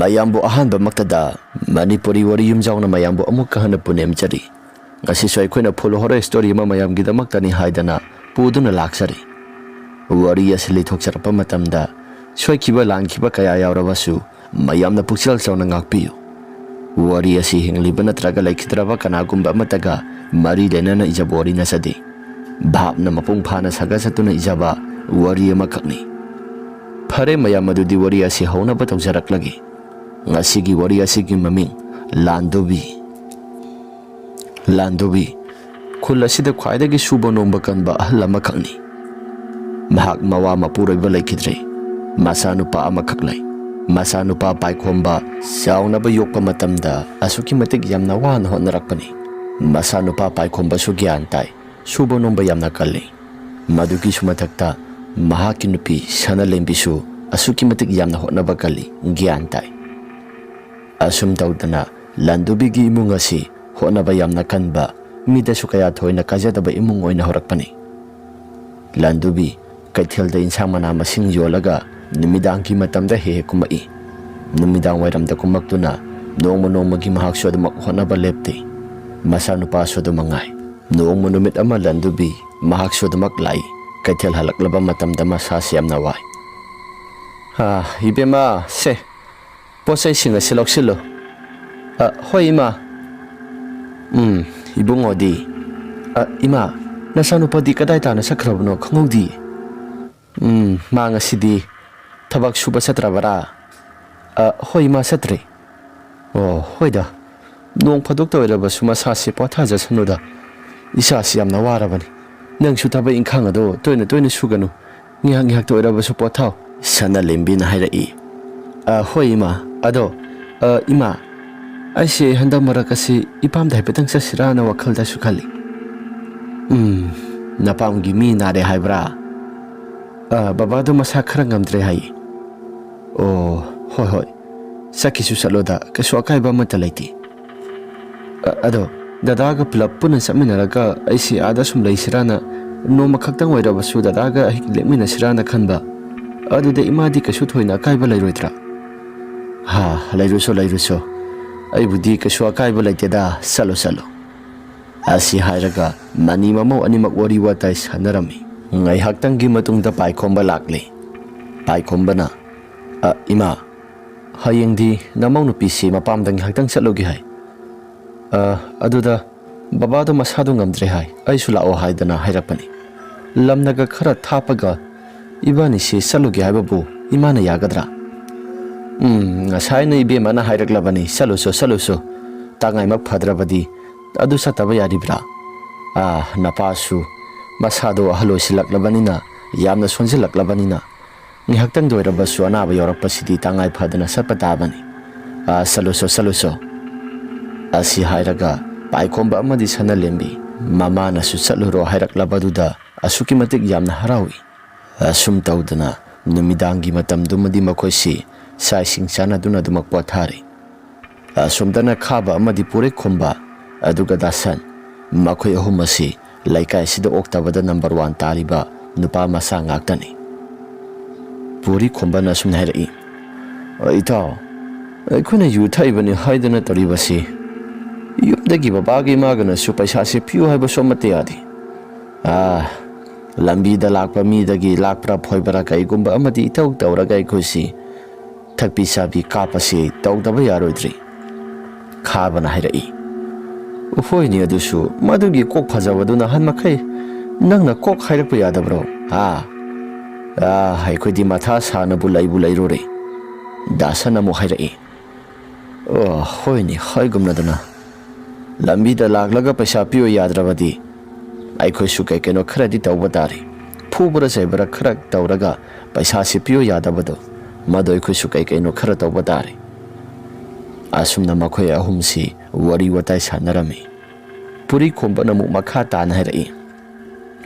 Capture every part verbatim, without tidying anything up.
ꯃꯌꯥꯝꯕꯨ ꯑꯍꯥꯟꯕꯃꯛꯇꯗ ꯃꯅꯤꯄꯨꯔꯤ ꯋꯥꯔꯤ ꯌꯨꯝꯖꯥꯎꯅ ꯃꯌꯥꯝꯕꯨ ꯑꯃꯨꯛꯀ ꯍꯟꯅ ꯄꯨꯅꯦꯝꯖꯔꯤ꯫ ꯉꯁꯤꯁꯨ ꯑꯩꯈꯣꯏꯅ ꯐꯨꯜ ꯍꯣꯔꯔ ꯁ꯭ꯇꯣꯔꯤ ꯑꯃ ꯃꯌꯥꯝꯒꯤꯗꯃꯛꯇꯅꯤ ꯍꯥꯏꯗꯅ ꯄꯨꯗꯨꯅ ꯂꯥꯛꯆꯔꯤ꯫ ꯋꯥꯔꯤ ꯑꯁꯤ ꯂꯤꯊꯣꯛꯆꯔꯛꯄ ꯃꯇꯝꯗ ꯁꯣꯏꯈꯤꯕ ꯂꯥꯟꯈꯤꯕ ꯀꯌꯥ ꯌꯥꯎꯔꯕꯁꯨ ꯃꯌꯥꯝꯅ ꯄꯨꯛꯆꯦꯜ ꯆꯥꯎꯅ ꯉꯥꯛꯄꯤꯌꯨ꯫ ꯋꯥꯔꯤ ꯑꯁꯤ ꯍꯤꯡꯂꯤꯕ ꯅꯠꯇ꯭ꯔꯒ ꯂꯩꯈꯤꯗ꯭ꯔꯕ ꯀꯅꯥꯒꯨꯝꯕ ꯑꯃꯠꯇꯒ ꯃꯔꯤ ꯂꯩꯅꯅ ꯏꯖꯕ ꯋꯥꯔꯤ ꯅꯠꯆꯗꯦ꯫ ꯚꯥꯞꯅ ꯃꯄꯨꯡ ꯐꯥꯅ ꯁꯥꯒꯠꯆꯗꯨꯅ ꯏꯖꯕ ꯋꯥꯔꯤ ꯑꯃꯈꯛꯅꯤ꯫ ꯐꯔꯦ ꯃꯌꯥꯝ, ꯑꯗꯨꯗꯤ ꯋꯥꯔꯤ ꯑꯁꯤ ꯍꯧꯅꯕ ꯇꯧꯖꯔꯛꯂꯒꯦ꯫ ꯉꯁꯤꯒꯤ ꯋꯥꯔꯤ ꯑꯁꯤꯒꯤ ꯃꯃꯤꯡ ꯂꯥꯟꯗꯨꯕꯤ꯫ ꯂꯥꯟꯗꯨꯕꯤ ꯈꯨꯜ ꯑꯁꯤꯗ ꯈ꯭ꯋꯥꯏꯗꯒꯤ ꯁꯨꯕ ꯅꯣꯝꯕ ꯀꯟꯕ ꯑꯍꯜ ꯑꯃꯈꯛꯅꯤ꯫ ꯃꯍꯥꯛ ꯃꯋꯥ ꯃꯄꯨꯔꯣꯏꯕ ꯂꯩꯈꯤꯗ꯭ꯔꯦ꯫ ꯃꯆꯥꯅꯨꯄꯥ ꯑꯃꯈꯛ ꯂꯩ꯫ ꯃꯆꯥꯅꯨꯄꯥ ꯄꯥꯏꯈꯣꯝꯕ ꯆꯥꯎꯅꯕ ꯌꯣꯛꯄ ꯃꯇꯝꯗ ꯑꯁꯨꯛꯀꯤ ꯃꯇꯤꯛ ꯌꯥꯝꯅ ꯋꯥꯅ ꯍꯣꯠꯅꯔꯛꯄꯅꯤ꯫ ꯃꯆꯥꯅꯨꯄꯥ ꯄꯥꯏꯈꯣꯝꯕꯁꯨ ꯒ꯭ꯌꯥꯟ ꯇꯥꯏ, ꯁꯨꯕ ꯅꯣꯝꯕ ꯌꯥꯝꯅ ꯀꯜꯂꯤ꯫ ꯃꯗꯨꯒꯤꯁꯨ ꯃꯊꯛꯇ ꯃꯍꯥꯛꯀꯤ ꯅꯨꯄꯤ ꯁꯅꯥꯂꯦꯝꯕꯤꯁꯨ ꯑꯁꯨꯛꯀꯤ ꯃꯇꯤꯛ ꯌꯥꯝꯅ ꯍꯣꯠꯅꯕ ꯀꯜꯂꯤ, ꯒ꯭ꯌꯥꯟ ꯇꯥꯏ꯫ ꯑꯁꯨꯝ ꯇꯧꯗꯅ ꯂꯥꯟꯗꯨꯕꯤꯒꯤ ꯏꯃꯨꯡ ꯑꯁꯤ ꯍꯣꯠꯅꯕ ꯌꯥꯝꯅ ꯀꯟꯕ, ꯃꯤꯗꯁꯨ ꯀꯌꯥ ꯊꯣꯏꯅ ꯀꯥꯏꯖꯗꯕ ꯏꯃꯨꯡ ꯑꯣꯏꯅ ꯍꯧꯔꯛꯄꯅꯤ꯫ ꯂꯥꯟꯗꯨꯕꯤ ꯀꯩꯊꯦꯜꯗ ꯏꯟꯁꯥꯡ ꯃꯅꯥ ꯃꯁꯤꯡ ꯌꯣꯜꯂꯒ ꯅꯨꯃꯤꯗꯥꯡꯒꯤ ꯃꯇꯝꯗ ꯍꯦꯛ ꯍꯦꯛ ꯀꯨꯝꯃꯛꯏ꯫ ꯅꯨꯃꯤꯗꯥꯡ ꯋꯥꯏꯔꯝꯗ ꯀꯨꯝꯃꯛꯇꯨꯅ ꯅꯣꯡꯃ ꯅꯣꯡꯃꯒꯤ ꯃꯍꯥꯛꯁꯨ ꯑꯗꯨꯃꯛ ꯍꯣꯠꯅꯕ ꯂꯦꯞꯇꯦ꯫ ꯃꯆꯥꯅꯨꯄꯥꯁꯨ ꯑꯗꯨ ꯃꯉꯥꯏ꯫ ꯅꯣꯡꯃ ꯅꯨꯃꯤꯠ ꯑꯃ ꯂꯥꯟꯗꯨꯕꯤ ꯃꯍꯥꯛꯁꯨ ꯑꯗꯨꯃꯛ ꯂꯥꯛꯏ꯫ ꯀꯩꯊꯦꯜ ꯍꯜꯂꯛꯂꯕ ꯃꯇꯝꯗ ꯃꯁꯥꯁꯤ ꯌꯥꯝꯅ ꯋꯥꯏ꯫ "ꯑꯥ, ꯏꯕꯦꯝꯃ, ꯁꯦ, ꯄꯣꯠ ꯆꯩꯁꯤꯡ ꯑꯁꯤ ꯂꯧꯁꯤꯜꯂꯨ꯫" "ꯑ, ꯍꯣꯏ, ꯏꯃꯥ꯫" "ꯎꯝ, ꯏꯕꯨꯡꯉꯣꯗꯤ?" "ꯑ, ꯏꯃꯥ, ꯅꯆꯥꯅꯨꯄꯥꯗꯤ ꯀꯗꯥꯏ ꯇꯥꯅ ꯆꯠꯈ꯭ꯔꯕꯅꯣ? ꯈꯪꯍꯧꯗꯤꯌꯦ꯫" "ꯎꯝ, ꯃꯥ ꯉꯁꯤꯗꯤ ꯊꯕꯛ ꯁꯨꯕ ꯆꯠꯇ꯭ꯔꯕꯔꯥ?" "ꯑ, ꯍꯣꯏ, ꯏꯃꯥ, ꯆꯠꯇ꯭ꯔꯦ꯫" "ꯑꯣ, ꯍꯣꯏꯗ, ꯅꯣꯡ ꯐꯥꯗꯣꯛꯇ ꯑꯣꯏꯔꯕꯁꯨ ꯃꯁꯥꯁꯦ ꯄꯣꯊꯥꯖꯁꯅꯨꯗ꯫ ꯏꯁꯥꯁꯤ ꯌꯥꯝꯅ ꯋꯥꯔꯕꯅꯤ꯫ ꯅꯪꯁꯨ ꯊꯕꯛ ꯏꯪꯈꯥꯡ ꯑꯗꯣ ꯇꯣꯏꯅ ꯇꯣꯏꯅ ꯁꯨꯒꯅꯨ꯫ ꯉꯥꯏꯍꯥꯛ ꯉꯥꯏꯍꯥꯛꯇ ꯑꯣꯏꯔꯕꯁꯨ ꯄꯣꯊꯥꯎ꯫" ꯁꯅꯥꯂꯦꯝꯕꯤꯅ ꯍꯥꯏꯔꯛꯏ꯫ "ꯑ, ꯍꯣꯏ, ꯏꯃꯥ꯫ ꯑꯗꯣ, ꯑ, ꯏꯃꯥ, ꯑꯩꯁꯦ ꯍꯟꯗꯛ ꯃꯔꯛ ꯑꯁꯤ ꯏꯄꯥꯝꯗ ꯍꯥꯏꯐꯦꯠꯇꯪ ꯆꯠꯁꯤꯔꯥꯅ ꯋꯥꯈꯜꯗꯁꯨ ꯈꯜꯂꯤ꯫" "ꯎꯝ, ꯅꯄꯥꯝꯒꯤ ꯃꯤ ꯅꯥꯔꯦ ꯍꯥꯏꯕ꯭ꯔꯥ?" "ꯑ, ꯕꯕꯥꯗꯣ ꯃꯁꯥ ꯈꯔ ꯉꯝꯗ꯭ꯔꯦ ꯍꯥꯏꯌꯦ꯫" "ꯑꯣ, ꯍꯣꯏ, ꯍꯣꯏ꯫ ꯆꯠꯈꯤꯁꯨ ꯆꯠꯂꯣꯗ, ꯀꯩꯁꯨ ꯑꯀꯥꯏꯕ ꯑꯃꯠꯇ ꯂꯩꯇꯦ꯫ ꯑ-, ꯑꯗꯣ, ꯗꯗꯥꯒ ꯄꯨꯂꯞ ꯄꯨꯟꯅ ꯆꯠꯃꯤꯟꯅꯔꯒ ꯑꯩꯁꯦ ꯑꯥꯗ ꯁꯨꯝ ꯂꯩꯁꯤꯔꯥꯅ, ꯅꯣꯡꯃ ꯈꯛꯇꯪ ꯑꯣꯏꯔꯕꯁꯨ ꯗꯗꯥꯒ ꯑꯍꯤꯡ ꯂꯦꯛꯃꯤꯟꯅꯁꯤꯔꯥꯅ ꯈꯟꯕ꯫ ꯑꯗꯨꯗ ꯏꯃꯥꯗꯤ ꯀꯩꯁꯨ ꯊꯣꯏꯅ ꯑꯀꯥꯏꯕ ꯂꯩꯔꯣꯏꯗ꯭ꯔꯥ?" "ꯍꯥ, ꯂꯩꯔꯨꯁꯣ, ꯂꯩꯔꯨꯁꯣ꯫ ꯑꯩꯕꯨꯗꯤ ꯀꯩꯁꯨ ꯑꯀꯥꯏꯕ ꯂꯩꯇꯦꯗ, ꯆꯠꯂꯣ, ꯆꯠꯂꯣ"꯫ ꯑꯁꯤ ꯍꯥꯏꯔꯒ ꯃꯅꯤ ꯃꯃꯧ ꯑꯅꯤꯃꯛ ꯋꯥꯔꯤ ꯋꯥꯇꯥꯏ ꯁꯥꯟꯅꯔꯝꯃꯤ꯫ ꯉꯥꯏꯍꯥꯛꯇꯪꯒꯤ ꯃꯇꯨꯡꯗ ꯄꯥꯏꯈꯣꯝꯕ ꯂꯥꯛꯂꯦ꯫ ꯄꯥꯏꯈꯣꯝꯕꯅ, "ꯑ, ꯏꯃꯥ, ꯍꯌꯦꯡꯗꯤ ꯅꯃꯧ ꯅꯨꯄꯤꯁꯤ ꯃꯄꯥꯝꯗ ꯉꯥꯏꯍꯥꯛꯇꯪ ꯆꯠꯂꯨꯒꯦ ꯍꯥꯏ꯫ ꯑ, ꯑꯗꯨꯗ ꯕꯕꯥꯗꯣ ꯃꯁꯥꯗꯣ ꯉꯝꯗ꯭ꯔꯦ ꯍꯥꯏ, ꯑꯩꯁꯨ ꯂꯥꯛꯑꯣ ꯍꯥꯏꯗꯅ ꯍꯥꯏꯔꯛꯄꯅꯤ꯫ ꯂꯝꯅꯒ ꯈꯔ ꯊꯥꯞꯄꯒ ꯏꯕꯥꯅꯤꯁꯤ ꯆꯠꯂꯨꯒꯦ ꯍꯥꯏꯕꯕꯨ ꯏꯃꯥꯅ ꯌꯥꯒꯗ꯭ꯔꯥ?" "ꯎꯝ, ꯉꯁꯥꯏꯅ ꯏꯕꯦꯝꯃꯅ ꯍꯥꯏꯔꯛꯂꯕꯅꯤ, ꯆꯠꯂꯨꯁꯣ, ꯆꯠꯂꯨꯁꯣ꯫ ꯇꯉꯥꯏꯃꯛ ꯐꯗ꯭ꯔꯕꯗꯤ ꯑꯗꯨ ꯆꯠꯇꯕ ꯌꯥꯔꯤꯕ꯭ꯔꯥ? ꯑꯥ, ꯅꯄꯥꯁꯨ ꯃꯁꯥꯗꯣ ꯑꯍꯜ ꯑꯣꯏꯁꯤꯜꯂꯛꯂꯕꯅꯤꯅ, ꯌꯥꯝꯅ ꯁꯣꯟꯖꯤꯜꯂꯛꯂꯕꯅꯤꯅ, ꯉꯥꯏꯍꯥꯛꯇꯪꯗ ꯑꯣꯏꯔꯕꯁꯨ ꯑꯅꯥꯕ ꯌꯥꯎꯔꯛꯄꯁꯤꯗꯤ ꯇꯉꯥꯏ ꯐꯗꯅ ꯆꯠꯄ ꯇꯥꯕꯅꯤ꯫ ꯑꯥ, ꯆꯠꯂꯨꯁꯣ, ꯆꯠꯂꯨꯁꯣ"꯫ ꯑꯁꯤ ꯍꯥꯏꯔꯒ ꯄꯥꯏꯈꯣꯝꯕ ꯑꯃꯗꯤ ꯁꯅꯥꯂꯦꯝꯕꯤ ꯃꯃꯥꯅꯁꯨ ꯆꯠꯂꯨꯔꯣ ꯍꯥꯏꯔꯛꯂꯕꯗꯨꯗ ꯑꯁꯨꯛꯀꯤ ꯃꯇꯤꯛ ꯌꯥꯝꯅ ꯍꯔꯥꯎꯏ꯫ ꯑꯁꯨꯝ ꯇꯧꯗꯅ ꯅꯨꯃꯤꯗꯥꯡꯒꯤ ꯃꯇꯝꯗꯨꯃꯗꯤ ꯃꯈꯣꯏꯁꯤ ꯆꯥꯛ ꯏꯁꯤꯡ ꯆꯥꯅꯗꯨꯅ ꯑꯗꯨꯃꯛ ꯄꯣꯊꯥꯔꯤ꯫ ꯑꯁꯣꯝꯗꯅ ꯈꯥꯕ ꯑꯃꯗꯤ ꯄꯨꯔꯤꯈꯣꯝꯕ, ꯑꯗꯨꯒ ꯗꯥꯁꯟ, ꯃꯈꯣꯏ ꯑꯍꯨꯝ ꯑꯁꯤ ꯂꯩꯀꯥꯏꯁꯤꯗ ꯑꯣꯛꯇꯕꯗ ꯅꯝꯕꯔ ꯋꯥꯟ ꯇꯥꯔꯤꯕ ꯅꯨꯄꯥ ꯃꯆꯥ ꯉꯥꯛꯇꯅꯤ꯫ ꯄꯨꯔꯤꯈꯣꯝꯕꯅ ꯑꯁꯨꯝꯅ ꯍꯥꯏꯔꯛꯏ, "ꯏꯇꯥꯎ, ꯑꯩꯈꯣꯏꯅ ꯌꯨ ꯊꯛꯏꯕꯅꯤ ꯍꯥꯏꯗꯅ ꯇꯧꯔꯤꯕꯁꯤ, ꯌꯨꯝꯗꯒꯤ ꯕꯕꯥꯒ ꯏꯃꯥꯒꯅꯁꯨ ꯄꯩꯁꯥꯁꯦ ꯄꯤꯌꯨ ꯍꯥꯏꯕꯁꯨ ꯑꯃꯠꯇ ꯌꯥꯗꯦ꯫ ꯑꯥ, ꯂꯝꯕꯤꯗ ꯂꯥꯛꯄ ꯃꯤꯗꯒꯤ ꯂꯥꯛꯄ꯭ꯔꯥ ꯐꯣꯏꯕ꯭ꯔꯥ ꯀꯩꯒꯨꯝꯕ ꯑꯃꯗꯤ ꯏꯇꯧ ꯇꯧꯔꯒ ꯑꯩꯈꯣꯏꯁꯤ ꯊꯛꯄꯤ ꯆꯥꯕꯤ ꯀꯥꯞꯄꯁꯤ ꯇꯧꯗꯕ ꯌꯥꯔꯣꯏꯗ꯭ꯔꯤ?" ꯈꯥꯕꯅ ꯍꯥꯏꯔꯛꯏ꯫ "ꯍꯣꯏꯅꯦ, ꯑꯗꯨꯁꯨ ꯃꯗꯨꯒꯤ ꯀꯣꯛ ꯐꯖꯕꯗꯨ ꯅꯍꯥꯟ ꯃꯈꯩ ꯅꯪꯅ ꯀꯣꯛ ꯍꯥꯏꯔꯛꯄ ꯌꯥꯗꯕ꯭ꯔꯣ? ꯍꯥ? ꯑꯥ, ꯑꯩꯈꯣꯏꯗꯤ ꯃꯊꯥ ꯁꯥꯅꯕꯨ ꯂꯩꯕꯨ ꯂꯩꯔꯨꯔꯦ"꯫ ꯗꯥꯁꯟ ꯑꯃꯨꯛ ꯍꯥꯏꯔꯛꯏ꯫ "ꯑꯣ, ꯍꯣꯏꯅꯦ, ꯍꯥꯏꯒꯨꯝꯅꯗꯅ ꯂꯝꯕꯤꯗ ꯂꯥꯛꯂꯒ ꯄꯩꯁꯥ ꯄꯤꯌꯨ ꯌꯥꯗ꯭ꯔꯕꯗꯤ ꯑꯩꯈꯣꯏꯁꯨ ꯀꯩ ꯀꯩꯅꯣ ꯈꯔꯗꯤ ꯇꯧꯕ ꯇꯥꯔꯦ꯫ ꯐꯨꯕꯔ ꯆꯩꯕꯔ ꯈꯔ ꯇꯧꯔꯒ ꯄꯩꯁꯥꯁꯤ ꯄꯤꯌꯨ ꯌꯥꯗꯕꯗꯣ, ꯃꯗꯨ ꯑꯩꯈꯣꯏꯁꯨ ꯀꯩ ꯀꯩꯅꯣ ꯈꯔ ꯇꯧꯕ ꯇꯥꯔꯦ"꯫ ꯑꯁꯨꯝꯅ ꯃꯈꯣꯏ ꯑꯍꯨꯝꯁꯤ ꯋꯥꯔꯤ ꯋꯥꯇꯥꯏ ꯁꯥꯟꯅꯔꯝꯃꯤ꯫ ꯄꯨꯔꯤꯈꯣꯝꯕꯅ ꯑꯃꯨꯛ ꯃꯈꯥ ꯇꯥꯅ ꯍꯥꯏꯔꯛꯏ,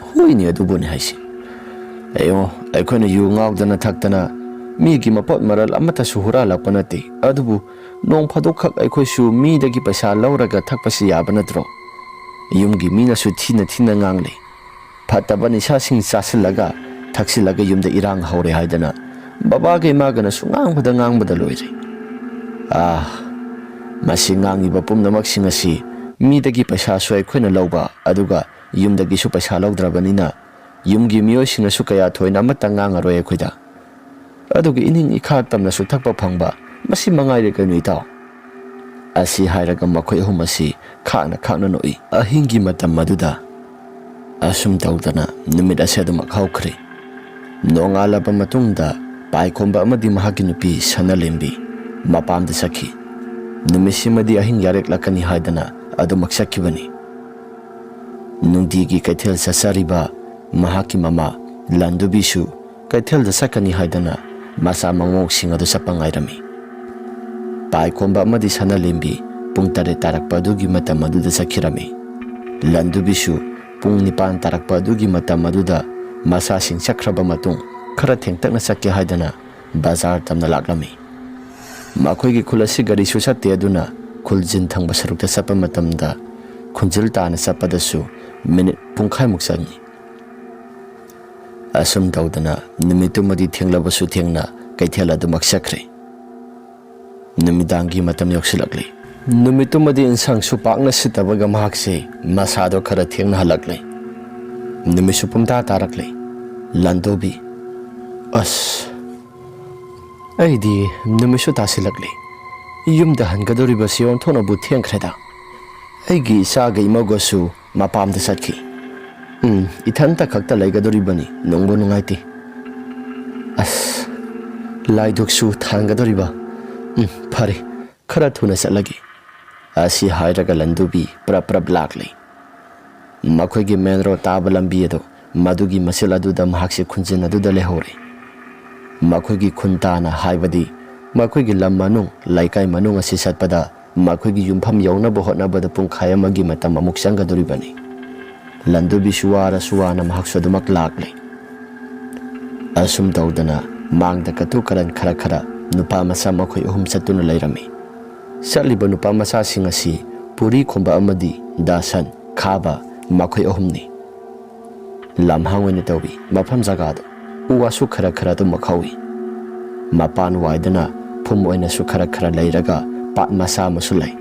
"ꯍꯣꯏꯅꯦ, ꯑꯗꯨꯕꯨꯅꯤ ꯍꯥꯏꯁꯤ꯫ ꯌꯦꯡꯉꯣ, ꯑꯩꯈꯣꯏꯅ ꯌꯨ ꯉꯥꯎꯗꯅ ꯊꯛꯇꯅ ꯃꯤꯒꯤ ꯃꯄꯣꯠ ꯃꯔꯜ ꯑꯃꯠꯇꯁꯨ ꯍꯨꯔꯥꯜꯂꯛꯄ ꯅꯠꯇꯦ, ꯑꯗꯨꯕꯨ ꯅꯣꯡ ꯐꯥꯗꯣꯛꯈꯛ ꯑꯩꯈꯣꯏꯁꯨ ꯃꯤꯗꯒꯤ ꯄꯩꯁꯥ ꯂꯧꯔꯒ ꯊꯛꯄꯁꯤ ꯌꯥꯕ ꯅꯠꯇ꯭ꯔꯣ? ꯌꯨꯝꯒꯤ ꯃꯤꯅꯁꯨ ꯊꯤꯅ ꯊꯤꯅ ꯉꯥꯡꯂꯤ꯫ ꯐꯠꯇꯕ ꯅꯤꯁꯥꯁꯤꯡ ꯆꯥꯁꯤꯜꯂꯒ, ꯊꯛꯆꯤꯜꯂꯒ ꯌꯨꯝꯗ ꯏꯔꯥꯡ ꯍꯧꯔꯦ ꯍꯥꯏꯗꯅ ꯕꯕꯥꯒ ꯏꯃꯥꯒꯅꯁꯨ ꯉꯥꯡꯕꯗ ꯉꯥꯡꯕꯗ ꯂꯣꯏꯔꯦ"꯫ ꯑꯥ, ꯃꯁꯤ ꯉꯥꯡꯉꯤꯕ ꯄꯨꯝꯅꯃꯛꯁꯤꯡ ꯑꯁꯤ ꯃꯤꯗꯒꯤ ꯄꯩꯁꯥꯁꯨ ꯑꯩꯈꯣꯏꯅ ꯂꯧꯕ, ꯑꯗꯨꯒ ꯌꯨꯝꯗꯒꯤꯁꯨ ꯄꯩꯁꯥ ꯂꯧꯗ꯭ꯔꯕꯅꯤꯅ ꯌꯨꯝꯒꯤ ꯃꯤꯑꯣꯏꯁꯤꯡꯅꯁꯨ ꯀꯌꯥ ꯊꯣꯏꯅ ꯑꯃꯠꯇ ꯉꯥꯡꯉꯔꯣꯏ ꯑꯩꯈꯣꯏꯗ꯫ ꯑꯗꯨꯒ ꯏꯅꯤꯡ ꯏꯈꯥ ꯇꯝꯅꯁꯨ ꯊꯛꯄ ꯐꯪꯕ, ꯃꯁꯤ ꯃꯉꯥꯏꯔꯦ ꯀꯩꯅꯣ ꯏꯇꯥꯎ꯫ ꯑꯁꯤ ꯍꯥꯏꯔꯒ ꯃꯈꯣꯏ ꯑꯍꯨꯝ ꯑꯁꯤ ꯈꯥꯛꯅ ꯈꯥꯛꯅ ꯅꯣꯛꯏ꯫ ꯑꯍꯤꯡꯒꯤ ꯃꯇꯝ ꯑꯗꯨꯗ ꯑꯁꯨꯝ ꯇꯧꯗꯅ ꯅꯨꯃꯤꯠ ꯑꯁꯤ ꯑꯗꯨꯃꯛ ꯍꯧꯈ꯭ꯔꯦ꯫ ꯅꯣꯡꯉꯥꯜꯂꯕ ꯃꯇꯨꯡꯗ ꯄꯥꯏꯈꯣꯝꯕ ꯑꯃꯗꯤ ꯃꯍꯥꯛꯀꯤ ꯅꯨꯄꯤ ꯁꯅꯥꯂꯦꯝꯕꯤ ꯃꯄꯥꯝꯗ ꯆꯠꯈꯤ꯫ ꯅꯨꯃꯤꯠꯁꯤꯃꯗꯤ ꯑꯍꯤꯡ ꯌꯥꯔꯦꯛꯂꯛꯀꯅꯤ ꯍꯥꯏꯗꯅ ꯑꯗꯨꯃꯛ ꯆꯠꯈꯤꯕꯅꯤ꯫ ꯅꯨꯡꯇꯤꯒꯤ ꯀꯩꯊꯦꯜ ꯆꯠꯆꯔꯤꯕ ꯃꯍꯥꯛꯀꯤ ꯃꯃꯥ ꯂꯟꯗꯨꯕꯤꯁꯨ ꯀꯩꯊꯦꯜꯗ ꯆꯠꯀꯅꯤ ꯍꯥꯏꯗꯅ ꯃꯆꯥ ꯃꯃꯧꯁꯤꯡ ꯑꯗꯨ ꯆꯠꯄ ꯉꯥꯏꯔꯝꯃꯤ꯫ ꯄꯥꯏꯈꯣꯝꯕ ꯑꯃꯗꯤ ꯁꯅꯥꯂꯦꯝꯕꯤ ꯄꯨꯡ ꯇꯔꯦꯠ ꯇꯥꯔꯛꯄ ꯑꯗꯨꯒꯤ ꯃꯇꯝ ꯑꯗꯨꯗ ꯆꯠꯈꯤꯔꯝꯃꯤ꯫ ꯂꯟꯗꯨꯕꯤꯁꯨ ꯄꯨꯡ ꯅꯤꯄꯥꯟ ꯇꯥꯔꯛꯄ ꯑꯗꯨꯒꯤ ꯃꯇꯝ ꯑꯗꯨꯗ ꯃꯆꯥꯁꯤꯡ ꯆꯠꯈ꯭ꯔꯕ ꯃꯇꯨꯡ ꯈꯔ ꯊꯦꯡꯇꯛꯅ ꯆꯠꯀꯦ ꯍꯥꯏꯗꯅ ꯕꯖꯥꯔ ꯇꯝꯅ ꯂꯥꯛꯂꯝꯃꯤ꯫ ꯃꯈꯣꯏꯒꯤ ꯈꯨꯜ ꯑꯁꯤ ꯒꯥꯔꯤꯁꯨ ꯆꯠꯇꯦ, ꯑꯗꯨꯅ ꯈꯨꯜꯖꯤꯟ ꯊꯪꯕ ꯁꯔꯨꯛꯇ ꯆꯠꯄ ꯃꯇꯝꯗ ꯈꯨꯟꯖꯤꯜ ꯇꯥꯅ ꯆꯠꯄꯗꯁꯨ ꯃꯤꯅꯤꯠ ꯄꯨꯡꯈꯥꯏꯃꯨꯛ ꯆꯪꯏ꯫ ꯑꯁꯨꯝ ꯇꯧꯗꯅ ꯅꯨꯃꯤꯠꯇꯨꯃꯗꯤ ꯊꯦꯡꯂꯕꯁꯨ ꯊꯦꯡꯅ ꯀꯩꯊꯦꯜ ꯑꯗꯨꯃꯛ ꯆꯠꯈ꯭ꯔꯦ꯫ ꯅꯨꯃꯤꯗꯥꯡꯒꯤ ꯃꯇꯝ ꯌꯧꯁꯤꯜꯂꯛꯂꯤ꯫ ꯅꯨꯃꯤꯠꯇꯨꯃꯗꯤ ꯏꯟꯁꯥꯡꯁꯨ ꯄꯥꯛꯅ ꯁꯤꯠꯇꯕꯒ ꯃꯍꯥꯛꯁꯦ ꯃꯁꯥꯗꯣ ꯈꯔ ꯊꯦꯡꯅ ꯍꯜꯂꯛꯂꯦ꯫ ꯅꯨꯃꯤꯠꯁꯨ ꯄꯨꯝꯇꯥ ꯇꯥꯔꯛꯂꯦ꯫ ꯂꯟꯗꯣꯕꯤ, "ꯑꯁ, ꯑꯩꯗꯤ ꯅꯨꯃꯤꯠꯁꯨ ꯇꯥꯁꯤꯜꯂꯛꯂꯦ꯫ ꯌꯨꯝꯗ ꯍꯟꯒꯗꯧꯔꯤꯕꯁꯤ ꯑꯣꯟꯊꯣꯛꯅꯕꯨ ꯊꯦꯡꯈ꯭ꯔꯦꯗ꯫ ꯑꯩꯒꯤ ꯏꯆꯥꯒ ꯏꯃꯧꯒꯁꯨ ꯃꯄꯥꯝꯗ ꯆꯠꯈꯤ꯫ ꯎꯝ, ꯏꯊꯟꯇ ꯈꯛꯇ ꯂꯩꯒꯗꯧꯔꯤꯕꯅꯤ, ꯅꯨꯡꯕꯨ ꯅꯨꯡꯉꯥꯏꯇꯦ꯫ ꯑꯁ, ꯂꯥꯏꯗꯨꯛꯁꯨ ꯊꯥꯟꯒꯗꯧꯔꯤꯕ꯫ ꯎꯝ, ꯐꯔꯦ, ꯈꯔ ꯊꯨꯅ ꯆꯠꯂꯒꯦ"꯫ ꯑꯁꯤ ꯍꯥꯏꯔꯒ ꯂꯟꯗꯨꯕꯤ ꯄ꯭ꯔꯞ ꯄ꯭ꯔꯞ ꯂꯥꯛꯂꯦ꯫ ꯃꯈꯣꯏꯒꯤ ꯃꯦꯟ ꯔꯣꯗ ꯇꯥꯕ ꯂꯝꯕꯤ ꯑꯗꯨ, ꯃꯗꯨꯒꯤ ꯃꯆꯤꯜ ꯑꯗꯨꯗ ꯃꯍꯥꯛꯁꯦ ꯈꯨꯟꯖꯤꯟ ꯑꯗꯨꯗ ꯂꯩꯍꯧꯔꯦ꯫ ꯃꯈꯣꯏꯒꯤ ꯈꯨꯟ ꯇꯥꯅ, ꯍꯥꯏꯕꯗꯤ ꯃꯈꯣꯏꯒꯤ ꯂꯝ ꯃꯅꯨꯡ, ꯂꯩꯀꯥꯏ ꯃꯅꯨꯡ ꯑꯁꯤ ꯆꯠꯄꯗ ꯃꯈꯣꯏꯒꯤ ꯌꯨꯝꯐꯝ ꯌꯧꯅꯕ ꯍꯣꯠꯅꯕꯗ ꯄꯨꯡꯈꯥꯏ ꯑꯃꯒꯤ ꯃꯇꯝ ꯑꯃꯨꯛ ꯆꯪꯒꯗꯧꯔꯤꯕꯅꯤ꯫ ꯂꯟꯗꯨꯕꯤꯁꯨ ꯋꯥꯔꯁꯨ ꯋꯥꯅ ꯃꯍꯥꯛꯁꯨ ꯑꯗꯨꯃꯛ ꯂꯥꯛꯂꯦ꯫ ꯑꯁꯨꯝ ꯇꯧꯗꯅ ꯃꯥꯡꯗ ꯀꯇꯨ ꯀꯔꯟ ꯈꯔ ꯈꯔ ꯅꯨꯄꯥ ꯃꯆꯥ ꯃꯈꯣꯏ ꯑꯍꯨꯝ ꯆꯠꯇꯨꯅ ꯂꯩꯔꯝꯃꯤ꯫ ꯆꯠꯂꯤꯕ ꯅꯨꯄꯥ ꯃꯆꯥꯁꯤꯡ ꯑꯁꯤ ꯄꯨꯔꯤ ꯈꯨꯝꯕ ꯑꯃꯗꯤ ꯗꯥꯁꯟ ꯈꯥꯕ, ꯃꯈꯣꯏ ꯑꯍꯨꯝꯅꯤ꯫ ꯂꯝꯍꯥꯡ ꯑꯣꯏꯅ ꯇꯧꯏ ꯃꯐꯝ ꯖꯒꯥꯗꯨ꯫ ꯎ ꯋꯥꯁꯨ ꯈꯔ ꯈꯔ ꯑꯗꯨꯃꯛ ꯍꯧꯏ꯫ ꯃꯄꯥꯟ ꯋꯥꯏꯗꯅ ꯐꯨꯝ ꯑꯣꯏꯅꯁꯨ ꯈꯔ ꯈꯔ ꯂꯩꯔꯒ ꯄꯥꯠ ꯃꯆꯥ ꯑꯃꯁꯨ ꯂꯩ꯫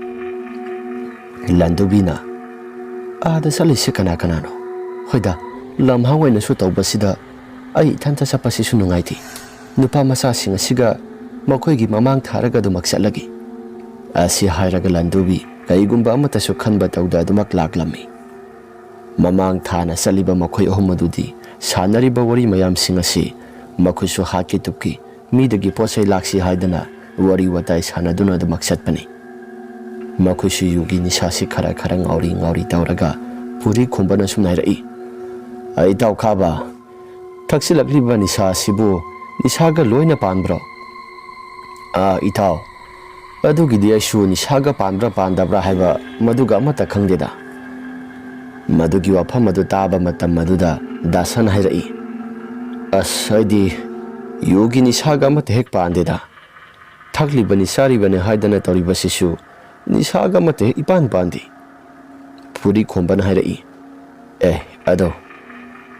ꯂꯟꯗꯨꯕꯤꯅ, "ꯑꯥꯗ ꯆꯠꯂꯤꯁꯤ ꯀꯅꯥ ꯀꯅꯥꯅꯣ? ꯍꯣꯏꯗ, ꯂꯝꯍꯥꯡ ꯑꯣꯏꯅꯁꯨ ꯇꯧꯕꯁꯤꯗ ꯑꯩ ꯏꯊꯟꯇ ꯆꯠꯄꯁꯤꯁꯨ ꯅꯨꯡꯉꯥꯏꯇꯦ꯫ ꯅꯨꯄꯥ ꯃꯆꯥꯁꯤꯡ ꯑꯁꯤꯒ ꯃꯈꯣꯏꯒꯤ ꯃꯃꯥꯡ ꯊꯥꯔꯒ ꯑꯗꯨꯃꯛ ꯆꯠꯂꯒꯦ"꯫ ꯑꯁꯤ ꯍꯥꯏꯔꯒ ꯂꯟꯗꯨꯕꯤ ꯀꯩꯒꯨꯝꯕ ꯑꯃꯠꯇꯁꯨ ꯈꯟꯕ ꯇꯧꯗ ꯑꯗꯨꯃꯛ ꯂꯥꯛꯂꯝꯃꯤ꯫ ꯃꯃꯥꯡ ꯊꯥꯅ ꯆꯠꯂꯤꯕ ꯃꯈꯣꯏ ꯑꯍꯨꯝ ꯑꯗꯨꯗꯤ ꯁꯥꯟꯅꯔꯤꯕ ꯋꯥꯔꯤ ꯃꯌꯥꯝꯁꯤꯡ ꯑꯁꯤ ꯃꯈꯣꯏꯁꯨ ꯍꯥꯠꯀꯦ ꯇꯨꯞꯀꯤ ꯃꯤꯗꯒꯤ ꯄꯣꯠ ꯆꯩ ꯂꯥꯛꯁꯤ ꯍꯥꯏꯗꯅ ꯋꯥꯔꯤ ꯋꯥꯇꯥꯏ ꯁꯥꯟꯅꯗꯨꯅ ꯑꯗꯨꯃꯛ ꯆꯠꯄꯅꯤ꯫ ꯃꯈꯣꯏꯁꯨ ꯌꯨꯒꯤ ꯅꯤꯁꯥꯁꯤ ꯈꯔ ꯈꯔ ꯉꯥꯎꯔꯤ ꯉꯥꯎꯔꯤ ꯇꯧꯔꯒ ꯄꯨꯔꯤ ꯈꯨꯝꯕꯅ ꯁꯨꯝ ꯍꯥꯏꯔꯛꯏ, "ꯑꯩ ꯏꯇꯥꯎ ꯈꯥꯕ, ꯊꯛꯆꯤꯜꯂꯛꯂꯤꯕ ꯅꯤꯁꯥ ꯑꯁꯤꯕꯨ ꯅꯤꯁꯥꯒ ꯂꯣꯏꯅ ꯄꯥꯟꯕ꯭ꯔꯣ?" "ꯑꯥ, ꯏꯇꯥꯎ, ꯑꯗꯨꯒꯤꯗꯤ ꯑꯩꯁꯨ ꯅꯤꯁꯥꯒ ꯄꯥꯟꯕ꯭ꯔꯥ ꯄꯥꯟꯗꯕ꯭ꯔꯥ ꯍꯥꯏꯕ ꯃꯗꯨꯒ ꯑꯃꯠꯇ ꯈꯪꯗꯦꯗ"꯫ ꯃꯗꯨꯒꯤ ꯋꯥꯐꯝ ꯑꯗꯨ ꯇꯥꯕ ꯃꯇꯝ ꯑꯗꯨꯗ ꯗꯥꯁꯟ ꯍꯥꯏꯔꯛꯏ, "ꯑꯁ, ꯑꯩꯗꯤ ꯌꯨꯒꯤ ꯅꯤꯁꯥꯒ ꯑꯃꯠꯇ ꯍꯦꯛ ꯄꯥꯟꯗꯦꯗ꯫ ꯊꯛꯂꯤꯕꯅꯤ ꯆꯥꯔꯤꯕꯅꯤ ꯍꯥꯏꯗꯅ ꯇꯧꯔꯤꯕꯁꯤꯁꯨ ꯅꯤꯁꯥꯒ ꯑꯃꯠꯇ ꯍꯦꯛ ꯏꯄꯥꯟ ꯄꯥꯟꯗꯦ"꯫ ꯄꯨꯔꯤ ꯈꯣꯝꯕꯅ ꯍꯥꯏꯔꯛꯏ, "ꯑꯦ, ꯑꯗꯣ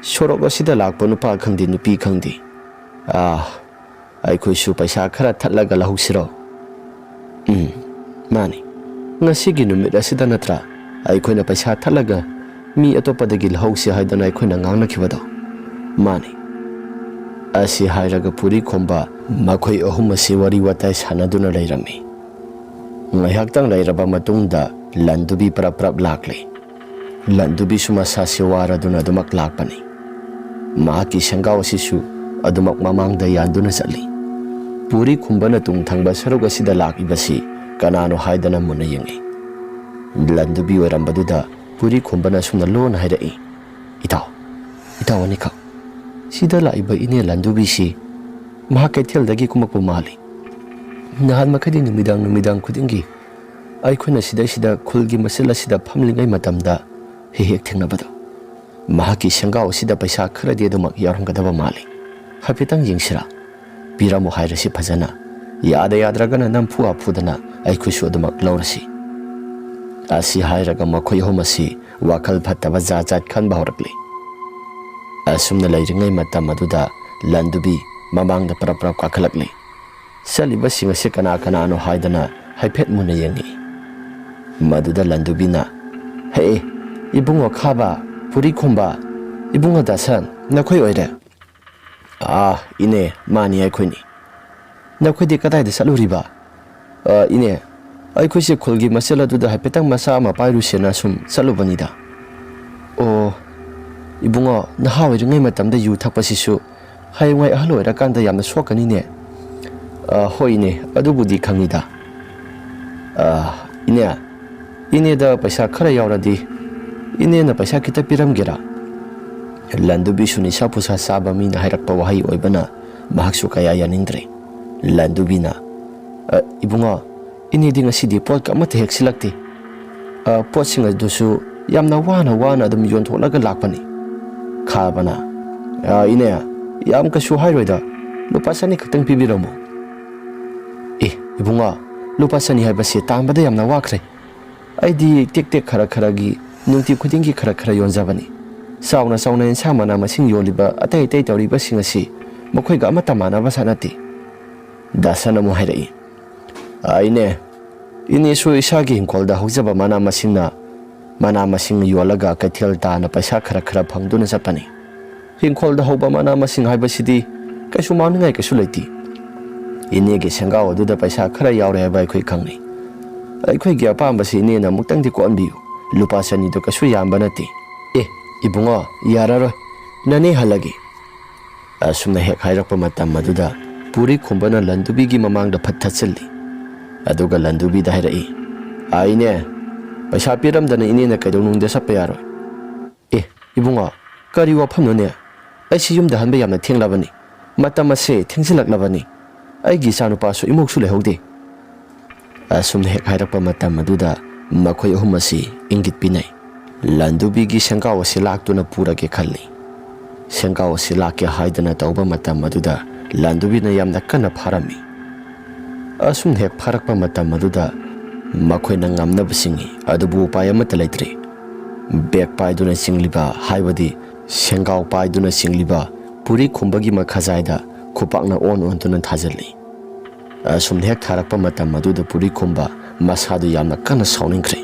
ꯁꯣꯔꯣꯛ ꯑꯁꯤꯗ ꯂꯥꯛꯄ ꯅꯨꯄꯥ ꯈꯪꯗꯦ ꯅꯨꯄꯤ ꯈꯪꯗꯦ, ꯑꯥ, ꯑꯩꯈꯣꯏꯁꯨ ꯄꯩꯁꯥ ꯈꯔ ꯊꯠꯂꯒ ꯂꯧꯍꯧꯁꯤꯔꯣ?" "ꯎꯝ, ꯃꯥꯅꯤ꯫ ꯉꯁꯤꯒꯤ ꯅꯨꯃꯤꯠ ꯑꯁꯤꯗ ꯅꯠꯇ꯭ꯔꯥ ꯑꯩꯈꯣꯏꯅ ꯄꯩꯁꯥ ꯊꯠꯂꯒ ꯃꯤ ꯑꯇꯣꯞꯄꯗꯒꯤ ꯂꯧꯍꯧꯁꯤ ꯍꯥꯏꯗꯅ ꯑꯩꯈꯣꯏꯅ ꯉꯥꯡꯅꯈꯤꯕꯗꯣ?" "ꯃꯥꯅꯤ"꯫ ꯑꯁꯤ ꯍꯥꯏꯔꯒ ꯄꯨꯔꯤ ꯈꯣꯝꯕ ꯃꯈꯣꯏ ꯑꯍꯨꯝ ꯑꯁꯤ ꯋꯥꯔꯤ ꯋꯥꯇꯥꯏ ꯁꯥꯟꯅꯗꯨꯅ ꯂꯩꯔꯝꯃꯤ꯫ ꯉꯥꯏꯍꯥꯛꯇꯪ ꯂꯩꯔꯕ ꯃꯇꯨꯡꯗ ꯂꯟꯗꯨꯕꯤ ꯄꯔꯞ ꯄꯔꯞ ꯂꯥꯛꯂꯦ꯫ ꯂꯟꯗꯨꯕꯤꯁꯨ ꯃꯁꯥꯁꯤ ꯋꯥꯔꯗꯨꯅ ꯑꯗꯨꯃꯛ ꯂꯥꯛꯄꯅꯤ꯫ ꯃꯍꯥꯛꯀꯤ ꯁꯦꯡꯒꯥꯎ ꯑꯁꯤꯁꯨ ꯑꯗꯨꯃꯛ ꯃꯃꯥꯡꯗ ꯌꯥꯟꯗꯨꯅ ꯆꯠꯂꯤ꯫ ꯄꯨꯔꯤ ꯈꯨꯝꯕꯅ ꯇꯨꯡ ꯊꯪꯕ ꯁꯔꯨꯛ ꯑꯁꯤꯗ ꯂꯥꯛꯂꯤꯕꯁꯤ ꯀꯅꯥꯅꯣ ꯍꯥꯏꯗꯅ ꯃꯨꯟꯅ ꯌꯦꯡꯉꯤ꯫ ꯂꯟꯗꯨꯕꯤ ꯑꯣꯏꯔꯝꯕꯗꯨꯗ ꯄꯨꯔꯤ ꯈꯨꯝꯕꯅ ꯑꯁꯨꯝꯅ ꯂꯣꯟꯅ ꯍꯥꯏꯔꯛꯏ, "ꯏꯇꯥꯎ, ꯏꯇꯥꯎ ꯑꯅꯤꯈꯛ, ꯁꯤꯗ ꯂꯥꯛꯏꯕ ꯏꯅꯦ ꯂꯟꯗꯨꯕꯤꯁꯤ ꯃꯍꯥꯛ ꯀꯩꯊꯦꯜꯗꯒꯤ ꯀꯨꯝꯃꯛꯄ ꯃꯥꯜꯂꯤ꯫ ꯅꯍꯥꯟ ꯃꯈꯩꯗꯤ ꯅꯨꯃꯤꯗꯥꯡ ꯅꯨꯃꯤꯗꯥꯡ ꯈꯨꯗꯤꯡꯒꯤ ꯑꯩꯈꯣꯏꯅ ꯁꯤꯗꯩꯁꯤꯗ ꯈꯨꯜꯒꯤ ꯃꯆꯤꯜ ꯑꯁꯤꯗ ꯐꯝꯂꯤꯉꯩ ꯃꯇꯝꯗ ꯍꯦꯛ ꯍꯦꯛ ꯊꯦꯡꯅꯕꯗꯣ꯫ ꯃꯍꯥꯛꯀꯤ ꯁꯦꯡꯒꯥꯎ ꯑꯁꯤꯗ ꯄꯩꯁꯥ ꯈꯔꯗꯤ ꯑꯗꯨꯃꯛ ꯌꯥꯎꯔꯝꯒꯗꯕ ꯃꯥꯜꯂꯤ꯫ ꯍꯥꯏꯐꯦꯠꯇꯪ ꯌꯦꯡꯁꯤꯔꯥ? ꯄꯤꯔꯝꯃꯨ ꯍꯥꯏꯔꯁꯤ ꯐꯖꯅ꯫ ꯌꯥꯗ ꯌꯥꯗ꯭ꯔꯒꯅ ꯅꯝꯐꯨ ꯍꯥꯐꯨꯗꯅ ꯑꯩꯈꯣꯏꯁꯨ ꯑꯗꯨꯃꯛ ꯂꯧꯔꯁꯤ"꯫ ꯑꯁꯤ ꯍꯥꯏꯔꯒ ꯃꯈꯣꯏ ꯑꯍꯨꯝ ꯑꯁꯤ ꯋꯥꯈꯜ ꯐꯠꯇꯕ ꯖꯥꯠ ꯖꯥꯠ ꯈꯟꯕ ꯍꯧꯔꯛꯂꯤ꯫ ꯑꯁꯨꯝꯅ ꯂꯩꯔꯤꯉꯩ ꯃꯇꯝ ꯑꯗꯨꯗ ꯂꯟꯗꯨꯕꯤ ꯃꯃꯥꯡꯗ ꯄꯔꯞ ꯄꯔꯞ ꯀꯥꯈꯠꯂꯛꯂꯤ꯫ ꯆꯠꯂꯤꯕꯁꯤꯡ ꯑꯁꯤ ꯀꯅꯥ ꯀꯅꯥꯅꯣ ꯍꯥꯏꯗꯅ ꯍꯥꯏꯐꯦꯠ ꯃꯨꯟꯅ ꯌꯦꯡꯉꯤ꯫ ꯃꯗꯨꯗ ꯂꯟꯗꯨꯕꯤꯅ, "ꯍꯦ, ꯏꯕꯨꯡꯉꯣ ꯈꯥꯕ, ꯄꯨꯔꯤ ꯈꯨꯝꯕ, ꯏꯕꯨꯡꯉꯣ ꯗꯥꯁꯟ, ꯅꯈꯣꯏ ꯑꯣꯏꯔꯦ?" "ꯑꯥ, ꯏꯅꯦ, ꯃꯥꯅꯤ, ꯑꯩꯈꯣꯏꯅꯤ꯫ ꯅꯈꯣꯏꯗꯤ ꯀꯗꯥꯏꯗ ꯆꯠꯂꯨꯔꯤꯕ?" "ꯑ, ꯏꯅꯦ, ꯑꯩꯈꯣꯏꯁꯦ ꯈꯨꯜꯒꯤ ꯃꯆꯦꯜ ꯑꯗꯨꯗ ꯍꯥꯏꯐꯦꯠꯇꯪ ꯃꯆꯥ ꯑꯃ ꯄꯥꯏꯔꯨꯁꯦꯅ ꯁꯨꯝ ꯆꯠꯂꯨꯕꯅꯤꯗ꯫" "ꯑꯣ, ꯏꯕꯨꯡꯉꯣ, ꯅꯍꯥ ꯑꯣꯏꯔꯤꯉꯩ ꯃꯇꯝꯗ ꯌꯨ ꯊꯛꯄꯁꯤꯁꯨ ꯍꯌꯦꯡꯋꯥꯏ ꯑꯍꯜ ꯑꯣꯏꯔꯀꯥꯟꯗ ꯌꯥꯝꯅ ꯁꯣꯛꯀꯅꯤꯅꯦ꯫" "ꯑ, ꯍꯣꯏ ꯏꯅꯦ, ꯑꯗꯨꯕꯨꯗꯤ ꯈꯪꯉꯤꯗ꯫" "ꯑ, ꯏꯅꯦ, ꯏꯅꯦꯗ ꯄꯩꯁꯥ ꯈꯔ ꯌꯥꯎꯔꯗꯤ ꯏꯅꯦꯅ ꯄꯩꯁꯥ ꯈꯤꯇ ꯄꯤꯔꯝꯒꯦꯔꯥ?" ꯂꯟꯗꯨꯕꯤꯁꯨ ꯅꯤꯁꯥ ꯄꯨꯁꯥ ꯆꯥꯕ ꯃꯤꯅ ꯍꯥꯏꯔꯛꯄ ꯋꯥꯍꯩ ꯑꯣꯏꯕꯅ ꯃꯍꯥꯛꯁꯨ ꯀꯌꯥ ꯌꯥꯅꯤꯡꯗ꯭ꯔꯦ꯫ ꯂꯟꯗꯨꯕꯤꯅ, "ꯑ, ꯏꯕꯨꯡꯉꯣ, ꯏꯅꯦꯗꯤ ꯉꯁꯤꯗꯤ ꯄꯣꯠꯀ ꯑꯃꯠꯇ ꯍꯦꯛ ꯁꯤꯜꯂꯛꯇꯦ꯫ ꯑ, ꯄꯣꯠꯁꯤꯡ ꯑꯗꯨꯁꯨ ꯌꯥꯝꯅ ꯋꯥꯅ ꯋꯥꯅ ꯑꯗꯨꯝ ꯌꯣꯟꯊꯣꯛꯂꯒ ꯂꯥꯛꯄꯅꯤ꯫" ꯈꯥꯕꯅ, "ꯑ, ꯏꯅꯦ, ꯌꯥꯝ ꯀꯩꯁꯨ ꯍꯥꯏꯔꯣꯏꯗ, ꯂꯨꯄꯥ ꯆꯅꯤ ꯈꯛꯇꯪ ꯄꯤꯕꯤꯔꯝꯃꯨ꯫" "ꯑꯦ, ꯏꯕꯨꯡꯉꯣ, ꯂꯨꯄꯥ ꯆꯅꯤ ꯍꯥꯏꯕꯁꯤ ꯇꯥꯟꯕꯗ ꯌꯥꯝꯅ ꯋꯥꯈ꯭ꯔꯦ꯫ ꯑꯩꯗꯤ ꯇꯦꯛ ꯇꯦꯛ ꯈꯔ ꯈꯔꯒꯤ ꯅꯨꯡꯇꯤ ꯈꯨꯗꯤꯡꯒꯤ ꯈꯔ ꯈꯔ ꯌꯣꯟꯖꯕꯅꯤ꯫ ꯆꯥꯎꯅ ꯆꯥꯎꯅ ꯏꯟꯁꯥꯡ ꯃꯅꯥ ꯃꯁꯤꯡ ꯌꯣꯜꯂꯤꯕ ꯑꯇꯩ ꯑꯇꯩ ꯇꯧꯔꯤꯕꯁꯤꯡ ꯑꯁꯤ ꯃꯈꯣꯏꯒ ꯑꯃꯠꯇ ꯃꯥꯟꯅꯕ ꯖꯥꯠ ꯅꯠꯇꯦ꯫" ꯗꯥꯁꯟ ꯑꯃꯨꯛ ꯍꯥꯏꯔꯛꯏ, "ꯑ, ꯏꯅꯦ, ꯏꯅꯦꯁꯨ ꯏꯁꯥꯒꯤ ꯏꯪꯈꯣꯜꯗ ꯍꯧꯖꯕ ꯃꯅꯥ ꯃꯁꯤꯡꯅ, ꯃꯅꯥ ꯃꯁꯤꯡ ꯌꯣꯜꯂꯒ ꯀꯩꯊꯦꯜ ꯇꯥꯅ ꯄꯩꯁꯥ ꯈꯔ ꯈꯔ ꯐꯪꯗꯨꯅ ꯆꯠꯄꯅꯤ꯫ ꯏꯪꯈꯣꯜꯗ ꯍꯧꯕ ꯃꯅꯥ ꯃꯁꯤꯡ ꯍꯥꯏꯕꯁꯤꯗꯤ ꯀꯩꯁꯨ ꯃꯥꯡꯅꯤꯡꯉꯥꯏ ꯀꯩꯁꯨ ꯂꯩꯇꯦ꯫ ꯏꯅꯦꯒꯤ ꯁꯦꯡꯒꯥꯎ ꯑꯗꯨꯗ ꯄꯩꯁꯥ ꯈꯔ ꯌꯥꯎꯔꯦ ꯍꯥꯏꯕ ꯑꯩꯈꯣꯏ ꯈꯪꯅꯩ꯫ ꯑꯩꯈꯣꯏꯒꯤ ꯑꯄꯥꯝꯕꯁꯤ ꯏꯅꯦꯅ ꯑꯃꯨꯛꯇꯪꯗꯤ ꯀꯣꯛꯍꯟꯕꯤꯌꯨ꯫ ꯂꯨꯄꯥ ꯆꯅꯤꯗꯨ ꯀꯩꯁꯨ ꯌꯥꯝꯕ ꯅꯠꯇꯦ꯫" "ꯑꯦ, ꯏꯕꯨꯡꯉꯣ, ꯌꯥꯔꯔꯣꯏ꯫ ꯅꯅꯦ ꯍꯜꯂꯒꯦ꯫" ꯑꯁꯨꯝꯅ ꯍꯦꯛ ꯍꯥꯏꯔꯛꯄ ꯃꯇꯝ ꯑꯗꯨꯗ ꯄꯨꯔꯤ ꯈꯨꯝꯕꯅ ꯂꯟꯗꯨꯕꯤꯒꯤ ꯃꯃꯥꯡꯗ ꯐꯠ ꯊꯠꯆꯤꯜꯂꯤ꯫ ꯑꯗꯨꯒ ꯂꯟꯗꯨꯕꯤꯗ ꯍꯥꯏꯔꯛꯏ, "ꯑꯥꯏꯅꯦ, ꯄꯩꯁꯥ ꯄꯤꯔꯝꯗꯅ ꯏꯅꯦꯅ ꯀꯩꯗꯧꯅꯨꯡꯗ ꯆꯠꯄ ꯌꯥꯔꯣꯏ꯫" "ꯑꯦ, ꯏꯕꯨꯡꯉꯣ, ꯀꯔꯤ ꯋꯥꯐꯝꯅꯣꯅꯦ? ꯑꯩꯁꯤ ꯌꯨꯝꯗ ꯍꯟꯕ ꯌꯥꯝꯅ ꯊꯦꯡꯂꯕꯅꯤ꯫ ꯃꯇꯝ ꯑꯁꯦ ꯊꯦꯡꯖꯤꯜꯂꯛꯂꯕꯅꯤ꯫ ꯑꯩꯒꯤ ꯏꯆꯥꯅꯨꯄꯥꯁꯨ ꯏꯃꯧꯁꯨ ꯂꯩꯍꯧꯗꯦ꯫" ꯑꯁꯨꯝꯅ ꯍꯦꯛ ꯍꯥꯏꯔꯛꯄ ꯃꯇꯝ ꯑꯗꯨꯗ ꯃꯈꯣꯏ ꯑꯍꯨꯝ ꯑꯁꯤ ꯏꯪꯒꯤꯠ ꯄꯤꯅꯩ꯫ ꯂꯟꯗꯨꯕꯤꯒꯤ ꯁꯦꯡꯒꯥꯎ ꯑꯁꯤ ꯂꯥꯛꯇꯨꯅ ꯄꯨꯔꯒꯦ ꯈꯜꯂꯤ꯫ ꯁꯦꯡꯒꯥꯎ ꯑꯁꯤ ꯂꯥꯛꯀꯦ ꯍꯥꯏꯗꯅ ꯇꯧꯕ ꯃꯇꯝ ꯑꯗꯨꯗ ꯂꯟꯗꯨꯕꯤꯅ ꯌꯥꯝꯅ ꯀꯟꯅ ꯐꯥꯔꯝꯃꯤ꯫ ꯑꯁꯨꯝꯅ ꯍꯦꯛ ꯐꯥꯔꯛꯄ ꯃꯇꯝ ꯑꯗꯨꯗ ꯃꯈꯣꯏꯅ ꯉꯝꯅꯕ ꯆꯤꯡꯏ, ꯑꯗꯨꯕꯨ ꯎꯄꯥꯏ ꯑꯃꯠꯇ ꯂꯩꯇ꯭ꯔꯦ꯫ ꯕꯦꯛ ꯄꯥꯏꯗꯨꯅ ꯆꯤꯡꯂꯤꯕ, ꯍꯥꯏꯕꯗꯤ ꯁꯦꯡꯒꯥꯎ ꯄꯥꯏꯗꯨꯅ ꯆꯤꯡꯂꯤꯕ ꯄꯨꯔꯤ ꯈꯨꯝꯕꯒꯤ ꯃꯈꯥꯖꯥꯏꯗ ꯈꯨꯄꯥꯛꯅ ꯑꯣꯟ ꯑꯣꯟꯗꯨꯅ ꯊꯥꯖꯤꯜꯂꯤ꯫ ꯑꯁꯨꯝꯅ ꯍꯦꯛ ꯊꯥꯔꯛꯄ ꯃꯇꯝ ꯑꯗꯨꯗ ꯄꯨꯔꯤ ꯈꯨꯝꯕ ꯃꯁꯥꯗꯨ ꯌꯥꯝꯅ ꯀꯟꯅ ꯁꯥꯎꯅꯤꯡꯈ꯭ꯔꯦ꯫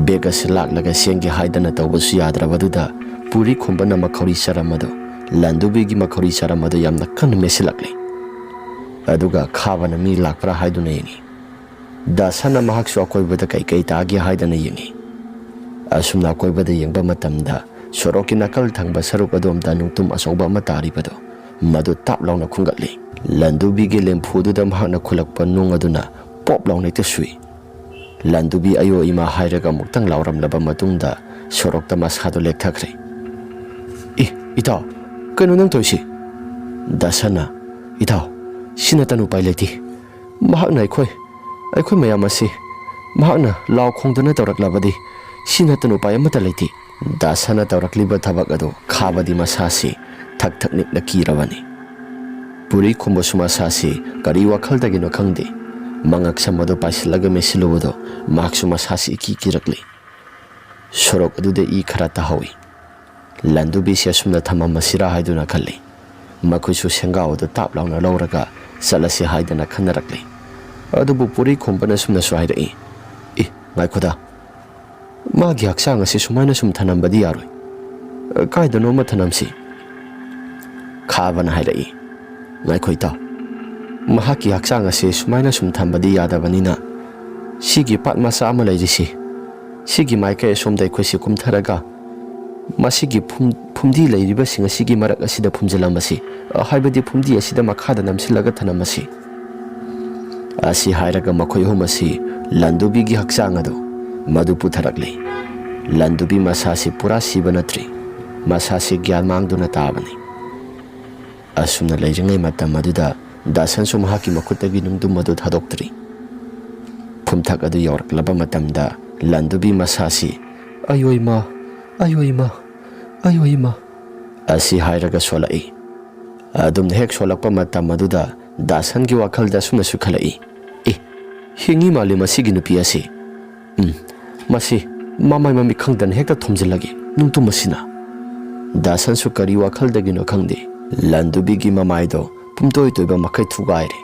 ꯕꯦꯒ ꯑꯁꯤ ꯂꯥꯛꯂꯒ ꯆꯦꯟꯒꯦ ꯍꯥꯏꯗꯅ ꯇꯧꯕꯁꯨ ꯌꯥꯗ꯭ꯔꯕꯗꯨꯗ ꯄꯨꯔꯤ ꯈꯨꯝꯕꯅ ꯃꯈꯧꯔꯤ ꯆꯔꯝ ꯑꯗꯨ, ꯂꯟꯗꯨꯕꯤꯒꯤ ꯃꯈꯧꯔꯤ ꯆꯔꯝ ꯑꯗꯨ ꯌꯥꯝꯅ ꯀꯟꯅ ꯃꯦꯠꯁꯤꯜꯂꯛꯂꯦ꯫ ꯑꯗꯨꯒ ꯈꯥꯕꯅ ꯃꯤ ꯂꯥꯛꯄ꯭ꯔꯥ ꯍꯥꯏꯗꯨꯅ ꯌꯦꯡꯉꯤ꯫ ꯗꯥꯁꯟꯅ ꯃꯍꯥꯛꯁꯨ ꯑꯀꯣꯏꯕꯗ ꯀꯩꯀꯩ ꯇꯥꯒꯦ ꯍꯥꯏꯗꯅ ꯌꯦꯡꯉꯤ꯫ ꯑꯁꯨꯝꯅ ꯑꯀꯣꯏꯕꯗ ꯌꯦꯡꯕ ꯃꯇꯝꯗ ꯁꯣꯔꯣꯛꯀꯤ ꯅꯥꯀꯜ ꯊꯪꯕ ꯁꯔꯨꯛ ꯑꯗꯣꯝꯗ ꯅꯨꯡꯇꯨꯝ ꯑꯆꯧꯕ ꯑꯃ ꯇꯥꯔꯤꯕꯗꯨ ꯃꯗꯨ ꯇꯥꯞ ꯂꯥꯎꯅ ꯈꯨꯡꯒꯠꯂꯤ꯫ ꯂꯟꯗꯨꯕꯤꯒꯤ ꯂꯦꯝꯐꯨꯗꯨꯗ ꯃꯍꯥꯛꯅ ꯈꯨꯜꯂꯛꯄ ꯅꯨꯡ ꯑꯗꯨꯅ ꯄꯣꯞ ꯂꯥꯎꯅ ꯍꯦꯛꯇ ꯁꯨꯏ꯫ ꯂꯟꯗꯨꯕꯤ ꯑꯌꯣ ꯏꯃꯥ ꯍꯥꯏꯔꯒ ꯑꯃꯨꯛꯇꯪ ꯂꯥꯎꯔꯝꯂꯕ ꯃꯇꯨꯡꯗ ꯁꯣꯔꯣꯛꯇ ꯃꯁꯥꯗꯨ ꯂꯦꯛꯊꯈ꯭ꯔꯦ꯫ "ꯏ, ꯏꯇꯥꯎ, ꯀꯩꯅꯣ ꯅꯪ ꯇꯧꯔꯤꯁꯤ?" ꯗꯥꯁꯟꯅ, "ꯏꯇꯥꯎ, ꯁꯤ ꯅꯠꯇꯅ ꯎꯄꯥꯏ ꯂꯩꯇꯦ꯫ ꯃꯍꯥꯛꯅ ꯑꯩꯈꯣꯏ, ꯑꯩꯈꯣꯏ ꯃꯌꯥꯝ ꯑꯁꯤ ꯃꯍꯥꯛꯅ ꯂꯥꯎ ꯈꯣꯡꯗꯅ ꯇꯧꯔꯛꯂꯕꯗꯤ ꯁꯤ ꯅꯠꯇꯅ ꯎꯄꯥꯏ ꯑꯃꯠꯇ ꯂꯩꯇꯦ꯫" ꯗꯥꯁꯟꯅ ꯇꯧꯔꯛꯂꯤꯕ ꯊꯕꯛ ꯑꯗꯨ ꯈꯥꯕꯗꯤ ꯃꯁꯥꯁꯤ ꯊꯛ ꯊꯛ ꯅꯤꯛꯅ ꯀꯤꯔꯕꯅꯤ꯫ ꯄꯨꯔꯤ ꯈꯨꯝꯕꯁꯨ ꯃꯁꯥꯁꯤ ꯀꯔꯤ ꯋꯥꯈꯜꯗꯒꯤꯅꯣ ꯈꯪꯗꯦ, ꯃꯉꯛꯁꯝ ꯑꯗꯨ ꯄꯥꯏꯁꯤꯜꯂꯒ ꯃꯦꯠꯁꯤꯜꯂꯨꯕꯗꯨ ꯃꯍꯥꯛꯁꯨ ꯃꯁꯥꯁꯤ ꯏꯀꯤ ꯀꯤꯔꯛꯂꯤ꯫ ꯁꯣꯔꯣꯛ ꯑꯗꯨꯗ ꯏ ꯈꯔ ꯇꯥꯍꯧꯏ꯫ ꯂꯟꯗꯨꯕꯤꯁꯦ ꯑꯁꯨꯝꯅ ꯊꯝꯃꯝꯃꯁꯤꯔꯥ ꯍꯥꯏꯗꯨꯅ ꯈꯜꯂꯤ꯫ ꯃꯈꯣꯏꯁꯨ ꯁꯦꯡꯒꯥꯎ ꯑꯗꯨ ꯇꯥꯞ ꯂꯥꯎꯅ ꯂꯧꯔꯒ ꯆꯠꯂꯁꯤ ꯍꯥꯏꯗꯅ ꯈꯟꯅꯔꯛꯂꯤ꯫ ꯑꯗꯨꯕꯨ ꯄꯨꯔꯤ ꯈꯣꯝꯕꯅ ꯑꯁꯨꯝꯅꯁꯨ ꯍꯥꯏꯔꯛꯏ, "ꯏ, ꯉꯥꯏꯈꯣꯗ, ꯃꯥꯒꯤ ꯍꯛꯆꯥꯡ ꯑꯁꯤ ꯁꯨꯃꯥꯏꯅ ꯁꯨꯝ ꯊꯅꯝꯕꯗꯤ ꯌꯥꯔꯣꯏ꯫ ꯀꯥꯏꯗꯅꯣꯃ ꯊꯅꯝꯁꯤ꯫" ꯈꯥꯕꯅ ꯍꯥꯏꯔꯛꯏ, "ꯉꯥꯏꯈꯣ ꯏꯇꯥꯎ, ꯃꯍꯥꯛꯀꯤ ꯍꯛꯆꯥꯡ ꯑꯁꯤ ꯁꯨꯃꯥꯏꯅ ꯁꯨꯝ ꯊꯝꯕꯗꯤ ꯌꯥꯗꯕꯅꯤꯅ ꯁꯤꯒꯤ ꯄꯥꯠ ꯃꯆꯥ ꯑꯃ ꯂꯩꯔꯤꯁꯤ, ꯁꯤꯒꯤ ꯃꯥꯏꯀꯩ ꯑꯁꯣꯝꯗ ꯑꯩꯈꯣꯏꯁꯤ ꯀꯨꯝꯊꯔꯒ ꯃꯁꯤꯒꯤ ꯐꯨꯝ-, ꯐꯨꯝꯗꯤ ꯂꯩꯔꯤꯕꯁꯤꯡ ꯑꯁꯤꯒꯤ ꯃꯔꯛ ꯑꯁꯤꯗ ꯐꯨꯝꯖꯤꯜꯂꯝꯃꯁꯤ, ꯍꯥꯏꯕꯗꯤ ꯐꯨꯝꯗꯤ ꯑꯁꯤꯗ ꯃꯈꯥꯗ ꯅꯝꯁꯤꯜꯂꯒ ꯊꯅꯝꯃꯁꯤ꯫" ꯑꯁꯤ ꯍꯥꯏꯔꯒ ꯃꯈꯣꯏ ꯑꯍꯨꯝ ꯑꯁꯤ ꯂꯟꯗꯨꯕꯤꯒꯤ ꯍꯛꯆꯥꯡ ꯑꯗꯨ ꯃꯗꯨ ꯄꯨꯊꯔꯛꯂꯤ꯫ ꯂꯟꯗꯨꯕꯤ ꯃꯁꯥꯁꯤ ꯄꯨꯔꯥ ꯁꯤꯕ ꯅꯠꯇ꯭ꯔꯤ, ꯃꯁꯥꯁꯤ ꯒ꯭ꯌꯥꯟ ꯃꯥꯡꯗꯨꯅ ꯇꯥꯕꯅꯤ꯫ ꯑꯁꯨꯝꯅ ꯂꯩꯔꯤꯉꯩ ꯃꯇꯝ ꯑꯗꯨꯗ ꯗꯥꯁꯟꯁꯨ ꯃꯍꯥꯛꯀꯤ ꯃꯈꯨꯠꯇꯒꯤ ꯅꯨꯡꯗꯨꯝ ꯑꯗꯨ ꯊꯥꯗꯣꯛꯇ꯭ꯔꯤ꯫ ꯐꯨꯝꯊꯛ ꯑꯗꯨ ꯌꯧꯔꯛꯂꯕ ꯃꯇꯝꯗ ꯂꯟꯗꯨꯕꯤ ꯃꯁꯥꯁꯤ, "ꯑꯌꯣ ꯏꯃꯥ, ꯑꯌꯣ ꯏꯃꯥ, ꯑꯌꯣ ꯏꯃꯥ" ꯑꯁꯤ ꯍꯥꯏꯔꯒ ꯁꯣꯜꯂꯛꯏ꯫ ꯑꯗꯨꯝꯅ ꯍꯦꯛ ꯁꯣꯜꯂꯛꯄ ꯃꯇꯝ ꯑꯗꯨꯗ ꯗꯥꯁꯟꯒꯤ ꯋꯥꯈꯜꯗ ꯑꯁꯨꯝꯅꯁꯨ ꯈꯜꯂꯛꯏ, "ꯑꯦ, ꯍꯤꯡꯉꯤ ꯃꯥꯜꯂꯤ ꯃꯁꯤꯒꯤ ꯅꯨꯄꯤ ꯑꯁꯤ꯫ ꯎꯝ, ꯃꯁꯤ ꯃꯃꯥꯏ ꯃꯃꯤꯠ ꯈꯪꯗꯅ ꯍꯦꯛꯇ ꯊꯣꯝꯖꯤꯜꯂꯒꯦ ꯅꯨꯡꯇꯨꯝ ꯑꯁꯤꯅ꯫" ꯗꯥꯁꯟꯁꯨ ꯀꯔꯤ ꯋꯥꯈꯜꯗꯒꯤꯅꯣ ꯈꯪꯗꯦ, ꯂꯟꯗꯨꯕꯤꯒꯤ ꯃꯃꯥꯏꯗꯣ ꯄꯨꯝꯇꯣꯏ ꯇꯣꯏꯕ ꯃꯈꯩ ꯊꯨꯒꯥꯏꯔꯦ꯫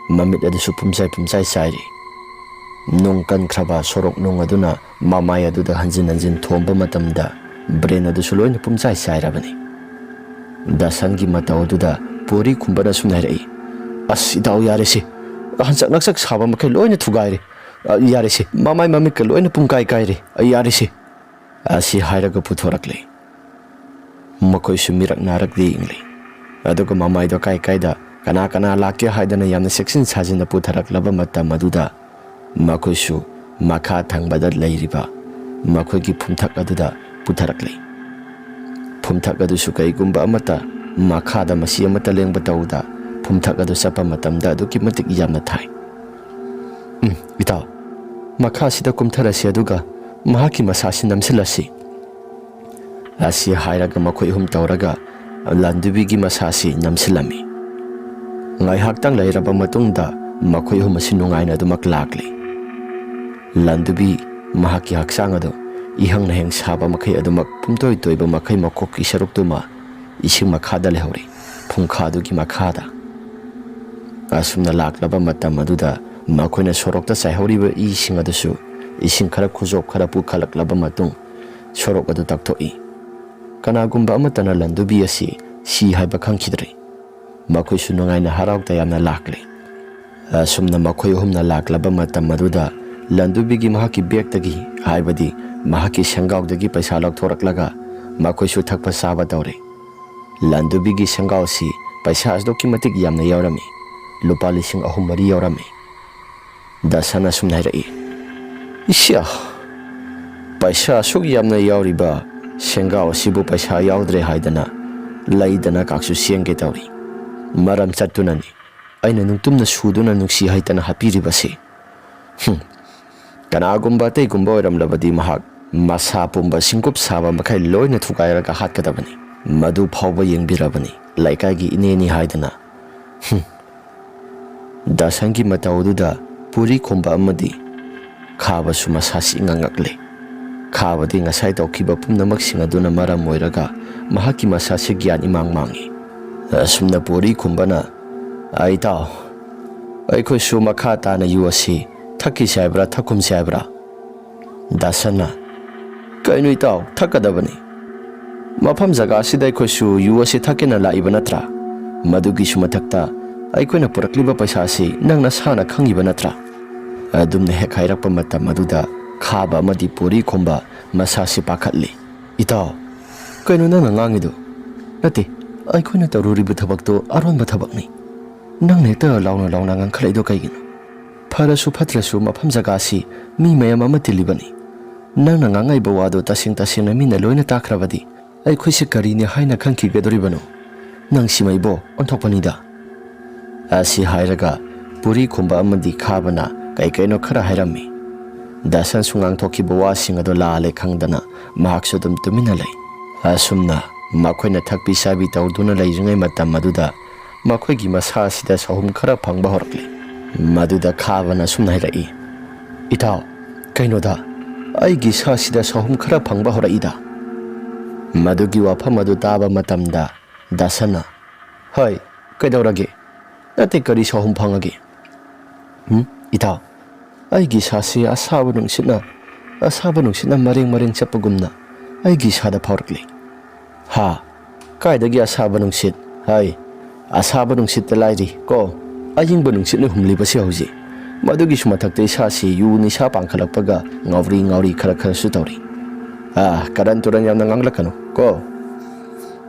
ꯃꯃꯤꯠ ꯑꯗꯨꯁꯨ ꯄꯨꯝꯆꯥꯏ ꯄꯨꯝꯆꯥꯏ ꯆꯥꯏꯔꯤ꯫ ꯅꯨꯡ ꯀꯟꯈ꯭ꯔꯕ ꯁꯣꯔꯣꯛ ꯅꯨꯡ ꯑꯗꯨꯅ ꯃꯃꯥꯏ ꯑꯗꯨꯗ ꯍꯟꯖꯤꯟ ꯍꯟꯖꯤꯟ ꯊꯣꯝꯕ ꯃꯇꯝꯗ ꯕ꯭ꯔꯦꯟ ꯑꯗꯨꯁꯨ ꯂꯣꯏꯅ ꯄꯨꯝꯆꯥꯏ ꯆꯥꯏꯔꯕꯅꯤ꯫ ꯗꯥꯁꯟꯒꯤ ꯃꯇꯧ ꯑꯗꯨꯗ ꯄꯣꯔꯤ ꯈꯨꯝꯕꯅ ꯁꯨꯝꯅ ꯍꯥꯏꯔꯛꯏ, "ꯑꯁ, ꯏꯇꯥꯎ, ꯌꯥꯔꯦꯁꯦ꯫ ꯍꯟꯆꯛ ꯅꯛꯆꯛ ꯁꯥꯕ ꯃꯈꯩ ꯂꯣꯏꯅ ꯊꯨꯒꯥꯏꯔꯦ꯫ ꯑ, ꯌꯥꯔꯦꯁꯦ꯫ ꯃꯃꯥꯏ ꯃꯃꯤꯠꯀ ꯂꯣꯏꯅ ꯄꯨꯡꯀꯥꯏ ꯀꯥꯏꯔꯦ꯫ ꯑ, ꯌꯥꯔꯦꯁꯦ꯫" ꯑꯁꯤ ꯍꯥꯏꯔꯒ ꯄꯨꯊꯣꯔꯛꯂꯦ꯫ ꯃꯈꯣꯏꯁꯨ ꯃꯤꯔꯛ ꯅꯥꯔꯛ ꯌꯦꯡꯂꯤ꯫ ꯑꯗꯨꯒ ꯃꯃꯥꯏꯗꯣ ꯀꯥꯏ ꯀꯥꯏꯗ ꯀꯅꯥ ꯀꯅꯥ ꯂꯥꯛꯀꯦ ꯍꯥꯏꯗꯅ ꯌꯥꯝꯅ ꯆꯦꯛꯁꯤꯟ ꯁꯥꯖꯤꯟꯅ ꯄꯨꯊꯔꯛꯂꯕ ꯃꯇꯝ ꯑꯗꯨꯗ ꯃꯈꯣꯏꯁꯨ ꯃꯈꯥ ꯊꯪꯕꯗ ꯂꯩꯔꯤꯕ ꯃꯈꯣꯏꯒꯤ ꯐꯨꯝꯊꯛ ꯑꯗꯨꯗ ꯄꯨꯊꯔꯛꯂꯤ꯫ ꯐꯨꯝꯊꯛ ꯑꯗꯨꯁꯨ ꯀꯩꯒꯨꯝꯕ ꯑꯃꯠꯇ ꯃꯈꯥꯗ ꯃꯁꯤ ꯑꯃꯠꯇ ꯂꯦꯡꯕ ꯇꯧꯗ ꯐꯨꯝꯊꯛ ꯑꯗꯨ ꯆꯠꯄ ꯃꯇꯝꯗ ꯑꯗꯨꯛꯀꯤ ꯃꯇꯤꯛ ꯌꯥꯝꯅ ꯊꯥꯏ꯫ "ꯎꯝ, ꯏꯇꯥꯎ, ꯃꯈꯥꯁꯤꯗ ꯀꯨꯝꯊꯔꯁꯤ, ꯑꯗꯨꯒ ꯃꯍꯥꯛꯀꯤ ꯃꯁꯥꯁꯤ ꯅꯝꯁꯤꯜꯂꯁꯤ꯫" ꯑꯁꯤ ꯍꯥꯏꯔꯒ ꯃꯈꯣꯏ ꯑꯍꯨꯝ ꯇꯧꯔꯒ ꯂꯥꯟꯗꯨꯕꯤꯒꯤ ꯃꯁꯥꯁꯤ ꯅꯝꯁꯤꯜꯂꯝꯃꯤ꯫ ꯉꯥꯏꯍꯥꯛꯇꯪ ꯂꯩꯔꯕ ꯃꯇꯨꯡꯗ ꯃꯈꯣꯏ ꯑꯍꯨꯝ ꯑꯁꯤ ꯅꯨꯡꯉꯥꯏꯅ ꯑꯗꯨꯃꯛ ꯂꯥꯛꯂꯤ꯫ ꯂꯥꯟꯗꯨꯕꯤ ꯃꯍꯥꯛꯀꯤ ꯍꯛꯆꯥꯡ ꯑꯗꯨ ꯏꯍꯪꯅ ꯍꯦꯡ ꯁꯥꯕ ꯃꯈꯩ ꯑꯗꯨꯃꯛ ꯄꯨꯝꯇꯣꯏ ꯇꯣꯏꯕ ꯃꯈꯩ ꯃꯀꯣꯛꯀꯤ ꯁꯔꯨꯛꯇꯨꯃ ꯏꯁꯤꯡ ꯃꯈꯥꯗ ꯂꯩꯍꯧꯔꯤ, ꯐꯨꯡꯈꯥꯗꯨꯒꯤ ꯃꯈꯥꯗ꯫ ꯑꯁꯨꯝꯅ ꯂꯥꯛꯂꯕ ꯃꯇꯝ ꯑꯗꯨꯗ ꯃꯈꯣꯏꯅ ꯁꯣꯔꯣꯛꯇ ꯆꯥꯏꯍꯧꯔꯤꯕ ꯏꯁꯤꯡ ꯑꯗꯨꯁꯨ ꯏꯁꯤꯡ ꯈꯔ ꯈꯨꯖꯣꯞ ꯈꯔ ꯄꯨꯈꯠꯂꯛꯂꯕ ꯃꯇꯨꯡ ꯁꯣꯔꯣꯛ ꯑꯗꯨ ꯇꯛꯊꯣꯛꯏ꯫ ꯀꯅꯥꯒꯨꯝꯕ ꯑꯃꯠꯇꯅ ꯂꯟꯗꯨꯕꯤ ꯑꯁꯤ ꯁꯤ ꯍꯥꯏꯕ ꯈꯪꯈꯤꯗ꯭ꯔꯦ꯫ ꯃꯈꯣꯏꯁꯨ ꯅꯨꯡꯉꯥꯏꯅ ꯍꯔꯥꯎ ꯇꯌꯥꯝꯅ ꯂꯥꯛꯂꯤ꯫ ꯑꯁꯨꯝꯅ ꯃꯈꯣꯏ ꯑꯍꯨꯝꯅ ꯂꯥꯛꯂꯕ ꯃꯇꯝ ꯑꯗꯨꯗ ꯂꯟꯗꯨꯕꯤꯒꯤ ꯃꯍꯥꯛꯀꯤ ꯕꯦꯒꯇꯒꯤ, ꯍꯥꯏꯕꯗꯤ ꯃꯍꯥꯛꯀꯤ ꯁꯦꯡꯒꯥꯎꯗꯒꯤ ꯄꯩꯁꯥ ꯂꯧꯊꯣꯔꯛꯂꯒ ꯃꯈꯣꯏꯁꯨ ꯊꯛꯄ ꯆꯥꯕ ꯇꯧꯔꯦ꯫ ꯂꯟꯗꯨꯕꯤꯒꯤ ꯁꯦꯡꯒꯥꯎꯁꯤ ꯄꯩꯁꯥ ꯑꯗꯨꯛꯀꯤ ꯃꯇꯤꯛ ꯌꯥꯝꯅ ꯌꯥꯎꯔꯝꯃꯤ꯫ ꯂꯨꯄꯥ ꯂꯤꯁꯤꯡ ꯑꯍꯨꯝ ꯃꯔꯤ ꯌꯥꯎꯔꯝꯃꯤ꯫ ꯗꯥꯁꯟ ꯑꯁꯨꯝꯅ ꯍꯥꯏꯔꯛꯏ, "ꯏꯁ꯭ꯌꯥ, ꯄꯩꯁꯥ ꯑꯁꯨꯛ ꯌꯥꯝꯅ ꯌꯥꯎꯔꯤꯕ ꯁꯦꯡꯒꯥꯎ ꯑꯁꯤꯕꯨ ꯄꯩꯁꯥ ꯌꯥꯎꯗ꯭ꯔꯦ ꯍꯥꯏꯗꯅ ꯂꯩꯗꯅ ꯀꯥꯛꯁꯨ ꯆꯦꯟꯒꯦ ꯇꯧꯔꯤ꯫ ꯃꯔꯝ ꯆꯠꯇꯨꯅꯅꯤ꯫ ꯑꯩꯅ ꯅꯨꯡꯇꯨꯝꯅ ꯁꯨꯗꯨꯅ ꯅꯨꯡꯁꯤ ꯍꯩꯇꯅ ꯍꯥꯠꯄꯤꯔꯤꯕꯁꯤ꯫ ꯍꯨꯝ꯫ ꯀꯅꯥꯒꯨꯝꯕ ꯑꯇꯩꯒꯨꯝꯕ ꯑꯣꯏꯔꯝꯂꯕꯗꯤ ꯃꯍꯥꯛ ꯃꯁꯥ ꯄꯨꯝꯕ ꯁꯤꯡꯀꯨꯞ ꯁꯥꯕ ꯃꯈꯩ ꯂꯣꯏꯅ ꯊꯨꯒꯥꯏꯔꯒ ꯍꯥꯠꯀꯗꯕꯅꯤ꯫ ꯃꯗꯨ ꯐꯥꯎꯕ ꯌꯦꯡꯕꯤꯔꯕꯅꯤ, ꯂꯩꯀꯥꯏꯒꯤ ꯏꯅꯦꯅꯤ ꯍꯥꯏꯗꯅ꯫" ꯍꯨꯝ꯫ ꯗꯥꯁꯟꯒꯤ ꯃꯇꯧ ꯑꯗꯨꯗ ꯄꯨꯔꯤ ꯈꯨꯝꯕ ꯑꯃꯗꯤ ꯈꯥꯕꯁꯨ ꯃꯁꯥꯁꯤ ꯉꯥꯡꯉꯛꯂꯦ꯫ ꯈꯥꯕꯗꯤ ꯉꯁꯥꯏ ꯇꯧꯈꯤꯕ ꯄꯨꯝꯅꯃꯛꯁꯤꯡ ꯑꯗꯨꯅ ꯃꯔꯝ ꯑꯣꯏꯔꯒ ꯃꯍꯥꯛꯀꯤ ꯃꯁꯥꯁꯤ ꯒ꯭ꯌꯥꯟ ꯏꯃꯥꯡ ꯃꯥꯡꯉꯤ꯫ ꯑꯁꯨꯝꯅ ꯄꯨꯔꯤ ꯈꯨꯝꯕꯅ, "ꯑꯩ ꯏꯇꯥꯎ, ꯑꯩꯈꯣꯏꯁꯨ ꯃꯈꯥ ꯇꯥꯅ ꯌꯨ ꯑꯁꯤ ꯊꯛꯈꯤꯁꯤ ꯍꯥꯏꯕ꯭ꯔꯥ, ꯊꯛꯀꯨꯝꯁꯤ ꯍꯥꯏꯕ꯭ꯔꯥ? ꯗꯥꯁꯟꯅ, "ꯀꯩꯅꯣ ꯏꯇꯥꯎ, ꯊꯛꯀꯗꯕꯅꯤ꯫ ꯃꯐꯝ ꯖꯒꯥ ꯑꯁꯤꯗ ꯑꯩꯈꯣꯏꯁꯨ ꯌꯨ ꯑꯁꯤ ꯊꯛꯀꯦꯅ ꯂꯥꯛꯏꯕ ꯅꯠꯇ꯭ꯔꯥ? ꯃꯗꯨꯒꯤꯁꯨ ꯃꯊꯛꯇ ꯑꯩꯈꯣꯏꯅ ꯄꯨꯔꯛꯂꯤꯕ ꯄꯩꯁꯥ ꯑꯁꯤ ꯅꯪ ꯅꯁꯥꯅ ꯈꯪꯉꯤꯕ ꯅꯠꯇ꯭ꯔꯥ?" ꯑꯗꯨꯝꯅ ꯍꯦꯛ ꯍꯥꯏꯔꯛꯄ ꯃꯇꯝ ꯑꯗꯨꯗ ꯈꯥꯕ ꯑꯃꯗꯤ ꯄꯨꯔꯤ ꯈꯨꯝꯕ ꯃꯁꯥꯁꯤ ꯄꯥꯈꯠꯂꯤ꯫ "ꯏꯇꯥꯎ, ꯀꯩꯅꯣ ꯅꯪꯅ ꯉꯥꯡꯉꯤꯗꯨ? ꯅꯠꯇꯦ, ꯑꯩꯈꯣꯏꯅ ꯇꯧꯔꯨꯔꯤꯕ ꯊꯕꯛꯇꯨ ꯑꯔꯣꯟꯕ ꯊꯕꯛꯅꯤ꯫ ꯅꯪꯅ ꯍꯦꯛꯇ ꯂꯥꯎꯅ ꯂꯥꯎꯅ ꯉꯥꯡꯈꯠꯂꯛꯏꯗꯣ ꯀꯩꯒꯤꯅꯣ? ꯐꯔꯁꯨ ꯐꯠꯇ꯭ꯔꯁꯨ ꯃꯐꯝ ꯖꯒꯥꯁꯤ ꯃꯤ ꯃꯌꯥꯝ ꯑꯃ ꯇꯤꯜꯂꯤꯕꯅꯤ꯫ ꯅꯪꯅ ꯉꯥꯡꯉꯛꯏꯕ ꯋꯥꯗꯣ ꯇꯁꯦꯡ ꯇꯁꯦꯡꯅ ꯃꯤꯅ ꯂꯣꯏꯅ ꯇꯥꯈ꯭ꯔꯕꯗꯤ ꯑꯩꯈꯣꯏꯁꯦ ꯀꯔꯤꯅꯤ ꯍꯥꯏꯅ ꯈꯟꯈꯤꯒꯗꯧꯔꯤꯕꯅꯣ? ꯅꯪ ꯁꯤꯃꯩꯕꯣ ꯑꯣꯟꯊꯣꯛꯄꯅꯤꯗ!" ꯑꯁꯤ ꯍꯥꯏꯔꯒ ꯄꯨꯔꯤ ꯈꯨꯝꯕ ꯑꯃꯗꯤ ꯈꯥꯕꯅ ꯀꯩ ꯀꯩꯅꯣ ꯈꯔ ꯍꯥꯏꯔꯝꯃꯤ꯫ ꯗꯥꯁꯟꯁꯨ ꯉꯥꯡꯊꯣꯛꯈꯤꯕ ꯋꯥꯁꯤꯡ ꯑꯗꯨ ꯂꯥꯜꯂꯦ ꯈꯪꯗꯅ ꯃꯍꯥꯛꯁꯨ ꯑꯗꯨꯝ ꯇꯨꯃꯤꯟꯅ ꯂꯩ꯫ ꯑꯁꯨꯝꯅ ꯃꯈꯣꯏꯅ ꯊꯛꯄꯤ ꯆꯥꯕꯤ ꯇꯧꯗꯨꯅ ꯂꯩꯔꯤꯉꯩ ꯃꯇꯝ ꯑꯗꯨꯗ ꯃꯈꯣꯏꯒꯤ ꯃꯁꯥ ꯑꯁꯤꯗ ꯁꯥꯍꯨꯝ ꯈꯔ ꯐꯪꯕ ꯍꯧꯔꯛꯂꯤ꯫ ꯃꯗꯨꯗ ꯈꯥꯕꯅ ꯑꯁꯨꯝꯅ ꯍꯥꯏꯔꯛꯏ, "ꯏꯇꯥꯎ, ꯀꯩꯅꯣꯗ, ꯑꯩꯒꯤ ꯏꯁꯥꯁꯤꯗ ꯁꯥꯍꯨꯝ ꯈꯔ ꯐꯪꯕ ꯍꯧꯔꯛꯏꯗ!" ꯃꯗꯨꯒꯤ ꯋꯥꯐꯝ ꯑꯗꯨ ꯇꯥꯕ ꯃꯇꯝꯗ ꯗꯥꯁꯟꯅ, "ꯍꯣꯏ, ꯀꯩꯗꯧꯔꯒꯦ? ꯅꯠꯇꯦ, ꯀꯔꯤ ꯁꯥꯍꯨꯝ ꯐꯪꯉꯒꯦ?" "ꯎꯝ, ꯏꯇꯥꯎ, ꯑꯩꯒꯤ ꯏꯁꯥꯁꯤ ꯑꯁꯥꯕ ꯅꯨꯡꯁꯤꯠꯅ, ꯑꯁꯥꯕ ꯅꯨꯡꯁꯤꯠꯅ ꯃꯔꯦꯡ ꯃꯔꯦꯡ ꯆꯠꯄꯒꯨꯝꯅ ꯑꯩꯒꯤ ꯏꯁꯥꯗ ꯐꯥꯎꯔꯛꯂꯤ꯫" "ꯍꯥ? ꯀꯥꯏꯗꯒꯤ ꯑꯁꯥꯕ ꯅꯨꯡꯁꯤꯠ? ꯍꯥꯏ, ꯑꯁꯥꯕ ꯅꯨꯡꯁꯤꯠꯇ ꯂꯥꯏꯔꯤ ꯀꯣ, ꯑꯏꯪꯕ ꯅꯨꯡꯁꯤꯠꯅ ꯍꯨꯝꯂꯤꯕꯁꯤ ꯍꯧꯖꯤꯛ꯫ ꯃꯗꯨꯒꯤꯁꯨ ꯃꯊꯛꯇ ꯏꯁꯥꯁꯤ ꯌꯨ ꯅꯤꯁꯥ ꯄꯥꯡꯈꯠꯂꯛꯄꯒ ꯉꯥꯎꯔꯤ ꯉꯥꯎꯔꯤ ꯈꯔ ꯈꯔꯁꯨ ꯇꯧꯔꯤ꯫ ꯑꯥ, ꯀꯔꯟ ꯇꯨꯔꯟ ꯌꯥꯝꯅ ꯉꯥꯡꯂꯛꯀꯅꯨ ꯀꯣ!"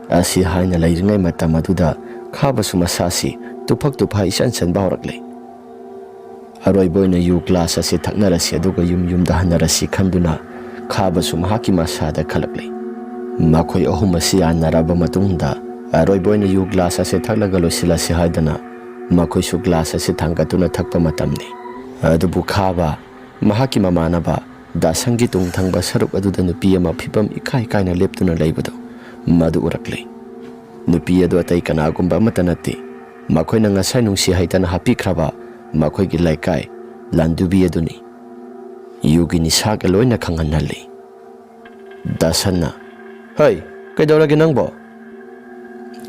ꯑꯁꯤ ꯍꯥꯏꯅ ꯂꯩꯔꯤꯉꯩ ꯃꯇꯝ ꯑꯗꯨꯗ ꯈꯥꯕꯁꯨ ꯃꯁꯥꯁꯤ ꯇꯨꯐꯛ ꯇꯨꯐꯥ ꯏꯆꯟ ꯆꯟꯕ ꯍꯧꯔꯛꯂꯦ꯫ ꯑꯔꯣꯏꯕ ꯑꯣꯏꯅ ꯌꯨ ꯒ꯭ꯂꯥꯁ ꯑꯁꯤ ꯊꯛꯅꯔꯁꯤ, ꯑꯗꯨꯒ ꯌꯨꯝ ꯌꯨꯝꯗ ꯍꯟꯅꯔꯁꯤ ꯈꯟꯗꯨꯅ ꯈꯥꯕꯁꯨ ꯃꯍꯥꯛꯀꯤ ꯃꯁꯥꯗ ꯈꯜꯂꯛꯂꯦ꯫ ꯃꯈꯣꯏ ꯑꯍꯨꯝ ꯑꯁꯤ ꯌꯥꯅꯔꯕ ꯃꯇꯨꯡꯗ ꯑꯔꯣꯏꯕ ꯑꯣꯏꯅ ꯌꯨ ꯒ꯭ꯂꯥꯁ ꯑꯁꯤ ꯊꯛꯂꯒ ꯂꯣꯏꯁꯤꯜꯂꯁꯤ ꯍꯥꯏꯗꯨꯅ ꯃꯈꯣꯏꯁꯨ ꯒ꯭ꯂꯥꯁ ꯑꯁꯤ ꯊꯥꯡꯒꯠꯇꯨꯅ ꯊꯛꯄ ꯃꯇꯝꯅꯤ꯫ ꯑꯗꯨꯕꯨ ꯈꯥꯕ ꯃꯍꯥꯛꯀꯤ ꯃꯃꯥꯟꯅꯕ ꯗꯥꯁꯟꯒꯤ ꯇꯨꯡ ꯊꯪꯕ ꯁꯔꯨꯛ ꯑꯗꯨꯗ ꯅꯨꯄꯤ ꯑꯃ ꯐꯤꯕꯝ ꯏꯀꯥꯏ ꯀꯥꯏꯅ ꯂꯦꯞꯇꯨꯅ ꯂꯩꯕꯗꯨ ꯃꯗꯨ ꯎꯔꯛꯂꯦ꯫ ꯅꯨꯄꯤ ꯑꯗꯨ ꯑꯇꯩ ꯀꯅꯥꯒꯨꯝꯕ ꯑꯃꯠꯇ ꯅꯠꯇꯦ, ꯃꯈꯣꯏꯅ ꯉꯁꯥꯏ ꯅꯨꯡꯁꯤ ꯍꯩꯇꯅ ꯍꯥꯞꯄꯤꯈ꯭ꯔꯕ ꯃꯈꯣꯏꯒꯤ ꯂꯩꯀꯥꯏ ꯂꯥꯟꯗꯨꯕꯤ ꯑꯗꯨꯅꯤ꯫ ꯌꯨꯒꯤ ꯅꯤꯁꯥꯒ ꯂꯣꯏꯅ ꯈꯪꯍꯟꯍꯜꯂꯤ꯫ ꯗꯥꯁꯟꯅ, "ꯍꯩ, ꯀꯩꯗꯧꯔꯒꯦ ꯅꯪꯕꯣ?"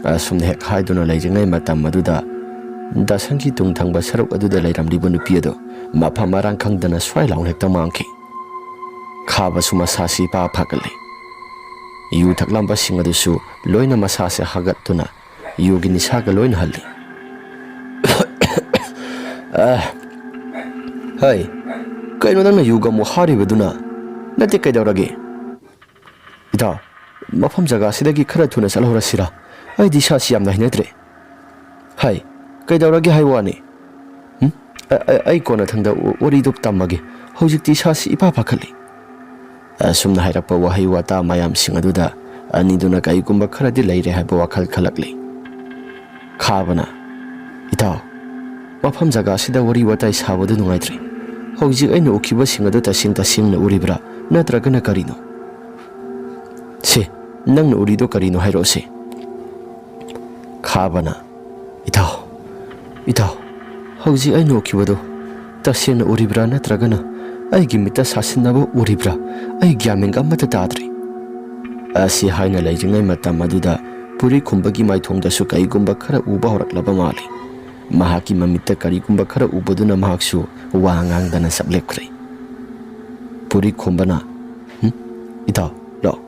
ꯑꯁꯨꯝꯅ ꯍꯦꯛ ꯍꯥꯏꯗꯨꯅ ꯂꯩꯔꯤꯉꯩ ꯃꯇꯝ ꯑꯗꯨꯗ ꯗꯥꯁꯟꯒꯤ ꯇꯨꯡ ꯊꯪꯕ ꯁꯔꯨꯛ ꯑꯗꯨꯗ ꯂꯩꯔꯝꯂꯤꯕ ꯅꯨꯄꯤ ꯑꯗꯨ ꯃꯐꯝ ꯃꯔꯥꯡ ꯈꯪꯗꯅ ꯁ꯭ꯋꯥꯏ ꯂꯥꯎꯅ ꯍꯦꯛꯇ ꯃꯥꯡꯈꯤ꯫ ꯈꯥꯕꯁꯨ ꯃꯁꯥꯁꯤ ꯏꯄꯥ ꯐꯥꯒꯠꯂꯤ꯫ ꯌꯨ ꯊꯛꯂꯝꯕꯁꯤꯡ ꯑꯗꯨꯁꯨ ꯂꯣꯏꯅ ꯃꯁꯥꯁꯦ ꯍꯥꯒꯠꯇꯨꯅ ꯌꯨꯒꯤ ꯅꯤꯁꯥꯒ ꯂꯣꯏꯅ ꯍꯜꯂꯤ꯫ ꯑ, ꯍꯩ, ꯀꯩꯅꯣ ꯅꯪꯅ ꯌꯨꯒ ꯑꯃꯨꯛ ꯍꯥꯔꯤꯕꯗꯨꯅ? ꯅꯠꯇꯦ, ꯀꯩꯗꯧꯔꯒꯦ? ꯏꯇꯥꯎ, ꯃꯐꯝ ꯖꯒꯥꯁꯤꯗꯒꯤ ꯈꯔ ꯊꯨꯅ ꯆꯠꯍꯧꯔꯁꯤꯔꯥ? ꯑꯩꯗꯤ ꯏꯁꯥꯁꯤ ꯌꯥꯝꯅ ꯍꯩꯅꯗ꯭ꯔꯦ꯫ ꯍꯩ, ꯀꯩꯗꯧꯔꯒꯦ ꯍꯥꯏ ꯋꯥꯅꯤ? ꯍꯨꯝ? ꯑ-, ꯑ-, ꯑꯩ ꯀꯣꯟꯅꯊꯪꯗ ꯋꯥ-, ꯋꯥꯔꯤꯗꯨ ꯇꯝꯃꯒꯦ꯫ ꯍꯧꯖꯤꯛꯇꯤ ꯏꯁꯥꯁꯤ ꯏꯄꯥ ꯄꯥꯈꯠꯂꯤ꯫ ꯑꯁꯨꯝꯅ ꯍꯥꯏꯔꯛꯄ ꯋꯥꯍꯩ ꯋꯥꯇꯥ ꯃꯌꯥꯝꯁꯤꯡ ꯑꯗꯨꯗ ꯑꯅꯤꯗꯨꯅ ꯀꯔꯤꯒꯨꯝꯕ ꯈꯔꯗꯤ ꯂꯩꯔꯦ ꯍꯥꯏꯕ ꯋꯥꯈꯜ ꯈꯜꯂꯛꯂꯤ꯫ ꯈꯥꯕꯅ, "ꯏꯇꯥꯎ, ꯃꯐꯝ ꯖꯒꯥꯁꯤꯗ ꯋꯥꯔꯤ ꯋꯥꯇꯥꯏ ꯁꯥꯕꯗꯨ ꯅꯨꯡꯉꯥꯏꯇ꯭ꯔꯦ꯫ ꯍꯧꯖꯤꯛ ꯑꯩꯅ ꯎꯈꯤꯕꯁꯤꯡ ꯑꯗꯨ ꯇꯁꯦꯡ ꯇꯁꯦꯡꯅ ꯎꯔꯤꯕ꯭ꯔꯥ, ꯅꯠꯇ꯭ꯔꯒꯅ ꯀꯔꯤꯅꯣ? ꯁꯦ, ꯅꯪꯅ ꯎꯔꯤꯗꯣ ꯀꯔꯤꯅꯣ ꯍꯥꯏꯔꯛꯑꯣꯁꯦ?" ꯈꯥꯕꯅ, "ꯏꯇꯥꯎ, ꯏꯇꯥꯎ, ꯍꯧꯖꯤꯛ ꯑꯩꯅ ꯎꯈꯤꯕꯗꯨ ꯇꯁꯦꯡꯅ ꯎꯔꯤꯕ꯭ꯔꯥ, ꯅꯠꯇ꯭ꯔꯒꯅ ꯑꯩꯒꯤ ꯃꯤꯠꯇ ꯁꯥꯁꯤꯟꯅꯕ ꯎꯔꯤꯕ꯭ꯔꯥ? ꯑꯩ ꯒ꯭ꯌꯥꯟ ꯃꯦꯟꯒ ꯑꯃꯠꯇ ꯇꯥꯗ꯭ꯔꯦ꯫" ꯑꯁꯤ ꯍꯥꯏꯅ ꯂꯩꯔꯤꯉꯩ ꯃꯇꯝ ꯑꯗꯨꯗ ꯄꯨꯔꯤ ꯈꯨꯝꯕꯒꯤ ꯃꯥꯏꯊꯣꯡꯗꯁꯨ ꯀꯔꯤꯒꯨꯝꯕ ꯈꯔ ꯎꯕ ꯍꯧꯔꯛꯂꯕ ꯃꯥꯜꯂꯤ꯫ ꯃꯍꯥꯛꯀꯤ ꯃꯃꯤꯠꯇ ꯀꯔꯤꯒꯨꯝꯕ ꯈꯔ ꯎꯕꯗꯨꯅ ꯃꯍꯥꯛꯁꯨ ꯋꯥ ꯉꯥꯡꯗꯅ ꯆꯞ ꯂꯦꯞꯈ꯭ꯔꯦ꯫ ꯄꯨꯔꯤ ꯈꯨꯝꯕꯅ, "ꯍꯨꯝ? ꯏꯇꯥꯎ, ꯂꯥꯛꯑꯣ,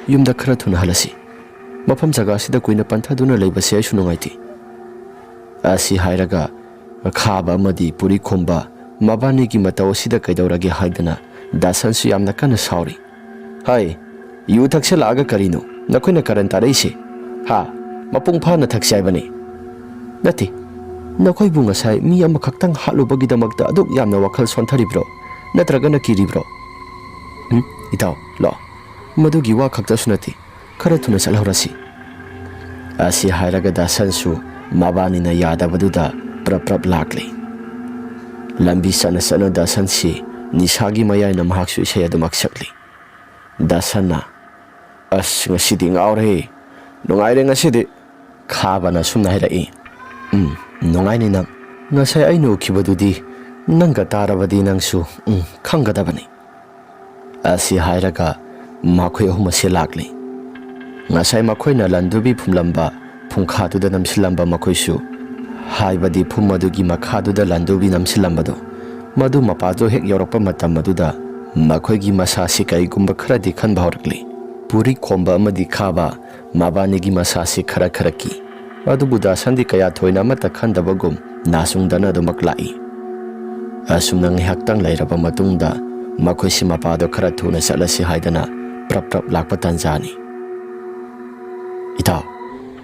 ꯌꯨꯝꯗ ꯈꯔ ꯊꯨꯅ ꯍꯜꯂꯁꯤ꯫ ꯃꯐꯝ ꯖꯒꯥꯁꯤꯗ ꯀꯨꯏꯅ ꯄꯟꯊꯗꯨꯅ ꯂꯩꯕꯁꯦ ꯑꯩꯁꯨ ꯅꯨꯡꯉꯥꯏꯇꯦ꯫" ꯑꯁꯤ ꯍꯥꯏꯔꯒ ꯈꯥꯕ ꯑꯃꯗꯤ ꯄꯨꯔꯤ ꯈꯨꯝꯕ ꯃꯕꯥꯅꯤꯒꯤ ꯃꯇꯧ ꯑꯁꯤꯗ ꯀꯩꯗꯧꯔꯒꯦ ꯍꯥꯏꯗꯅ ꯗꯥꯁꯟꯁꯨ ꯌꯥꯝꯅ ꯀꯟꯅ ꯁꯥꯎꯔꯤ꯫ "ꯍꯥꯏ, ꯌꯨ ꯊꯛꯆꯜꯂꯛꯑꯒ ꯀꯔꯤꯅꯣ? ꯅꯈꯣꯏꯅ ꯀꯔꯟ ꯇꯥꯔꯛꯏꯁꯦ? ꯍꯥ? ꯃꯄꯨꯡ ꯐꯥꯅ ꯊꯛꯁꯦ ꯍꯥꯏꯕꯅꯤ꯫ ꯅꯠꯇꯦ, ꯅꯈꯣꯏꯕꯨ ꯉꯁꯥꯏ ꯃꯤ ꯑꯃꯈꯛꯇꯪ ꯍꯥꯠꯂꯨꯕꯒꯤꯗꯃꯛꯇ ꯑꯗꯨꯛ ꯌꯥꯝꯅ ꯋꯥꯈꯜ ꯁꯣꯟꯊꯔꯤꯕ꯭ꯔꯣ? ꯅꯠꯇ꯭ꯔꯒꯅ ꯀꯤꯔꯤꯕ꯭ꯔꯣ? ꯎꯝ, ꯏꯇꯥꯎ, ꯂꯥꯛꯑꯣ꯫ ꯃꯗꯨꯒꯤ ꯋꯥ ꯈꯛꯇꯁꯨ ꯅꯠꯇꯦ, ꯈꯔ ꯊꯨꯅ ꯆꯠꯍꯧꯔꯁꯤ꯫" ꯑꯁꯤ ꯍꯥꯏꯔꯒ ꯗꯥꯁꯟꯁꯨ ꯃꯕꯥꯅꯤꯅ ꯌꯥꯗꯕꯗꯨꯗ ꯄ꯭ꯔꯞ ꯄ꯭ꯔꯞ ꯂꯥꯛꯂꯤ꯫ ꯂꯝꯕꯤ ꯆꯠꯅ ꯆꯠꯅ ꯗꯥꯁꯟꯁꯤ ꯅꯤꯁꯥꯒꯤ ꯃꯌꯥꯏꯅ ꯃꯍꯥꯛꯁꯨ ꯏꯁꯩ ꯑꯗꯨꯃꯛ ꯁꯛꯂꯤ꯫ ꯗꯥꯁꯟꯅ, "ꯑꯁ, ꯉꯁꯤꯗꯤ ꯉꯥꯎꯔꯦ꯫ ꯅꯨꯡꯉꯥꯏꯔꯦ ꯉꯁꯤꯗꯤ꯫" ꯈꯥꯕꯅ ꯁꯨꯝꯅ ꯍꯥꯏꯔꯛꯏ, "ꯎꯝ, ꯅꯨꯡꯉꯥꯏꯅꯤ ꯅꯪ꯫ ꯉꯁꯥꯏ ꯑꯩꯅ ꯎꯈꯤꯕꯗꯨꯗꯤ ꯅꯪꯒ ꯇꯥꯔꯕꯗꯤ ꯅꯪꯁꯨ, ꯎꯝ, ꯈꯪꯒꯗꯕꯅꯤ꯫" ꯑꯁꯤ ꯍꯥꯏꯔꯒ ꯃꯈꯣꯏ ꯑꯍꯨꯝ ꯑꯁꯤ ꯂꯥꯛꯂꯤ꯫ ꯉꯁꯥꯏ ꯃꯈꯣꯏꯅ ꯂꯟꯗꯨꯕꯤ ꯐꯨꯝꯂꯝꯕ ꯐꯨꯡꯈꯥꯗꯨꯗ ꯅꯝꯁꯤꯜꯂꯝꯕ ꯃꯈꯣꯏꯁꯨ ꯍꯥꯏꯕꯗꯤ ꯐꯨꯝ ꯑꯗꯨꯒꯤ ꯃꯈꯥꯗꯨꯗ ꯂꯟꯗꯨꯕꯤ ꯅꯝꯁꯤꯜꯂꯝꯕꯗꯨ, ꯃꯗꯨ ꯃꯄꯥꯗꯨ ꯍꯦꯛ ꯌꯧꯔꯛꯄ ꯃꯇꯝ ꯑꯗꯨꯗ ꯃꯈꯣꯏꯒꯤ ꯃꯁꯥꯁꯤ ꯀꯔꯤꯒꯨꯝꯕ ꯈꯔꯗꯤ ꯈꯟꯕ ꯍꯧꯔꯛꯂꯤ꯫ ꯄꯨꯔꯤ ꯈꯣꯝꯕ ꯑꯃꯗꯤ ꯈꯥꯕ, ꯃꯕꯥꯅꯤꯒꯤ ꯃꯁꯥꯁꯤ ꯈꯔ ꯈꯔ ꯀꯤ꯫ ꯑꯗꯨꯕꯨ ꯗꯥꯁꯟꯗꯤ ꯀꯌꯥ ꯊꯣꯏꯅ ꯑꯃꯠꯇ ꯈꯟꯗꯕꯒꯨꯝ ꯅꯥꯆꯨꯡꯗꯅ ꯑꯗꯨꯃꯛ ꯂꯥꯛꯏ꯫ ꯑꯁꯨꯝꯅ ꯉꯥꯏꯍꯥꯛꯇꯪ ꯂꯩꯔꯕ ꯃꯇꯨꯡꯗ ꯃꯈꯣꯏꯁꯤ ꯃꯄꯥꯗꯣ ꯈꯔ ꯊꯨꯅ ꯆꯠꯂꯁꯤ ꯍꯥꯏꯗꯅ ꯄ꯭ꯔꯞ ꯄ꯭ꯔꯞ ꯂꯥꯛꯄ ꯇꯥꯟꯖꯥꯅꯤ꯫ "ꯏꯇꯥꯎ,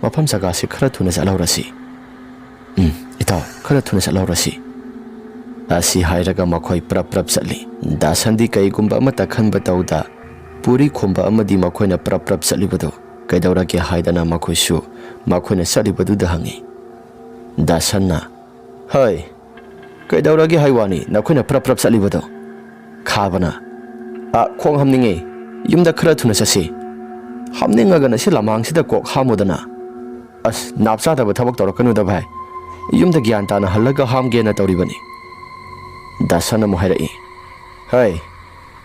ꯃꯐꯝ ꯖꯒꯥꯁꯤ ꯈꯔ ꯊꯨꯅ ꯆꯠꯍꯧꯔꯁꯤ꯫ ꯎꯝ, ꯏꯇꯥꯎ, ꯈꯔ ꯊꯨꯅ ꯆꯠꯍꯧꯔꯁꯤ," ꯑꯁꯤ ꯍꯥꯏꯔꯒ ꯃꯈꯣꯏ ꯄ꯭ꯔꯞ ꯄ꯭ꯔꯞ ꯆꯠꯂꯤ꯫ ꯗꯥꯁꯟꯗꯤ ꯀꯩꯒꯨꯝꯕ ꯑꯃꯠꯇ ꯈꯟꯕ ꯇꯧꯗ ꯄꯨꯔꯤ ꯈꯣꯝꯕ ꯑꯃꯗꯤ ꯃꯈꯣꯏꯅ ꯄ꯭ꯔꯞ ꯄ꯭ꯔꯞ ꯆꯠꯂꯤꯕꯗꯨ ꯀꯩꯗꯧꯔꯒꯦ ꯍꯥꯏꯗꯅ ꯃꯈꯣꯏꯁꯨ ꯃꯈꯣꯏꯅ ꯆꯠꯂꯤꯕꯗꯨꯗ ꯍꯪꯉꯤ꯫ ꯗꯥꯁꯟꯅ, "ꯍꯩ, ꯀꯩꯗꯧꯔꯒꯦ ꯍꯥꯏ ꯋꯥꯅꯤ ꯅꯈꯣꯏꯅ ꯄ꯭ꯔꯞ ꯄ꯭ꯔꯞ ꯆꯠꯂꯤꯕꯗꯣ?" ꯈꯥꯕꯅ, "ꯑ, ꯈꯣꯡ ꯍꯥꯝꯅꯤꯡꯉꯦ, ꯌꯨꯝꯗ ꯈꯔ ꯊꯨꯅ ꯆꯠꯁꯤ꯫ ꯍꯥꯝꯅꯤꯡꯉꯒꯅ ꯁꯤ ꯂꯃꯥꯡꯁꯤꯗ ꯀꯣꯛ ꯍꯥꯝꯃꯨꯗꯅ꯫ ꯑꯁ, ꯅꯥꯞ ꯆꯥꯗꯕ ꯊꯕꯛ ꯇꯧꯔꯛꯀꯅꯨꯗ ꯚꯥꯏ, ꯌꯨꯝꯗ ꯒ꯭ꯌꯥꯟ ꯇꯥꯅ ꯍꯜꯂꯒ ꯍꯥꯝꯒꯦꯅ ꯇꯧꯔꯤꯕꯅꯤ꯫" ꯗꯥꯁꯟ ꯑꯃꯨꯛ ꯍꯥꯏꯔꯛꯏ, "ꯍꯩ,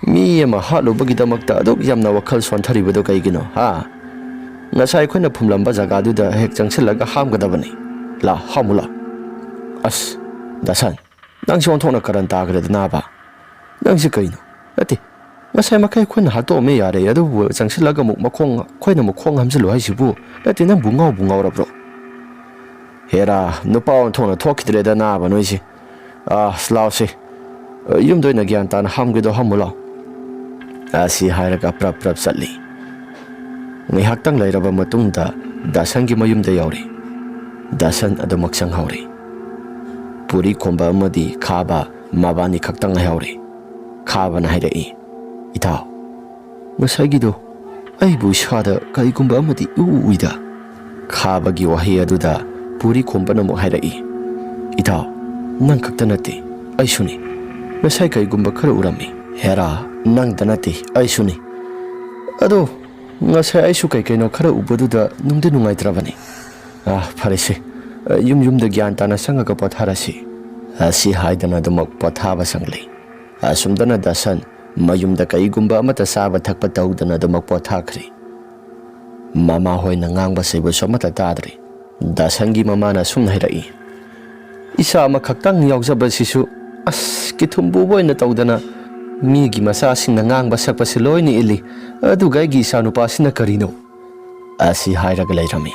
ꯃꯤ ꯑꯃ ꯍꯥꯠꯂꯨꯕꯒꯤꯗꯃꯛꯇ ꯑꯗꯨꯛ ꯌꯥꯝꯅ ꯋꯥꯈꯜ ꯁꯣꯟꯊꯔꯤꯕꯗꯣ ꯀꯩꯒꯤꯅꯣ, ꯍꯥ? ꯉꯁꯥꯏ ꯑꯩꯈꯣꯏꯅ ꯐꯨꯝꯂꯝꯕ ꯖꯒꯥꯗꯨꯗ ꯍꯦꯛ ꯆꯪꯁꯤꯜꯂꯒ ꯍꯥꯝꯒꯗꯕꯅꯤ꯫ ꯂꯥ, ꯍꯥꯝꯃꯨ ꯂꯥ꯫" "ꯑꯁ, ꯗꯥꯁꯟ, ꯅꯪꯁꯨ ꯑꯣꯟꯊꯣꯛꯅ ꯀꯔꯟ ꯇꯥꯈ꯭ꯔꯦꯗ ꯅꯥꯕ꯫ ꯅꯪꯁꯤ ꯀꯩꯅꯣ? ꯅꯠꯇꯦ, ꯉꯁꯥꯏ ꯃꯈꯩ ꯑꯩꯈꯣꯏꯅ ꯍꯥꯠꯇꯣꯛꯑꯝꯃꯦ ꯌꯥꯔꯦ, ꯑꯗꯨꯕꯨ ꯆꯪꯁꯤꯜꯂꯒ ꯑꯃꯨꯛ ꯃꯈꯣꯡ, ꯑꯩꯈꯣꯏꯅ ꯑꯃꯨꯛ ꯈꯣꯡ ꯍꯥꯝꯖꯤꯜꯂꯨ ꯍꯥꯏꯁꯤꯕꯨ? ꯅꯠꯇꯦ, ꯅꯪꯕꯨ ꯉꯥꯎꯕꯨ ꯉꯥꯎꯔꯕ꯭ꯔꯣ?" "ꯍꯦꯔꯥ, ꯅꯨꯄꯥ ꯑꯣꯟꯊꯣꯛꯅ ꯊꯣꯛꯈꯤꯗ꯭ꯔꯦꯗ ꯅꯥꯕ ꯅꯣꯏꯁꯦ꯫ ꯑꯥ, ꯂꯥꯎꯁꯦ, ꯌꯨꯝꯗ ꯑꯣꯏꯅ ꯒ꯭ꯌꯥꯟ ꯇꯥꯅ ꯍꯥꯝꯒꯦꯗꯣ ꯍꯥꯝꯃꯨ ꯂꯥꯎ꯫" ꯑꯁꯤ ꯍꯥꯏꯔꯒ ꯄ꯭ꯔꯞ ꯄ꯭ꯔꯞ ꯆꯠꯂꯤ꯫ ꯉꯥꯏꯍꯥꯛꯇꯪ ꯂꯩꯔꯕ ꯃꯇꯨꯡꯗ ꯗꯥꯁꯟꯒꯤ ꯃꯌꯨꯝꯗ ꯌꯧꯔꯦ꯫ ꯗꯥꯁꯟ ꯑꯗꯨꯃꯛ ꯆꯪꯍꯧꯔꯦ꯫ ꯄꯨꯔꯤ ꯈꯣꯝꯕ ꯑꯃꯗꯤ ꯈꯥꯕ ꯃꯕꯥꯅꯤ ꯈꯛꯇꯪ ꯉꯥꯏꯍꯧꯔꯦ꯫ ꯈꯥꯕꯅ ꯍꯥꯏꯔꯛꯏ, "ꯏꯇꯥꯎ, ꯉꯁꯥꯏꯒꯤꯗꯣ ꯑꯩꯕꯨ ꯏꯁꯥꯗ ꯀꯔꯤꯒꯨꯝꯕ ꯑꯃꯗꯤ ꯏꯎ ꯎꯏꯗ?" ꯈꯥꯕꯒꯤ ꯋꯥꯍꯩ ꯑꯗꯨꯗ ꯄꯨꯔꯤ ꯈꯣꯝꯕꯅ ꯑꯃꯨꯛ ꯍꯥꯏꯔꯛꯏ, "ꯏꯇꯥꯎ, ꯅꯪ ꯈꯛꯇ ꯅꯠꯇꯦ, ꯑꯩꯁꯨꯅꯤ꯫ ꯉꯁꯥꯏ ꯀꯔꯤꯒꯨꯝꯕ ꯈꯔ ꯎꯔꯝꯃꯤ꯫" "ꯍꯦꯔꯥ, ꯅꯪꯗ ꯅꯠꯇꯦ, ꯑꯩꯁꯨꯅꯤ꯫ ꯑꯗꯣ ꯉꯁꯥꯏ ꯑꯩꯁꯨ ꯀꯩ ꯀꯩꯅꯣ ꯈꯔ ꯎꯕꯗꯨꯗ ꯅꯨꯡꯗꯤ ꯅꯨꯡꯉꯥꯏꯇ꯭ꯔꯕꯅꯤ꯫ ꯑꯥ, ꯐꯔꯦꯁꯦ, ꯌꯨꯝ ꯌꯨꯝꯗ ꯒ꯭ꯌꯥꯟ ꯇꯥꯅ ꯆꯪꯉꯒ ꯄꯣꯊꯥꯔꯁꯤ꯫" ꯑꯁꯤ ꯍꯥꯏꯗꯅ ꯑꯗꯨꯃꯛ ꯄꯣꯊꯥꯕ ꯆꯪꯂꯤ꯫ ꯑꯁꯨꯝꯗꯅ ꯗꯥꯁꯟ ꯃꯌꯨꯝꯗ ꯀꯔꯤꯒꯨꯝꯕ ꯑꯃꯠꯇ ꯆꯥꯕ ꯊꯛꯄ ꯇꯧꯗꯅ ꯑꯗꯨꯃꯛ ꯄꯣꯊꯥꯈ꯭ꯔꯦ꯫ ꯃꯃꯥ ꯍꯣꯏꯅ ꯉꯥꯡꯕ ꯆꯩꯕꯁꯨ ꯑꯃꯠꯇ ꯇꯥꯗ꯭ꯔꯦ꯫ ꯗꯥꯁꯟꯒꯤ ꯃꯃꯥꯅ ꯑꯁꯨꯝꯅ ꯍꯥꯏꯔꯛꯏ, ꯏꯆꯥ ꯑꯃꯈꯛꯇꯪ ꯌꯥꯎꯖꯕꯁꯤꯁꯨ, ꯑꯁ, ꯀꯤꯊꯨꯝ ꯄꯨꯕ ꯑꯣꯏꯅ ꯇꯧꯗꯅ ꯃꯤꯒꯤ ꯃꯆꯥꯁꯤꯡꯅ ꯉꯥꯡꯕ ꯁꯛꯄꯁꯤ ꯂꯣꯏꯅ ꯏꯜꯂꯤ, ꯑꯗꯨꯒ ꯑꯩꯒꯤ ꯏꯆꯥꯅꯨꯄꯥꯁꯤꯅ ꯀꯔꯤꯅꯣ?" ꯑꯁꯤ ꯍꯥꯏꯔꯒ ꯂꯩꯔꯝꯃꯤ꯫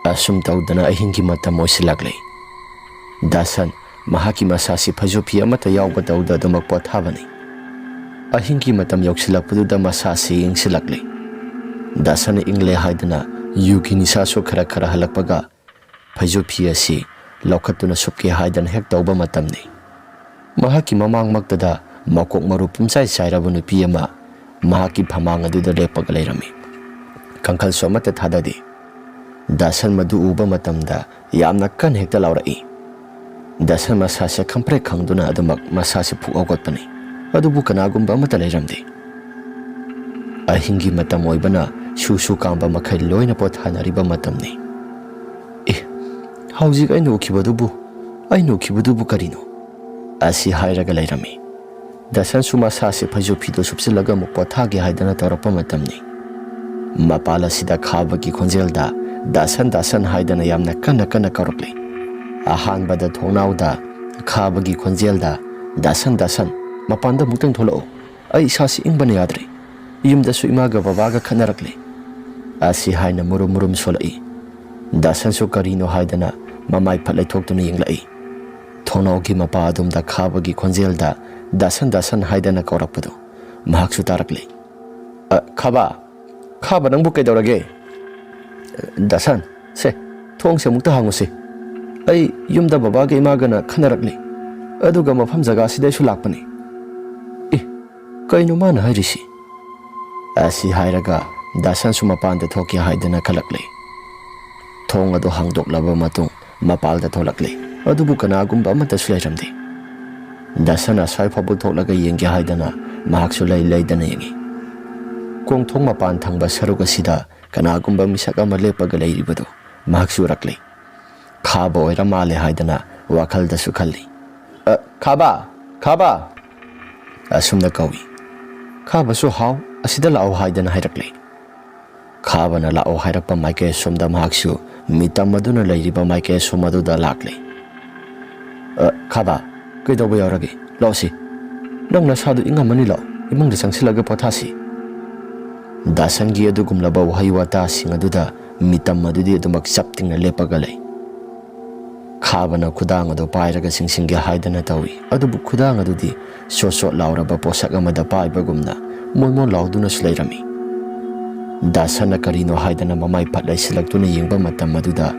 ꯑꯁꯨꯝ ꯇꯧꯗꯅ ꯑꯍꯤꯡꯒꯤ ꯃꯇꯝ ꯑꯣꯏꯁꯤꯜꯂꯛꯂꯦ꯫ ꯗꯥꯁꯟ ꯃꯍꯥꯛꯀꯤ ꯃꯁꯥꯁꯤ ꯐꯩꯖꯨꯞ ꯐꯤ ꯑꯃꯠꯇ ꯌꯥꯎꯕ ꯇꯧꯗ ꯑꯗꯨꯃꯛ ꯄꯣꯊꯥꯕꯅꯤ꯫ ꯑꯍꯤꯡꯒꯤ ꯃꯇꯝ ꯌꯧꯁꯤꯜꯂꯛꯄꯗꯨꯗ ꯃꯁꯥꯁꯤ ꯏꯪꯁꯤꯜꯂꯛꯂꯦ꯫ ꯗꯥꯁꯟꯅ ꯏꯪꯂꯦ ꯍꯥꯏꯗꯅ ꯌꯨꯒꯤ ꯅꯤꯁꯥꯁꯨ ꯈꯔ ꯈꯔ ꯍꯜꯂꯛꯄꯒ ꯐꯩꯖꯨꯞ ꯐꯤ ꯑꯁꯤ ꯂꯧꯈꯠꯇꯨꯅ ꯁꯨꯞꯀꯦ ꯍꯥꯏꯗꯅ ꯍꯦꯛ ꯇꯧꯕ ꯃꯇꯝꯅꯤ꯫ ꯃꯍꯥꯛꯀꯤ ꯃꯃꯥꯡꯃꯛꯇꯗ ꯃꯀꯣꯛ ꯃꯔꯨ ꯄꯨꯝꯆꯥꯏ ꯆꯥꯏꯔꯕ ꯅꯨꯄꯤ ꯑꯃ ꯃꯍꯥꯛꯀꯤ ꯐꯃꯥꯡ ꯑꯗꯨꯗ ꯂꯦꯞꯄꯒ ꯂꯩꯔꯝꯃꯤ꯫ ꯀꯥꯡꯈꯜꯁꯨ ꯑꯃꯠꯇ ꯊꯥꯗꯗꯦ꯫ ꯗꯥꯁꯟ ꯃꯗꯨ ꯎꯕ ꯃꯇꯝꯗ ꯌꯥꯝꯅ ꯀꯟꯅ ꯍꯦꯛꯇ ꯂꯥꯎꯔꯛꯏ꯫ ꯗꯥꯁꯟ ꯃꯁꯥꯁꯦ ꯈꯪꯄ꯭ꯔꯦꯛ ꯈꯪꯗꯨꯅ ꯑꯗꯨꯃꯛ ꯃꯁꯥꯁꯦ ꯐꯨꯛ ꯍꯧꯒꯠꯄꯅꯤ꯫ ꯑꯗꯨꯕꯨ ꯀꯅꯥꯒꯨꯝꯕ ꯑꯃꯠꯇ ꯂꯩꯔꯝꯗꯦ꯫ ꯑꯍꯤꯡꯒꯤ ꯃꯇꯝ ꯑꯣꯏꯕꯅ ꯁꯨ ꯁꯨ ꯀꯥꯝꯕ ꯃꯈꯩ ꯂꯣꯏꯅ ꯄꯣꯊꯥꯅꯔꯤꯕ ꯃꯇꯝꯅꯤ꯫ "ꯑꯦ, ꯍꯧꯖꯤꯛ ꯑꯩꯅ ꯎꯈꯤꯕꯗꯨꯕꯨ, ꯑꯩꯅ ꯎꯈꯤꯕꯗꯨꯕꯨ ꯀꯔꯤꯅꯣ?" ꯑꯁꯤ ꯍꯥꯏꯔꯒ ꯂꯩꯔꯝꯃꯤ꯫ ꯗꯥꯁꯟꯁꯨ ꯃꯁꯥꯁꯦ ꯐꯩꯖꯨꯞ ꯐꯤꯗꯣ ꯁꯨꯞꯆꯤꯜꯂꯒ ꯑꯃꯨꯛ ꯄꯣꯊꯥꯒꯦ ꯍꯥꯏꯗꯅ ꯇꯧꯔꯛꯄ ꯃꯇꯝꯅꯤ꯫ ꯃꯄꯥꯜ ꯑꯁꯤꯗ ꯈꯥꯕꯒꯤ ꯈꯣꯟꯖꯦꯜꯗ "ꯗꯥꯁꯟ, ꯗꯥꯁꯟ" ꯍꯥꯏꯗꯅ ꯌꯥꯝꯅ ꯀꯟꯅ ꯀꯟꯅ ꯀꯧꯔꯛꯂꯤ꯫ ꯑꯍꯥꯟꯕꯗ ꯊꯣꯡꯅꯥꯎꯗ ꯈꯥꯕꯒꯤ ꯈꯣꯟꯖꯦꯜꯗ "ꯗꯥꯁꯟ, ꯗꯥꯁꯟ, ꯃꯄꯥꯟꯗ ꯑꯃꯨꯛꯇꯪ ꯊꯣꯛꯂꯛꯎ꯫ ꯑꯩ ꯏꯁꯥꯁꯤ ꯏꯪꯕꯅ ꯌꯥꯗ꯭ꯔꯦ꯫ ꯌꯨꯝꯗꯁꯨ ꯏꯃꯥꯒ ꯕꯕꯥꯒ ꯈꯠꯅꯔꯛꯂꯦ" ꯑꯁꯤ ꯍꯥꯏꯅ ꯃꯨꯔꯨꯝ ꯃꯨꯔꯨꯝ ꯁꯣꯜꯂꯛꯏ꯫ ꯗꯥꯁꯟꯁꯨ ꯀꯔꯤꯅꯣ ꯍꯥꯏꯗꯅ ꯃꯃꯥꯏ ꯐꯠ ꯂꯩꯊꯣꯛꯇꯨꯅ ꯌꯦꯡꯂꯛꯏ꯫ ꯊꯣꯡꯅꯥꯎꯒꯤ ꯃꯄꯥ ꯑꯗꯣꯝꯗ ꯈꯥꯕꯒꯤ ꯈꯣꯟꯖꯦꯜꯗ "ꯗꯥꯁꯟ, ꯗꯥꯁꯟ" ꯍꯥꯏꯗꯅ ꯀꯧꯔꯛꯄꯗꯨ ꯃꯍꯥꯛꯁꯨ ꯇꯥꯔꯛꯂꯦ꯫ "ꯑ, ꯈꯥꯕ! ꯈꯥꯕ, ꯅꯪꯕꯨ ꯀꯩꯗꯧꯔꯒꯦ?" "ꯗꯥꯁꯟ, ꯁꯦ, ꯊꯣꯡꯁꯦ ꯑꯃꯨꯛꯇ ꯍꯥꯡꯉꯨꯁꯦ꯫ ꯑꯩ ꯌꯨꯝꯗ ꯕꯕꯥꯒ ꯏꯃꯥꯒꯅ ꯈꯟꯅꯔꯛꯂꯤ꯫ ꯑꯗꯨꯒ ꯃꯐꯝ ꯖꯒꯥꯁꯤꯗ ꯑꯩꯁꯨ ꯂꯥꯛꯄꯅꯤ꯫" "ꯑꯦ, ꯀꯩꯅꯣ ꯃꯥꯅ ꯍꯥꯏꯔꯤꯁꯤ?" ꯑꯁꯤ ꯍꯥꯏꯔꯒ ꯗꯥꯁꯟꯁꯨ ꯃꯄꯥꯟꯗ ꯊꯣꯛꯀꯦ ꯍꯥꯏꯗꯅ ꯈꯜꯂꯛꯂꯦ꯫ ꯊꯣꯡ ꯑꯗꯨ ꯍꯥꯡꯗꯣꯛꯂꯕ ꯃꯇꯨꯡ ꯃꯄꯥꯜꯗ ꯊꯣꯛꯂꯛꯂꯦ꯫ ꯑꯗꯨꯕꯨ ꯀꯅꯥꯒꯨꯝꯕ ꯑꯃꯠꯇꯁꯨ ꯂꯩꯔꯝꯗꯦ꯫ ꯗꯥꯁꯟ ꯑꯁ꯭ꯋꯥꯏ ꯐꯥꯎꯕ ꯊꯣꯛꯂꯒ ꯌꯦꯡꯒꯦ ꯍꯥꯏꯗꯅ ꯃꯍꯥꯛꯁꯨ ꯂꯩ ꯂꯩꯗꯅ ꯌꯦꯡꯉꯤ꯫ ꯀꯣꯡꯊꯣꯡ ꯃꯄꯥꯟ ꯊꯪꯕ ꯁꯔꯨꯛ ꯑꯁꯤꯗ ꯀꯅꯥꯒꯨꯝꯕ ꯃꯤꯁꯛ ꯑꯃ ꯂꯦꯞꯄꯒ ꯂꯩꯔꯤꯕꯗꯨ ꯃꯍꯥꯛꯁꯨ ꯎꯔꯛꯂꯦ꯫ ꯈꯥꯕ ꯑꯣꯏꯔ ꯃꯥꯜꯂꯦ ꯍꯥꯏꯗꯅ ꯋꯥꯈꯜꯗꯁꯨ ꯈꯜꯂꯤ꯫ "ꯑ, ꯈꯥꯕ! ꯈꯥꯕ!" ꯑꯁꯨꯝꯅ ꯀꯧꯏ꯫ ꯈꯥꯕꯁꯨ "ꯍꯥꯎ, ꯑꯁꯤꯗ ꯂꯥꯛꯑꯣ" ꯍꯥꯏꯗꯅ ꯍꯥꯏꯔꯛꯂꯦ꯫ ꯈꯥꯕꯅ ꯂꯥꯛꯑꯣ ꯍꯥꯏꯔꯛꯄ ꯃꯥꯏꯀꯩ ꯑꯁꯣꯝꯗ ꯃꯍꯥꯛꯁꯨ ꯃꯤꯇꯝ ꯑꯗꯨꯅ ꯂꯩꯔꯤꯕ ꯃꯥꯏꯀꯩ ꯑꯁꯣꯝ ꯑꯗꯨꯗ ꯂꯥꯛꯂꯦ꯫ "ꯑ, ꯈꯥꯕ, ꯀꯩꯗꯧꯕ ꯌꯥꯎꯔꯒꯦ? ꯂꯥꯛꯑꯣꯁꯤ꯫ ꯅꯪ ꯅꯁꯥꯗꯨ ꯏꯪꯉꯝꯃꯅꯤ, ꯂꯥꯛꯑꯣ, ꯏꯃꯨꯡꯗ ꯆꯪꯁꯤꯜꯂꯒ ꯄꯣꯊꯥꯁꯤ꯫" ꯗꯥꯁꯟꯒꯤ ꯑꯗꯨꯒꯨꯝꯂꯕ ꯋꯥꯍꯩ ꯋꯥꯇꯥꯁꯤꯡ ꯑꯗꯨꯗ ꯃꯤꯇꯝ ꯑꯗꯨꯗꯤ ꯑꯗꯨꯃꯛ ꯆꯞ ꯇꯤꯡꯅ ꯂꯦꯞꯄꯒ ꯂꯩ꯫ ꯈꯥꯕꯅ ꯈꯨꯗꯥꯡ ꯑꯗꯨ ꯄꯥꯏꯔꯒ ꯆꯤꯡꯁꯤꯟꯒꯦ ꯍꯥꯏꯗꯅ ꯇꯧꯏ, ꯑꯗꯨꯕꯨ ꯈꯨꯗꯥꯡ ꯑꯗꯨꯗꯤ ꯁꯣꯠ ꯁꯣꯠ ꯂꯥꯎꯔꯕ ꯄꯣꯠꯁꯛ ꯑꯃꯗ ꯄꯥꯏꯕꯒꯨꯝꯅ ꯃꯣꯟ ꯃꯣꯟ ꯂꯥꯎꯗꯨꯅꯁꯨ ꯂꯩꯔꯝꯃꯤ꯫ ꯗꯥꯁꯟꯅ ꯀꯔꯤꯅꯣ ꯍꯥꯏꯗꯅ ꯃꯃꯥꯏ ꯐꯠ ꯂꯩꯁꯤꯜꯂꯛꯇꯨꯅ ꯌꯦꯡꯕ ꯃꯇꯝ ꯑꯗꯨꯗ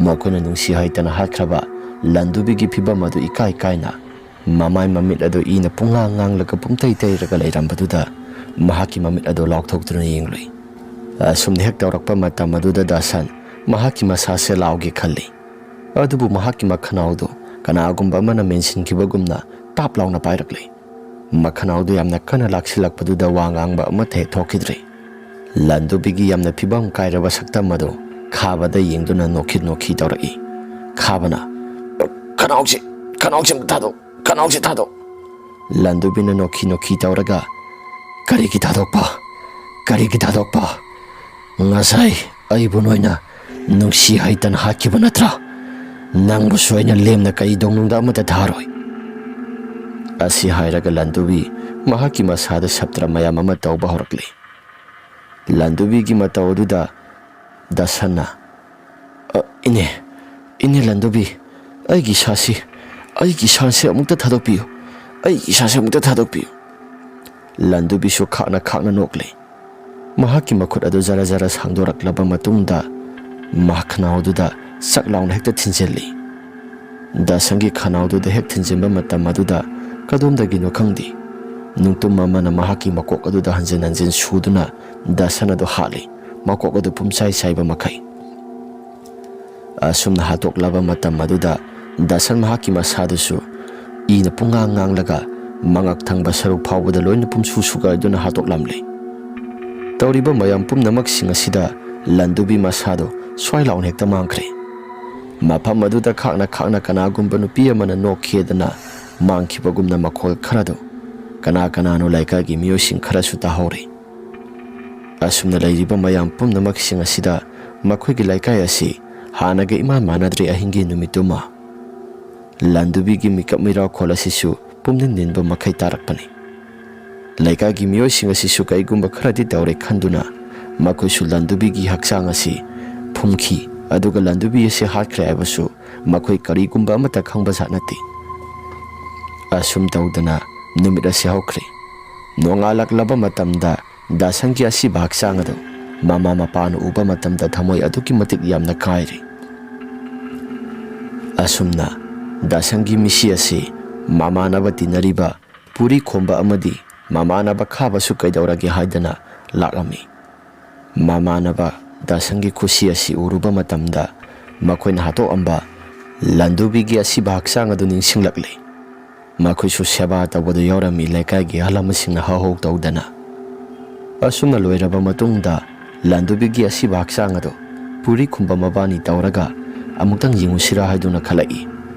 ꯃꯈꯣꯏꯅ ꯅꯨꯡꯁꯤ ꯍꯥꯏꯇꯅ ꯍꯥꯠꯈ꯭ꯔꯕ ꯂꯟꯗꯨꯕꯤꯒꯤ ꯐꯤꯕꯝ ꯑꯗꯨ ꯏꯀꯥꯏ ꯀꯥꯏꯅ ꯃꯃꯥꯏ ꯃꯃꯤꯠ ꯑꯗꯨ ꯏꯅ ꯄꯨꯡꯉꯥꯡ ꯉꯥꯡꯂꯒ ꯄꯨꯝꯇꯩ ꯇꯩꯔꯒ ꯂꯩꯔꯝꯕꯗꯨꯗ ꯃꯍꯥꯛꯀꯤ ꯃꯃꯤꯠ ꯑꯗꯨ ꯂꯥꯎꯊꯣꯛꯇꯨꯅ ꯌꯦꯡꯂꯨꯏ꯫ ꯑꯁꯨꯝꯅ ꯍꯦꯛ ꯇꯧꯔꯛꯄ ꯃꯇꯝ ꯑꯗꯨꯗ ꯗꯥꯁꯟ ꯃꯍꯥꯛꯀꯤ ꯃꯁꯥꯁꯦ ꯂꯥꯎꯒꯦ ꯈꯜꯂꯤ꯫ ꯑꯗꯨꯕꯨ ꯃꯍꯥꯛꯀꯤ ꯃꯈꯅꯥꯎꯗꯨ ꯀꯅꯥꯒꯨꯝꯕ ꯑꯃꯅ ꯃꯦꯟꯁꯤꯟꯈꯤꯕꯒꯨꯝꯅ ꯇꯥꯞ ꯂꯥꯎꯅ ꯄꯥꯏꯔꯛꯂꯦ꯫ ꯃꯈꯅꯥꯎꯗꯨ ꯌꯥꯝꯅ ꯀꯟꯅ ꯂꯥꯛꯁꯤꯜꯂꯛꯄꯗꯨꯗ ꯋꯥ ꯉꯥꯡꯕ ꯑꯃꯠꯇ ꯍꯦꯛ ꯊꯣꯛꯈꯤꯗ꯭ꯔꯦ꯫ ꯂꯟꯗꯨꯕꯤꯒꯤ ꯌꯥꯝꯅ ꯐꯤꯕꯝ ꯀꯥꯏꯔꯕ ꯁꯛꯇꯝ ꯑꯗꯨ ꯈꯥꯕꯗ ꯌꯦꯡꯗꯨꯅ ꯅꯣꯛꯈꯤ ꯅꯣꯛꯈꯤ ꯇꯧꯔꯛꯏ꯫ ꯈꯥꯕꯅ, "ꯈꯅꯥꯎꯁꯤ, ꯈꯅꯥꯎꯁꯤ ꯑꯝꯇ ꯊꯥꯗꯣꯛ, ꯈꯅꯥꯎꯁꯤ ꯊꯥꯗꯣꯛ꯫" ꯂꯟꯗꯨꯕꯤꯅ ꯅꯣꯛꯈꯤ ꯅꯣꯛꯈꯤ ꯇꯧꯔꯒ, "ꯀꯔꯤꯒꯤ ꯊꯥꯗꯣꯛꯄ? ꯀꯔꯤꯒꯤ ꯊꯥꯗꯣꯛꯄ? ꯉꯁꯥꯏ ꯑꯩꯕꯨ ꯅꯣꯏꯅ ꯅꯨꯡꯁꯤ ꯍꯩꯇꯅ ꯍꯥꯠꯈꯤꯕ ꯅꯠꯇ꯭ꯔꯥ? ꯅꯪꯕꯨꯁꯨ ꯑꯩꯅ ꯂꯦꯝꯅ ꯀꯩꯗꯧꯅꯨꯡꯗ ꯑꯃꯠꯇ ꯊꯥꯔꯣꯏ꯫" ꯑꯁꯤ ꯍꯥꯏꯔꯒ ꯂꯟꯗꯨꯕꯤ ꯃꯍꯥꯛꯀꯤ ꯃꯁꯥꯗ ꯁꯞꯇ꯭ꯔ ꯃꯌꯥꯝ ꯑꯃ ꯇꯧꯕ ꯍꯧꯔꯛꯂꯦ꯫ ꯂꯟꯗꯨꯕꯤꯒꯤ ꯃꯇꯧ ꯑꯗꯨꯗ ꯗꯁꯟꯅ, "ꯑ, ꯏꯅꯦ, ꯏꯅꯦ ꯂꯟꯗꯨꯕꯤ, ꯑꯩꯒꯤ ꯏꯁꯥꯁꯤ, ꯑꯩꯒꯤ ꯏꯁꯥꯁꯤ ꯑꯃꯨꯛꯇ ꯊꯥꯗꯣꯛꯄꯤꯌꯨ, ꯑꯩꯒꯤ ꯏꯁꯥꯁꯤ ꯑꯃꯨꯛꯇ ꯊꯥꯗꯣꯛꯄꯤꯌꯨ꯫" ꯂꯟꯗꯨꯕꯤꯁꯨ ꯈꯥꯛꯅ ꯈꯥꯛꯅ ꯅꯣꯛꯂꯦ꯫ ꯃꯍꯥꯛꯀꯤ ꯃꯈꯨꯠ ꯑꯗꯨ ꯖꯔ ꯖꯔ ꯁꯥꯡꯗꯣꯔꯛꯂꯕ ꯃꯇꯨꯡꯗ ꯃꯈꯅꯥꯎꯗꯨꯗ ꯆꯛ ꯂꯥꯎꯅ ꯍꯦꯛꯇ ꯊꯤꯟꯖꯤꯜꯂꯤ꯫ ꯗꯥꯁꯟꯒꯤ ꯈꯅꯥꯎꯗꯨꯗ ꯍꯦꯛ ꯊꯤꯟꯖꯤꯟꯕ ꯃꯇꯝ ꯑꯗꯨꯗ ꯀꯗꯣꯝꯗꯒꯤꯅꯣ ꯈꯪꯗꯦ, ꯅꯨꯡꯇꯨꯝ ꯑꯃꯅ ꯃꯍꯥꯛꯀꯤ ꯃꯀꯣꯛ ꯑꯗꯨꯗ ꯍꯟꯖꯤꯟ ꯍꯟꯖꯤꯟ ꯁꯨꯗꯨꯅ ꯗꯥꯁꯟ ꯑꯗꯨ ꯍꯥꯠꯂꯤ, ꯃꯀꯣꯛ ꯑꯗꯨ ꯄꯨꯝꯆꯥꯏ ꯆꯥꯏꯕ ꯃꯈꯩ꯫ ꯑꯁꯨꯝꯅ ꯍꯥꯠꯇꯣꯛꯂꯕ ꯃꯇꯝ ꯑꯗꯨꯗ ꯗꯥꯁꯟ ꯃꯍꯥꯛꯀꯤ ꯃꯁꯥꯗꯨꯁꯨ ꯏꯅ ꯄꯨꯡꯉꯥꯡ ꯉꯥꯡꯂꯒ ꯃꯉꯛ ꯊꯪꯕ ꯁꯔꯨꯛ ꯐꯥꯎꯕꯗ ꯂꯣꯏꯅ ꯄꯨꯝꯁꯨ ꯁꯨꯒꯥꯏꯗꯨꯅ ꯍꯥꯠꯇꯣꯛꯂꯝꯂꯦ꯫ ꯇꯧꯔꯤꯕ ꯃꯌꯥꯝ ꯄꯨꯝꯅꯃꯛꯁꯤꯡ ꯑꯁꯤꯗ ꯂꯟꯗꯨꯕꯤ ꯃꯁꯥꯗꯣ ꯁ꯭ꯋꯥꯏ ꯂꯥꯎꯅ ꯍꯦꯛꯇ ꯃꯥꯡꯈ꯭ꯔꯦ꯫ ꯃꯐꯝ ꯑꯗꯨꯗ ꯈꯥꯛꯅ ꯈꯥꯛꯅ ꯀꯅꯥꯒꯨꯝꯕ ꯅꯨꯄꯤ ꯑꯃꯅ ꯅꯣꯛꯈꯤꯗꯅ ꯃꯥꯡꯈꯤꯕꯒꯨꯝꯅ ꯃꯈꯣꯜ ꯈꯔꯗꯨ ꯀꯅꯥ ꯀꯅꯥꯅꯣ ꯂꯩꯀꯥꯏꯒꯤ ꯃꯤꯑꯣꯏꯁꯤꯡ ꯈꯔꯁꯨ ꯇꯥꯍꯧꯔꯦ꯫ ꯑꯁꯨꯝꯅ ꯂꯩꯔꯤꯕ ꯃꯌꯥꯝ ꯄꯨꯝꯅꯃꯛꯁꯤꯡ ꯑꯁꯤꯗ ꯃꯈꯣꯏꯒꯤ ꯂꯩꯀꯥꯏ ꯑꯁꯤ ꯍꯥꯟꯅꯒ ꯏꯃꯥꯟ ꯃꯥꯟꯅꯗ꯭ꯔꯦ꯫ ꯑꯍꯤꯡꯒꯤ ꯅꯨꯃꯤꯠꯇꯨꯃ ꯂꯥꯟꯗꯨꯕꯤꯒꯤ ꯃꯤꯀꯞ ꯃꯤꯔꯥꯎꯈꯣꯜ ꯑꯁꯤꯁꯨ ꯄꯨꯝꯅꯤꯟ ꯅꯤꯟꯕ ꯃꯈꯩ ꯇꯥꯔꯛꯄꯅꯤ꯫ ꯂꯩꯀꯥꯏꯒꯤ ꯃꯤꯑꯣꯏꯁꯤꯡ ꯑꯁꯤꯁꯨ ꯀꯔꯤꯒꯨꯝꯕ ꯈꯔꯗꯤ ꯇꯧꯔꯦ ꯈꯟꯗꯨꯅ ꯃꯈꯣꯏꯁꯨ ꯂꯥꯟꯗꯨꯕꯤꯒꯤ ꯍꯛꯆꯥꯡ ꯑꯁꯤ ꯐꯨꯝꯈꯤ, ꯑꯗꯨꯒ ꯂꯥꯟꯗꯨꯕꯤ ꯑꯁꯤ ꯍꯥꯠꯈ꯭ꯔꯦ ꯍꯥꯏꯕꯁꯨ ꯃꯈꯣꯏ ꯀꯔꯤꯒꯨꯝꯕ ꯑꯃꯠꯇ ꯈꯪꯕ ꯖꯥꯠ ꯅꯠꯇꯦ꯫ ꯑꯁꯨꯝ ꯇꯧꯗꯅ ꯅꯨꯃꯤꯠ ꯑꯁꯤ ꯍꯧꯈ꯭ꯔꯦ꯫ ꯅꯣꯡꯉꯥꯜꯂꯛꯂꯕ ꯃꯇꯝꯗ ꯗꯥꯁꯟꯒꯤ ꯑꯁꯤꯕ ꯍꯛꯆꯥꯡ ꯑꯗꯨ ꯃꯃꯥ ꯃꯄꯥꯅ ꯎꯕ ꯃꯇꯝꯗ ꯊꯃꯣꯏ ꯑꯗꯨꯛꯀꯤ ꯃꯇꯤꯛ ꯌꯥꯝꯅ ꯀꯥꯏꯔꯦ꯫ ꯑꯁꯨꯝꯅ ꯗꯥꯁꯟꯒꯤ ꯃꯤꯁꯤ ꯑꯁꯤ ꯃꯃꯥꯟꯅꯕ ꯇꯤꯟꯅꯔꯤꯕ ꯄꯨꯔꯤ ꯈꯣꯝꯕ ꯑꯃꯗꯤ ꯃꯃꯥꯟꯅꯕ ꯈꯥꯕꯁꯨ ꯀꯩꯗꯧꯔꯒꯦ ꯍꯥꯏꯗꯅ ꯂꯥꯛꯂꯝꯃꯤ꯫ ꯃꯃꯥꯟꯅꯕ ꯗꯥꯁꯟꯒꯤ ꯈꯨꯁꯤ ꯑꯁꯤ ꯎꯔꯨꯕ ꯃꯇꯝꯗ ꯃꯈꯣꯏꯅ ꯍꯥꯠꯇꯣꯛꯑꯝꯕ ꯂꯥꯟꯗꯨꯕꯤꯒꯤ ꯑꯁꯤꯕ ꯍꯛꯆꯥꯡ ꯑꯗꯨ ꯅꯤꯡꯁꯤꯡꯂꯛꯂꯦ꯫ ꯃꯈꯣꯏꯁꯨ ꯁꯦꯕꯥ ꯇꯧꯕꯗ ꯌꯥꯎꯔꯝꯃꯤ꯫ ꯂꯩꯀꯥꯏꯒꯤ ꯑꯍꯜ ꯂꯃꯟꯁꯤꯡꯅ ꯍꯧ ꯍꯧ ꯇꯧꯗꯅ꯫ ꯑꯁꯨꯝꯅ ꯂꯣꯏꯔꯕ ꯃꯇꯨꯡꯗ ꯂꯥꯟꯗꯨꯕꯤꯒꯤ ꯑꯁꯤꯕ ꯍꯛꯆꯥꯡ ꯑꯗꯨ ꯄꯨꯔꯤ ꯈꯨꯝꯕ ꯃꯕꯥꯅꯤ ꯇꯧꯔꯒ ꯑꯃꯨꯛꯇꯪ ꯌꯦꯡꯉꯨꯁꯤꯔꯥ ꯍꯥꯏꯗꯨꯅ ꯈꯜꯂꯛꯏ꯫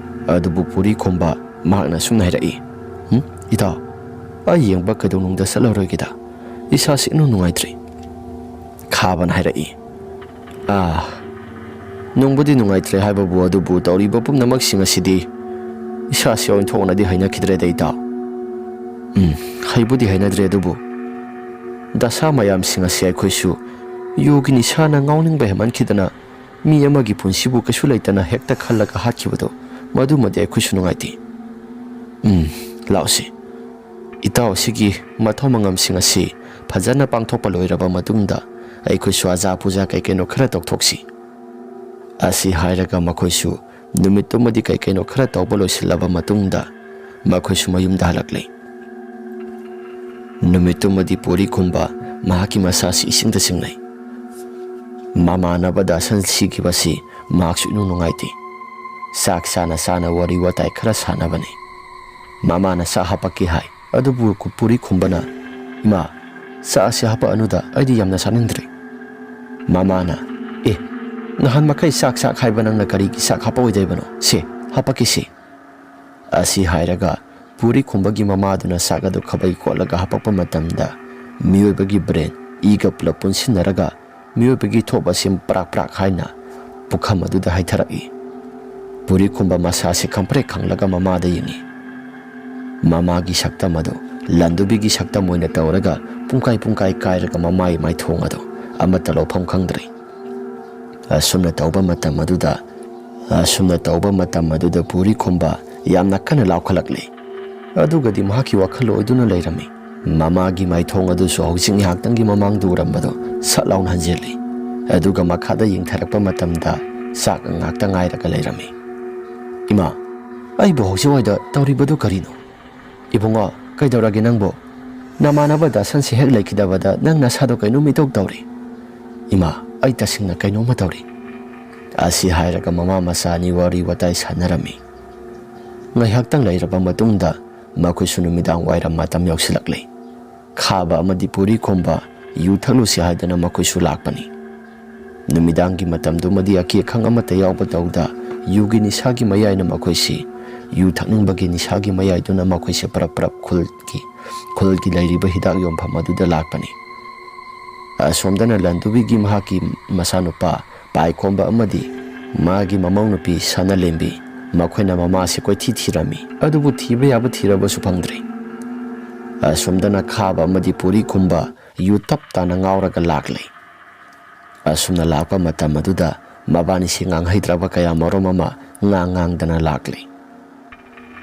ꯑꯗꯨꯕꯨ ꯄꯨꯔꯤ ꯈꯨꯝꯕ ꯃꯍꯥꯛꯅ ꯑꯁꯨꯝꯅ ꯍꯥꯏꯔꯛꯏ, "ꯎꯝ, ꯏꯇꯥꯎ, ꯑꯩ ꯌꯦꯡꯕ ꯀꯩꯗꯧꯅꯨꯡꯗ ꯆꯠꯂꯔꯣꯏꯒꯦꯗ꯫ ꯏꯁꯥꯁꯤ ꯏꯅꯨꯡ ꯅꯨꯡꯉꯥꯏꯇ꯭ꯔꯤ꯫" ꯈꯥꯕꯅ ꯍꯥꯏꯔꯛꯏ, "ꯑꯥ, ꯅꯨꯡꯕꯨꯗꯤ ꯅꯨꯡꯉꯥꯏꯇ꯭ꯔꯦ ꯍꯥꯏꯕꯕꯨ, ꯑꯗꯨꯕꯨ ꯇꯧꯔꯤꯕ ꯄꯨꯝꯅꯃꯛꯁꯤꯡ ꯑꯁꯤꯗꯤ ꯏꯁꯥꯁꯤ ꯑꯣꯟꯊꯣꯛꯅꯗꯤ ꯍꯩꯅꯈꯤꯗ꯭ꯔꯦꯗ, ꯏꯇꯥꯎ꯫" "ꯎꯝ, ꯍꯩꯕꯨꯗꯤ ꯍꯩꯅꯗ꯭ꯔꯦ, ꯑꯗꯨꯕꯨ ꯗꯁꯥ ꯃꯌꯥꯝꯁꯤꯡ ꯑꯁꯤ ꯑꯩꯈꯣꯏꯁꯨ ꯌꯨꯒꯤ ꯅꯤꯁꯥꯅ ꯉꯥꯎꯅꯤꯡꯕ ꯍꯦꯟꯃꯟꯈꯤꯗꯅ ꯃꯤ ꯑꯃꯒꯤ ꯄꯨꯟꯁꯤꯕꯨ ꯀꯩꯁꯨ ꯂꯩꯇꯅ ꯍꯦꯛꯇ ꯈꯜꯂꯒ ꯍꯥꯠꯈꯤꯕꯗꯣ, ꯃꯗꯨꯃꯗꯤ ꯑꯩꯈꯣꯏꯁꯨ ꯅꯨꯡꯉꯥꯏꯇꯦ꯫ ꯎꯝ, ꯂꯥꯛꯑꯣꯁꯤ꯫ ꯏꯇꯥꯎ ꯑꯁꯤꯒꯤ ꯃꯊꯧ ꯃꯉꯝꯁꯤꯡ ꯑꯁꯤ ꯐꯖꯅ ꯄꯥꯡꯊꯣꯛꯄ ꯂꯣꯏꯔꯕ ꯃꯇꯨꯡꯗ ꯑꯩꯈꯣꯏꯁꯨ ꯑꯖꯥ ꯄꯨꯖꯥ ꯀꯩ ꯀꯩꯅꯣ ꯈꯔ ꯇꯧꯊꯣꯛꯁꯤ꯫" ꯑꯁꯤ ꯍꯥꯏꯔꯒ ꯃꯈꯣꯏꯁꯨ ꯅꯨꯃꯤꯠꯇꯨꯃꯗꯤ ꯀꯩ ꯀꯩꯅꯣ ꯈꯔ ꯇꯧꯕ ꯂꯣꯏꯁꯤꯜꯂꯕ ꯃꯇꯨꯡꯗ ꯃꯈꯣꯏꯁꯨ ꯃꯌꯨꯝꯗ ꯍꯜꯂꯛꯂꯦ꯫ ꯅꯨꯃꯤꯠꯇꯨꯃꯗꯤ ꯄꯨꯔꯤ ꯈꯨꯝꯕ ꯃꯍꯥꯛꯀꯤ ꯃꯁꯥꯁꯤ ꯏꯁꯤꯡꯗ ꯆꯤꯡꯅꯩ꯫ ꯃꯃꯥꯟꯅꯕ ꯗꯥꯁꯟ ꯁꯤꯈꯤꯕꯁꯤ ꯃꯍꯥꯛꯁꯨ ꯏꯅꯨꯡ ꯅꯨꯡꯉꯥꯏꯇꯦ꯫ ꯆꯥꯛ ꯆꯥꯅ ꯆꯥꯅ ꯋꯥꯔꯤ ꯋꯥꯇꯥꯏ ꯈꯔ ꯁꯥꯟꯅꯕꯅꯤ꯫ ꯃꯃꯥꯅ ꯆꯥꯛ ꯍꯥꯄꯛꯀꯦ ꯍꯥꯏ, ꯑꯗꯨꯕꯨ ꯄꯨꯔꯤ ꯈꯨꯝꯕꯅ, "ꯏꯃꯥ, ꯆꯥꯛ ꯑꯁꯤ ꯍꯥꯄꯛꯑꯅꯨꯗ, ꯑꯩꯗꯤ ꯌꯥꯝꯅ ꯆꯥꯅꯤꯡꯗ꯭ꯔꯦ꯫" ꯃꯃꯥꯅ, "ꯑꯦ, ꯅꯍꯥꯟ ꯃꯈꯩ ꯆꯥꯛ ꯆꯥꯛ ꯍꯥꯏꯕ ꯅꯪꯅ ꯀꯔꯤꯒꯤ ꯆꯥꯛ ꯍꯥꯄꯛꯑꯣꯏꯗꯣꯏꯕꯅꯣ? ꯁꯦ, ꯍꯥꯄꯛꯀꯦ ꯁꯦ꯫" ꯑꯁꯤ ꯍꯥꯏꯔꯒ ꯄꯨꯔꯤ ꯈꯨꯝꯕꯒꯤ ꯃꯃꯥꯗꯨꯅ ꯆꯥꯛ ꯑꯗꯨ ꯈꯥꯕꯩ ꯀꯣꯠꯂꯒ ꯍꯥꯄꯛꯄ ꯃꯇꯝꯗ ꯃꯤꯑꯣꯏꯕꯒꯤ ꯕ꯭ꯔꯦꯟ, ꯏꯒ ꯄꯨꯂꯞ ꯄꯨꯟꯁꯤꯟꯅꯔꯒ ꯃꯤꯑꯣꯏꯕꯒꯤ ꯊꯣꯞ ꯑꯁꯤ ꯄ꯭ꯔꯥꯛ ꯄ꯭ꯔꯥꯛ ꯍꯥꯏꯅ ꯄꯨꯈꯝ ꯑꯗꯨꯗ ꯍꯩꯊꯔꯛꯏ꯫ ꯄꯨꯔꯤ ꯈꯨꯝꯕ ꯃꯁꯥꯁꯤ ꯈꯪꯄ꯭ꯔꯦꯛ ꯈꯪꯂꯒ ꯃꯃꯥꯗ ꯌꯦꯡꯉꯤ꯫ ꯃꯃꯥꯒꯤ ꯁꯛꯇꯝ ꯑꯗꯨ ꯂꯟꯗꯨꯕꯤꯒꯤ ꯁꯛꯇꯝ ꯑꯣꯏꯅ ꯇꯧꯔꯒ ꯄꯨꯡꯀꯥꯏ ꯄꯨꯡꯀꯥꯏ ꯀꯥꯏꯔꯒ ꯃꯃꯥꯒꯤ ꯃꯥꯏꯊꯣꯡ ꯑꯗꯨ ꯑꯃꯠꯇ ꯂꯧꯐꯝ ꯈꯪꯗ꯭ꯔꯦ꯫ ꯑꯁꯨꯝꯅ ꯇꯧꯕ ꯃꯇꯝ ꯑꯗꯨꯗ, ꯑꯁꯨꯝꯅ ꯇꯧꯕ ꯃꯇꯝ ꯑꯗꯨꯗ ꯄꯨꯔꯤ ꯈꯨꯝꯕ ꯌꯥꯝꯅ ꯀꯟꯅ ꯂꯥꯎꯈꯠꯂꯛꯂꯦ꯫ ꯑꯗꯨꯒꯗꯤ ꯃꯍꯥꯛꯀꯤ ꯋꯥꯈꯜ ꯑꯣꯏꯗꯨꯅ ꯂꯩꯔꯝꯃꯤ꯫ ꯃꯃꯥꯒꯤ ꯃꯥꯏꯊꯣꯡ ꯑꯗꯨꯁꯨ ꯍꯧꯖꯤꯛ ꯉꯥꯏꯍꯥꯛꯇꯪꯒꯤ ꯃꯃꯥꯡꯗ ꯎꯔꯝꯕꯗꯣ ꯁꯠ ꯂꯥꯎꯅ ꯍꯟꯖꯤꯜꯂꯤ꯫ ꯑꯗꯨꯒ ꯃꯈꯥꯗ ꯌꯦꯡꯊꯔꯛꯄ ꯃꯇꯝꯗ ꯆꯥꯛ ꯉꯥꯛꯇ ꯉꯥꯏꯔꯒ ꯂꯩꯔꯝꯃꯤ꯫ "ꯏꯃꯥ, ꯑꯩꯕꯨ ꯍꯧꯖꯤꯛꯋꯥꯏꯗ ꯇꯧꯔꯤꯕꯗꯨ ꯀꯔꯤꯅꯣ? ꯏꯕꯨꯡꯉꯣ, ꯀꯩꯗꯧꯔꯒꯦ ꯅꯪꯕꯨ? ꯅꯃꯥꯟꯅꯕ ꯗꯥꯁꯟꯁꯤ ꯍꯦꯛ ꯂꯩꯈꯤꯗꯕꯗ ꯅꯪ ꯅꯁꯥꯗꯣ ꯀꯩꯅꯣꯝ ꯏꯇꯧ ꯇꯧꯔꯤ꯫ ꯏꯃꯥ, ꯑꯩ ꯇꯁꯦꯡꯅ ꯀꯩꯅꯣꯝꯃ ꯇꯧꯔꯤ"꯫ ꯑꯁꯤ ꯍꯥꯏꯔꯒ ꯃꯃꯥ ꯃꯆꯥ ꯑꯅꯤ ꯋꯥꯔꯤ ꯋꯥꯇꯥꯏ ꯁꯥꯟꯅꯔꯝꯃꯤ꯫ ꯉꯥꯏꯍꯥꯛꯇꯪ ꯂꯩꯔꯕ ꯃꯇꯨꯡꯗ ꯃꯈꯣꯏꯁꯨ ꯅꯨꯃꯤꯗꯥꯡ ꯋꯥꯏꯔꯝ ꯃꯇꯝ ꯌꯧꯁꯤꯜꯂꯛꯂꯦ꯫ ꯈꯥꯕ ꯑꯃꯗꯤ ꯄꯨꯔꯤ ꯈꯨꯝꯕ ꯌꯨ ꯊꯛꯂꯨꯁꯤ ꯍꯥꯏꯗꯅ ꯃꯈꯣꯏꯁꯨ ꯂꯥꯛꯄꯅꯤ꯫ ꯅꯨꯃꯤꯗꯥꯡꯒꯤ ꯃꯇꯝꯗꯨꯃꯗꯤ ꯑꯀꯤ ꯑꯈꯪ ꯑꯃꯠꯇ ꯌꯥꯎꯕ ꯇꯧꯗ ꯌꯨꯒꯤ ꯅꯤꯁꯥꯒꯤ ꯃꯌꯥꯏꯅ ꯃꯈꯣꯏꯁꯤ, ꯌꯨ ꯊꯛꯅꯤꯡꯕꯒꯤ ꯅꯤꯁꯥꯒꯤ ꯃꯌꯥꯏꯗꯨꯅ ꯃꯈꯣꯏꯁꯦ ꯄꯔꯞ ꯄꯔꯞ ꯈꯨꯜꯒꯤ, ꯈꯨꯜꯒꯤ ꯂꯩꯔꯤꯕ ꯍꯤꯗꯥꯛ ꯌꯣꯟꯐꯝ ꯑꯗꯨꯗ ꯂꯥꯛꯄꯅꯤ꯫ ꯑꯁꯣꯝꯗꯅ ꯂꯟꯗꯨꯕꯤꯒꯤ ꯃꯍꯥꯛꯀꯤ ꯃꯆꯥꯅꯨꯄꯥ ꯄꯥꯏꯈꯣꯝꯕ ꯑꯃꯗꯤ ꯃꯥꯒꯤ ꯃꯃꯧ ꯅꯨꯄꯤ ꯁꯅꯥꯂꯦꯝꯕꯤ, ꯃꯈꯣꯏꯅ ꯃꯃꯥꯁꯤ ꯀꯣꯏꯊꯤ ꯊꯤꯔꯝꯃꯤ꯫ ꯑꯗꯨꯕꯨ ꯊꯤꯕ ꯌꯥꯕ ꯊꯤꯔꯕꯁꯨ ꯐꯪꯗ꯭ꯔꯦ꯫ ꯑꯁꯣꯝꯗꯅ ꯈꯥꯕ ꯑꯃꯗꯤ ꯄꯨꯔꯤ ꯈꯨꯝꯕ ꯌꯨ ꯇꯞ ꯇꯥꯅ ꯉꯥꯎꯔꯒ ꯂꯥꯛꯂꯦ꯫ ꯑꯁꯨꯝꯅ ꯂꯥꯛꯄ ꯃꯇꯝ ꯑꯗꯨꯗ ꯃꯕꯥꯅꯤꯁꯤ ꯉꯥꯡꯍꯩꯗ꯭ꯔꯕ ꯀꯌꯥ ꯃꯔꯨꯝ ꯑꯃ ꯉꯥꯡ ꯉꯥꯡꯗꯅ ꯂꯥꯛꯂꯤ꯫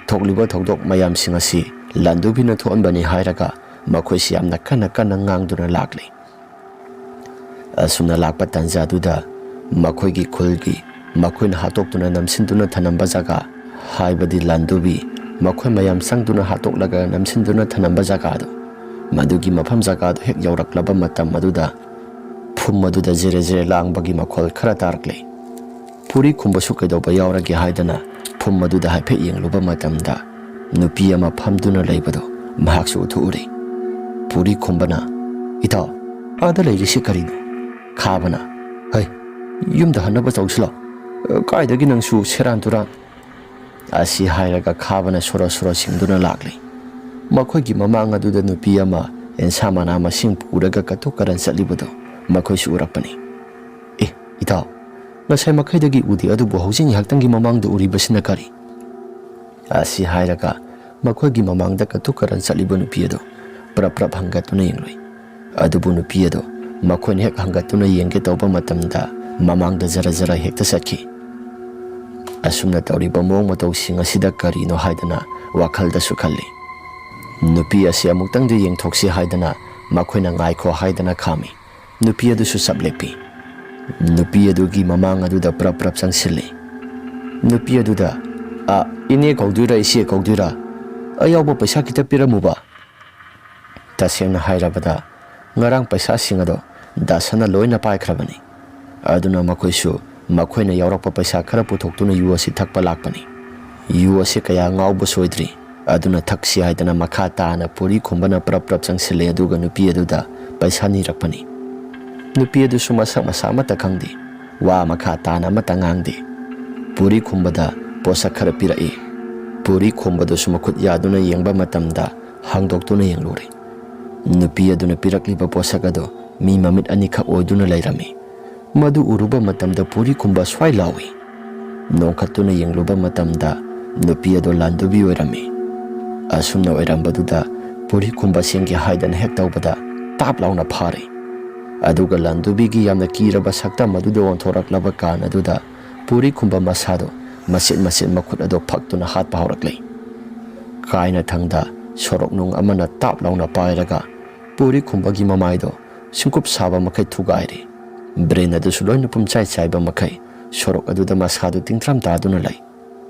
ꯊꯣꯛꯂꯤꯕ ꯊꯧꯗꯣꯛ ꯃꯌꯥꯝꯁꯤꯡ ꯑꯁꯤ ꯂꯟꯗꯨꯕꯤꯅ ꯊꯣꯛꯍꯟꯕꯅꯤ ꯍꯥꯏꯔꯒ ꯃꯈꯣꯏꯁꯤ ꯌꯥꯝꯅ ꯀꯟꯅ ꯀꯟꯅ ꯉꯥꯡꯗꯨꯅ ꯂꯥꯛꯂꯤ꯫ ꯑꯁꯨꯝꯅ ꯂꯥꯛꯄ ꯇꯥꯟꯖꯥꯗꯨꯗ ꯃꯈꯣꯏꯒꯤ ꯈꯨꯜꯒꯤ, ꯃꯈꯣꯏꯅ ꯍꯥꯠꯇꯣꯛꯇꯨꯅ ꯅꯝꯁꯤꯟꯗꯨꯅ ꯊꯅꯝꯕ ꯖꯒꯥ, ꯍꯥꯏꯕꯗꯤ ꯂꯟꯗꯨꯕꯤ, ꯃꯈꯣꯏ ꯃꯌꯥꯝ ꯆꯪꯗꯨꯅ ꯍꯥꯠꯇꯣꯛꯂꯒ ꯅꯝꯁꯤꯟꯗꯨꯅ ꯊꯅꯝꯕ ꯖꯒꯥꯗꯨ, ꯃꯗꯨꯒꯤ ꯃꯐꯝ ꯖꯒꯥꯗꯨ ꯍꯦꯛ ꯌꯧꯔꯛꯂꯕ ꯃꯇꯝ ꯑꯗꯨꯗ ꯐꯨꯝ ꯑꯗꯨꯗ ꯖꯦꯔꯦ ꯖꯦꯔꯦ ꯂꯥꯡꯕꯒꯤ ꯃꯈꯣꯜ ꯈꯔ ꯇꯥꯔꯛꯂꯦ꯫ ꯄꯨꯔꯤ ꯈꯨꯝꯕꯁꯨ ꯀꯩꯗꯧꯕ ꯌꯥꯎꯔꯒꯦ ꯍꯥꯏꯗꯅ ꯐꯨꯝ ꯑꯗꯨꯗ ꯍꯥꯏꯐꯦꯠ ꯌꯦꯡꯂꯨꯕ ꯃꯇꯝꯗ ꯅꯨꯄꯤ ꯑꯃ ꯐꯝꯗꯨꯅ ꯂꯩꯕꯗꯨ ꯃꯍꯥꯛꯁꯨ ꯎꯊꯣꯛꯎꯔꯦ꯫ ꯄꯨꯔꯤ ꯈꯨꯝꯕꯅ, "ꯏꯇꯥꯎ, ꯑꯥꯗ ꯂꯩꯔꯤꯁꯤ ꯀꯔꯤꯅꯣ?" ꯈꯥꯕꯅ, "ꯍꯩ, ꯌꯨꯝꯗ ꯍꯟꯅꯕ ꯇꯧꯁꯤꯂꯣ꯫ ꯀꯥꯏꯗꯒꯤ ꯅꯪꯁꯨ ꯁꯦꯔꯥꯟ ꯇꯨꯔꯥꯟ?" ꯑꯁꯤ ꯍꯥꯏꯔꯒ ꯈꯥꯕꯅ ꯁꯣꯔꯣ ꯁꯣꯔꯣ ꯁꯤꯡꯗꯨꯅ ꯂꯥꯛꯂꯤ꯫ ꯃꯈꯣꯏꯒꯤ ꯃꯃꯥꯡ ꯑꯗꯨꯗ ꯅꯨꯄꯤ ꯑꯃ ꯑꯦꯟꯁꯥ ꯃꯅꯥ ꯃꯁꯤꯡ ꯄꯨꯔꯒ ꯀꯇꯨ ꯀꯔꯟ ꯆꯠꯂꯤꯕꯗꯨ ꯃꯈꯣꯏꯁꯨ ꯎꯔꯛꯄꯅꯤ꯫ "ꯑꯦ, ꯏꯇꯥꯎ, "ꯉꯁꯥꯏ ꯃꯈꯩꯗꯒꯤ ꯎꯗꯦ, ꯑꯗꯨꯕꯨ ꯍꯧꯖꯤꯛ ꯉꯥꯏꯍꯥꯛꯇꯪꯒꯤ ꯃꯃꯥꯡꯗ ꯎꯔꯤꯕꯁꯤꯅ ꯀꯔꯤ?" ꯑꯁꯤ ꯍꯥꯏꯔꯒ ꯃꯈꯣꯏꯒꯤ ꯃꯃꯥꯡꯗ ꯀꯇꯨ ꯀꯔꯟ ꯆꯠꯂꯤꯕ ꯅꯨꯄꯤ ꯑꯗꯨ ꯄ꯭ꯔꯞ ꯄ꯭ꯔꯞ ꯍꯪꯒꯠꯇꯨꯅ ꯌꯦꯡꯂꯨꯏ꯫ ꯑꯗꯨꯕꯨ ꯅꯨꯄꯤ ꯑꯗꯨ ꯃꯈꯣꯏꯅ ꯍꯦꯛ ꯍꯪꯒꯠꯇꯨꯅ ꯌꯦꯡꯒꯦ ꯇꯧꯕ ꯃꯇꯝꯗ ꯃꯃꯥꯡꯗ ꯖꯔ ꯖꯔ ꯍꯦꯛꯇ ꯆꯠꯈꯤ꯫ ꯑꯁꯨꯝꯅ ꯇꯧꯔꯤꯕ ꯃꯑꯣꯡ ꯃꯇꯧꯁꯤꯡ ꯑꯁꯤꯗ ꯀꯔꯤꯅꯣ ꯍꯥꯏꯗꯅ ꯋꯥꯈꯜꯗꯁꯨ ꯈꯜꯂꯤ꯫ ꯅꯨꯄꯤ ꯑꯁꯤ ꯑꯃꯨꯛꯇꯪꯗꯤ ꯌꯦꯡꯊꯣꯛꯁꯤ ꯍꯥꯏꯗꯅ ꯃꯈꯣꯏꯅ ꯉꯥꯏꯈꯣ ꯍꯥꯏꯗꯅ ꯈꯥꯝꯃꯤ꯫ ꯅꯨꯄꯤ ꯑꯗꯨꯁꯨ ꯆꯞ ꯂꯦꯞꯄꯤ꯫ ꯅꯨꯄꯤ ꯑꯗꯨꯒꯤ ꯃꯃꯥꯡ ꯑꯗꯨꯗ ꯄ꯭ꯔꯞ ꯄ꯭ꯔꯞ ꯆꯪꯁꯤꯜꯂꯤ꯫ ꯅꯨꯄꯤ ꯑꯗꯨꯗ, "ꯑ, ꯏꯅꯦ ꯀꯧꯗꯣꯏꯔꯥ, ꯏꯆꯦ ꯀꯧꯗꯣꯏꯔꯥ? ꯑꯩ ꯌꯥꯎꯕ ꯄꯩꯁꯥ ꯈꯤꯇ ꯄꯤꯔꯝꯃꯨꯕ꯫" ꯇꯁꯦꯡꯅ ꯍꯥꯏꯔꯕꯗ, ꯉꯔꯥꯡ ꯄꯩꯁꯥꯁꯤꯡ ꯑꯗꯣ ꯗꯥꯁꯟꯅ ꯂꯣꯏꯅ ꯄꯥꯏꯈ꯭ꯔꯕꯅꯤ꯫ ꯑꯗꯨꯅ ꯃꯈꯣꯏꯁꯨ ꯃꯈꯣꯏꯅ ꯌꯥꯎꯔꯛꯄ ꯄꯩꯁꯥ ꯈꯔ ꯄꯨꯊꯣꯛꯇꯨꯅ ꯌꯨ ꯑꯁꯤ ꯊꯛꯄ ꯂꯥꯛꯄꯅꯤ꯫ ꯌꯨ ꯑꯁꯤ ꯀꯌꯥ ꯉꯥꯎꯕꯁꯨ ꯑꯣꯏꯗ꯭ꯔꯤ꯫ ꯑꯗꯨꯅ ꯊꯛꯁꯤ ꯍꯥꯏꯗꯅ ꯃꯈꯥ ꯇꯥꯅ ꯄꯨꯔꯤ ꯈꯨꯝꯕꯅ ꯄ꯭ꯔꯞ ꯄ꯭ꯔꯞ ꯆꯪꯁꯤꯜꯂꯦ, ꯑꯗꯨꯒ ꯅꯨꯄꯤ ꯑꯗꯨꯗ ꯄꯩꯁꯥ ꯅꯤꯔꯛꯄꯅꯤ꯫ ꯅꯨꯄꯤ ꯑꯗꯨꯁꯨ ꯃꯁꯛ ꯃꯁꯥ ꯑꯃꯠꯇ ꯈꯪꯗꯦ꯫ ꯋꯥ ꯃꯈꯥ ꯇꯥꯅ ꯑꯃꯠꯇ ꯉꯥꯡꯗꯦ꯫ ꯄꯨꯔꯤ ꯈꯨꯝꯕꯗ ꯄꯣꯠꯁꯛ ꯈꯔ ꯄꯤꯔꯛꯏ꯫ ꯄꯨꯔꯤ ꯈꯨꯝꯕꯗꯨꯁꯨ ꯃꯈꯨꯠ ꯌꯥꯗꯨꯅ ꯌꯦꯡꯕ ꯃꯇꯝꯗ ꯍꯥꯡꯗꯣꯛꯇꯨꯅ ꯌꯦꯡꯂꯨꯔꯦ꯫ ꯅꯨꯄꯤ ꯑꯗꯨꯅ ꯄꯤꯔꯛꯂꯤꯕ ꯄꯣꯠꯁꯛ ꯑꯗꯨ ꯃꯤ ꯃꯃꯤꯠ ꯑꯅꯤꯈꯛ ꯑꯣꯏꯗꯨꯅ ꯂꯩꯔꯝꯃꯤ꯫ ꯃꯗꯨ ꯎꯔꯨꯕ ꯃꯇꯝꯗ ꯄꯨꯔꯤ ꯈꯨꯝꯕ ꯁ꯭ꯋꯥꯏ ꯂꯥꯎꯏ꯫ ꯅꯣꯡꯈꯠꯇꯨꯅ ꯌꯦꯡꯂꯨꯕ ꯃꯇꯝꯗ ꯅꯨꯄꯤ ꯑꯗꯨ ꯂꯥꯟꯗꯨꯕꯤ ꯑꯣꯏꯔꯝꯃꯤ꯫ ꯑꯁꯨꯝꯅ ꯑꯣꯏꯔꯝꯕꯗꯨꯗ ꯄꯨꯔꯤ ꯈꯨꯝꯕ ꯁꯦꯝꯒꯦ ꯍꯥꯏꯗꯅ ꯍꯦꯛ ꯇꯧꯕꯗ ꯇꯥꯞ ꯂꯥꯎꯅ ꯐꯥꯔꯦ꯫ ꯑꯗꯨꯒ ꯂꯥꯟꯗꯨꯕꯤꯒꯤ ꯌꯥꯝꯅ ꯀꯤꯔꯕ ꯁꯛꯇꯝ ꯑꯗꯨꯗ ꯑꯣꯟꯊꯣꯔꯛꯂꯕ ꯀꯥꯟ ꯑꯗꯨꯗ ꯄꯨꯔꯤ ꯈꯨꯝꯕ ꯃꯁꯥꯗꯣ ꯃꯆꯦꯠ ꯃꯆꯦꯠ ꯃꯈꯨꯠ ꯑꯗꯣ ꯐꯛꯇꯨꯅ ꯍꯥꯠꯄ ꯍꯧꯔꯛꯂꯦ꯫ ꯀꯥꯏꯅ ꯊꯪꯗ ꯁꯣꯔꯣꯛ ꯅꯨꯡ ꯑꯃꯅ ꯇꯥꯞ ꯂꯥꯎꯅ ꯄꯥꯏꯔꯒ ꯄꯨꯔꯤ ꯈꯨꯝꯕꯒꯤ ꯃꯃꯥꯏꯗꯣ ꯁꯤꯡꯀꯨꯞ ꯁꯥꯕ ꯃꯈꯩ ꯊꯨꯒꯥꯏꯔꯦ꯫ ꯕ꯭ꯔꯦꯟ ꯑꯗꯨꯁꯨ ꯂꯣꯏꯅ ꯄꯨꯝꯆꯥꯏ ꯆꯥꯏꯕ ꯃꯈꯩ ꯁꯣꯔꯣꯛ ꯑꯗꯨꯗ ꯃꯁꯥꯗꯨ ꯇꯤꯡꯊ꯭ꯔꯝ ꯇꯥꯗꯨꯅ ꯂꯩ꯫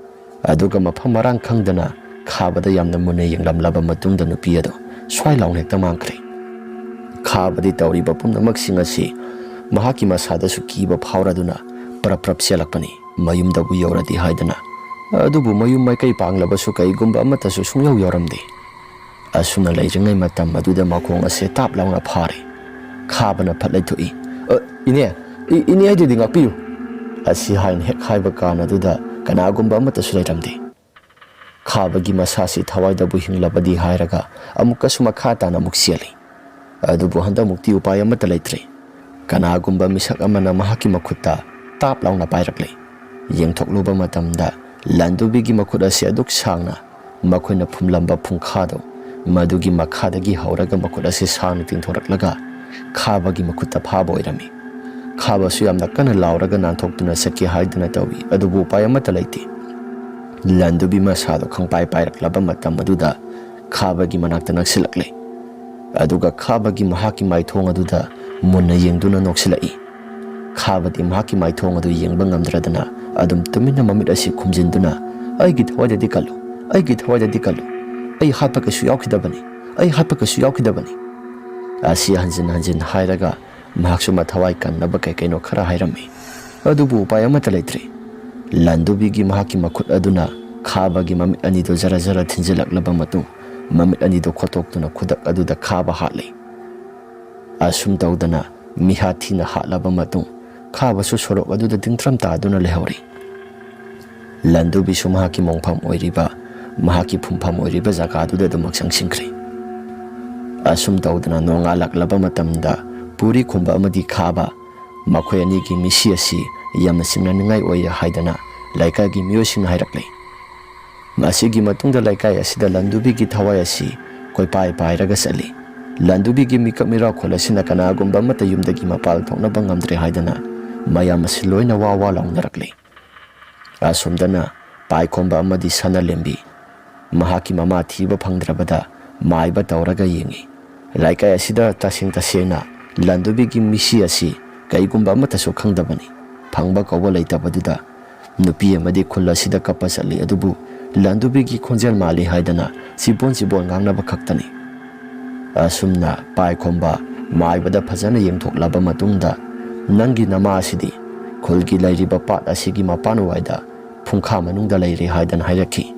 ꯑꯗꯨꯒ ꯃꯐꯝ ꯃꯔꯥꯡ ꯈꯪꯗꯅ ꯈꯥꯕꯗ ꯌꯥꯝꯅ ꯃꯨꯟꯅ ꯌꯦꯡꯂꯝꯂꯕ ꯃꯇꯨꯡꯗ ꯅꯨꯄꯤ ꯑꯗꯨ ꯁ꯭ꯋꯥꯏ ꯂꯥꯎꯅ ꯍꯦꯛꯇ ꯃꯥꯡꯈ꯭ꯔꯦ꯫ ꯈꯥꯕꯗꯤ ꯇꯧꯔꯤꯕ ꯄꯨꯝꯅꯃꯛꯁꯤꯡ ꯑꯁꯤ ꯃꯍꯥꯛꯀꯤ ꯃꯁꯥꯗꯁꯨ ꯀꯤꯕ ꯐꯥꯎꯔꯗꯨꯅ ꯄ꯭ꯔꯞ ꯄ꯭ꯔꯞ ꯆꯦꯜꯂꯛꯄꯅꯤ, ꯃꯌꯨꯝꯗꯕꯨ ꯌꯧꯔꯗꯤ ꯍꯥꯏꯗꯅ꯫ ꯑꯗꯨꯕꯨ ꯃꯌꯨꯝ ꯃꯥꯏꯀꯩ ꯄꯥꯡꯂꯕꯁꯨ ꯀꯩꯒꯨꯝꯕ ꯑꯃꯠꯇꯁꯨ ꯁꯨꯡꯌꯧ ꯌꯧꯔꯝꯗꯦ꯫ ꯑꯁꯨꯝꯅ ꯂꯩꯔꯤꯉꯩ ꯃꯇꯝ ꯑꯗꯨꯗ ꯃꯈꯣꯡ ꯑꯁꯦ ꯇꯥꯞ ꯂꯥꯎꯅ ꯐꯥꯔꯦ꯫ ꯈꯥꯕꯅ ꯐꯠ ꯂꯩꯊꯣꯛꯏ꯫ "ꯑ, ꯏꯅꯦ, ꯏ-, ꯏꯅꯦ ꯍꯥꯏꯗꯨꯗꯤ ꯉꯥꯛꯄꯤꯌꯨ!" ꯑꯁꯤ ꯍꯥꯏꯅ ꯍꯦꯛ ꯍꯥꯏꯕ ꯀꯥꯟ ꯑꯗꯨꯗ ꯀꯅꯥꯒꯨꯝꯕ ꯑꯃꯠꯇꯁꯨ ꯂꯩꯔꯝꯗꯦ꯫ ꯈꯥꯕꯒꯤ ꯃꯁꯥꯁꯤ ꯊꯋꯥꯏꯗꯕꯨ ꯍꯤꯡꯂꯕꯗꯤ ꯍꯥꯏꯔꯒ ꯑꯃꯨꯛꯀꯁꯨ ꯃꯈꯥ ꯇꯥꯅ ꯑꯃꯨꯛ ꯆꯦꯜꯂꯤ꯫ ꯑꯗꯨꯕꯨ ꯍꯟꯗꯛꯃꯨꯛꯇꯤ ꯎꯄꯥꯏ ꯑꯃꯠꯇ ꯂꯩꯇ꯭ꯔꯦ꯫ ꯀꯅꯥꯒꯨꯝꯕ ꯃꯤꯁꯛ ꯑꯃꯅ ꯃꯍꯥꯛꯀꯤ ꯃꯈꯨꯠꯇ ꯇꯥꯞ ꯂꯥꯎꯅ ꯄꯥꯏꯔꯛꯂꯦ꯫ ꯌꯦꯡꯊꯣꯛꯂꯨꯕ ꯃꯇꯝꯗ ꯂꯟꯗꯨꯕꯤꯒꯤ ꯃꯈꯨꯠ ꯑꯁꯤ ꯑꯗꯨꯛ ꯁꯥꯡꯅ, ꯃꯈꯣꯏꯅ ꯐꯨꯝꯂꯝꯕ ꯐꯨꯡꯈꯥꯗꯣ, ꯃꯗꯨꯒꯤ ꯃꯈꯥꯗꯒꯤ ꯍꯧꯔꯒ ꯃꯈꯨꯠ ꯑꯁꯤ ꯁꯥꯡꯅ ꯇꯤꯡꯊꯣꯔꯛꯂꯒ ꯈꯥꯕꯒꯤ ꯃꯈꯨꯠꯇ ꯐꯥꯕ ꯑꯣꯏꯔꯝꯃꯤ꯫ ꯈꯥꯕꯁꯨ ꯌꯥꯝꯅ ꯀꯟꯅ ꯂꯥꯎꯔꯒ ꯅꯥꯟꯊꯣꯛꯇꯨꯅ ꯆꯠꯀꯦ ꯍꯥꯏꯗꯨꯅ ꯇꯧꯏ, ꯑꯗꯨꯕꯨ ꯎꯄꯥꯏ ꯑꯃꯠꯇ ꯂꯩꯇꯦ꯫ ꯂꯟꯗꯨꯕꯤ ꯃꯁꯥꯗꯣ ꯈꯪꯄꯥꯏ ꯄꯥꯏꯔꯛꯂꯕ ꯃꯇꯝ ꯑꯗꯨꯗ ꯈꯥꯕꯒꯤ ꯃꯅꯥꯛꯇ ꯅꯛꯁꯤꯜꯂꯛꯂꯦ꯫ ꯑꯗꯨꯒ ꯈꯥꯕꯒꯤ ꯃꯍꯥꯛꯀꯤ ꯃꯥꯏꯊꯣꯡ ꯑꯗꯨꯗ ꯃꯨꯟꯅ ꯌꯦꯡꯗꯨꯅ ꯅꯣꯛꯁꯤꯜꯂꯛꯏ꯫ ꯈꯥꯕꯗꯤ ꯃꯍꯥꯛꯀꯤ ꯃꯥꯏꯊꯣꯡ ꯑꯗꯨ ꯌꯦꯡꯕ ꯉꯝꯗ꯭ꯔꯗꯅ ꯑꯗꯨꯝ ꯇꯨꯃꯤꯟꯅ ꯃꯃꯤꯠ ꯑꯁꯤ ꯈꯨꯝꯖꯤꯟꯗꯨꯅ, "ꯑꯩꯒꯤ ꯊꯋꯥꯏꯗꯗꯤ ꯀꯜꯂꯨ, ꯑꯩꯒꯤ ꯊꯋꯥꯏꯗꯗꯤ ꯀꯜꯂꯨ, ꯑꯩ ꯍꯥꯠꯄ ꯀꯩꯁꯨ ꯌꯥꯎꯈꯤꯗꯕꯅꯤ, ꯑꯩ ꯍꯥꯠꯄ ꯀꯩꯁꯨ ꯌꯥꯎꯈꯤꯗꯕꯅꯤ" ꯑꯁꯤ ꯍꯟꯖꯤꯟ ꯍꯟꯖꯤꯟ ꯍꯥꯏꯔꯒ ꯃꯍꯥꯛꯁꯨ ꯃꯊꯋꯥꯏ ꯀꯟꯅꯕ ꯀꯩ ꯀꯩꯅꯣ ꯈꯔ ꯍꯥꯏꯔꯝꯃꯤ꯫ ꯑꯗꯨꯕꯨ ꯎꯄꯥꯏ ꯑꯃꯠꯇ ꯂꯩꯇ꯭ꯔꯦ꯫ ꯂꯟꯗꯨꯕꯤꯒꯤ ꯃꯍꯥꯛꯀꯤ ꯃꯈꯨꯠ ꯑꯗꯨꯅ ꯈꯥꯕꯒꯤ ꯃꯃꯤꯠ ꯑꯅꯤꯗꯨ ꯖꯔ ꯖꯔ ꯊꯤꯟꯖꯤꯜꯂꯛꯂꯕ ꯃꯇꯨꯡ, ꯃꯃꯤꯠ ꯑꯅꯤꯗꯨ ꯈꯣꯠꯇꯣꯛꯇꯨꯅ ꯈꯨꯗꯛ ꯑꯗꯨꯗ ꯈꯥꯕ ꯍꯥꯠꯂꯦ꯫ ꯑꯁꯨꯝ ꯇꯧꯗꯅ ꯃꯤꯍꯥꯠ ꯊꯤꯅ ꯍꯥꯠꯂꯕ ꯃꯇꯨꯡ, ꯈꯥꯕꯁꯨ ꯁꯣꯔꯣꯛ ꯑꯗꯨꯗ ꯇꯤꯡꯊ꯭ꯔꯝ ꯇꯥꯗꯨꯅ ꯂꯩꯍꯧꯔꯤ꯫ ꯂꯟꯗꯨꯕꯤꯁꯨ ꯃꯍꯥꯛꯀꯤ ꯃꯣꯡꯐꯝ ꯑꯣꯏꯔꯤꯕ, ꯃꯍꯥꯛꯀꯤ ꯐꯨꯝꯐꯝ ꯑꯣꯏꯔꯤꯕ ꯖꯒꯥꯗꯨꯗ ꯑꯗꯨꯃꯛ ꯆꯪꯁꯤꯟꯈ꯭ꯔꯦ꯫ ꯑꯁꯨꯝ ꯇꯧꯗꯅ ꯅꯣꯡꯉꯥꯜꯂꯛꯂꯕ ꯃꯇꯝꯗ ꯄꯨꯔꯤ ꯈꯨꯝꯕ ꯑꯃꯗꯤ ꯈꯥꯕ, ꯃꯈꯣꯏ ꯑꯅꯤꯒꯤ ꯃꯤꯁꯤ ꯑꯁꯤ ꯌꯥꯝꯅ ꯆꯤꯡꯅꯅꯤꯡꯉꯥꯏ ꯑꯣꯏꯌꯦ ꯍꯥꯏꯗꯅ ꯂꯩꯀꯥꯏꯒꯤ ꯃꯤꯑꯣꯏꯁꯤꯡꯅ ꯍꯥꯏꯔꯛꯂꯦ꯫ ꯃꯁꯤꯒꯤ ꯃꯇꯨꯡꯗ ꯂꯩꯀꯥꯏ ꯑꯁꯤꯗ ꯂꯟꯗꯨꯕꯤꯒꯤ ꯊꯋꯥꯏ ꯑꯁꯤ ꯀꯣꯏꯄꯥꯏ ꯄꯥꯏꯔꯒ ꯆꯠꯂꯤ꯫ ꯂꯟꯗꯨꯕꯤꯒꯤ ꯃꯤꯀꯞ ꯃꯤꯔꯥꯎꯈꯣꯜ ꯑꯁꯤꯅ ꯀꯅꯥꯒꯨꯝꯕ ꯑꯃꯠꯇ ꯌꯨꯝꯗꯒꯤ ꯃꯄꯥꯜ ꯊꯣꯛꯅꯕ ꯉꯝꯗ꯭ꯔꯦ ꯍꯥꯏꯗꯅ ꯃꯌꯥꯝ ꯑꯁꯤ ꯂꯣꯏꯅ ꯋꯥ ꯋꯥ ꯂꯥꯎꯅꯔꯛꯂꯤ꯫ ꯑꯁꯣꯝꯗꯅ ꯄꯥꯏꯈꯣꯝꯕ ꯑꯃꯗꯤ ꯁꯅꯥꯂꯦꯝꯕꯤ ꯃꯍꯥꯛꯀꯤ ꯃꯃꯥ ꯊꯤꯕ ꯐꯪꯗ꯭ꯔꯕꯗ ꯃꯥꯏꯕ ꯇꯧꯔꯒ ꯌꯦꯡꯉꯤ꯫ ꯂꯩꯀꯥꯏ ꯑꯁꯤꯗ ꯇꯁꯦꯡ ꯇꯁꯦꯡꯅ ꯂꯟꯗꯨꯕꯤꯒꯤ ꯃꯤꯁꯤ ꯑꯁꯤ ꯀꯩꯒꯨꯝꯕ ꯑꯃꯠꯇꯁꯨ ꯈꯪꯗꯕꯅꯤ꯫ ꯐꯪꯕ ꯀꯧꯕ ꯂꯩꯇꯕꯗꯨꯗ ꯅꯨꯄꯤ ꯑꯃꯗꯤ ꯈꯨꯜ ꯑꯁꯤꯗ ꯀꯞꯄ ꯆꯠꯂꯤ, ꯑꯗꯨꯕꯨ ꯂꯟꯗꯨꯕꯤꯒꯤ ꯈꯣꯟꯖꯦꯜ ꯃꯥꯜꯂꯤ ꯍꯥꯏꯗꯅ ꯆꯤꯕꯣꯟ ꯆꯤꯕꯣꯟ ꯉꯥꯡꯅꯕ ꯈꯛꯇꯅꯤ꯫ ꯑꯁꯨꯝꯅ ꯄꯥꯏꯈꯣꯝꯕ ꯃꯥꯏꯕꯗ ꯐꯖꯅ ꯌꯦꯡꯊꯣꯛꯂꯕ ꯃꯇꯨꯡꯗ, "ꯅꯪꯒꯤ ꯅꯃꯥ ꯑꯁꯤꯗꯤ ꯈꯨꯜꯒꯤ ꯂꯩꯔꯤꯕ ꯄꯥꯠ ꯑꯁꯤꯒꯤ ꯃꯄꯥꯟꯋꯥꯏꯗ ꯐꯨꯡꯈꯥ ꯃꯅꯨꯡꯗ ꯂꯩꯔꯦ" ꯍꯥꯏꯗꯅ ꯍꯥꯏꯔꯛꯈꯤ꯫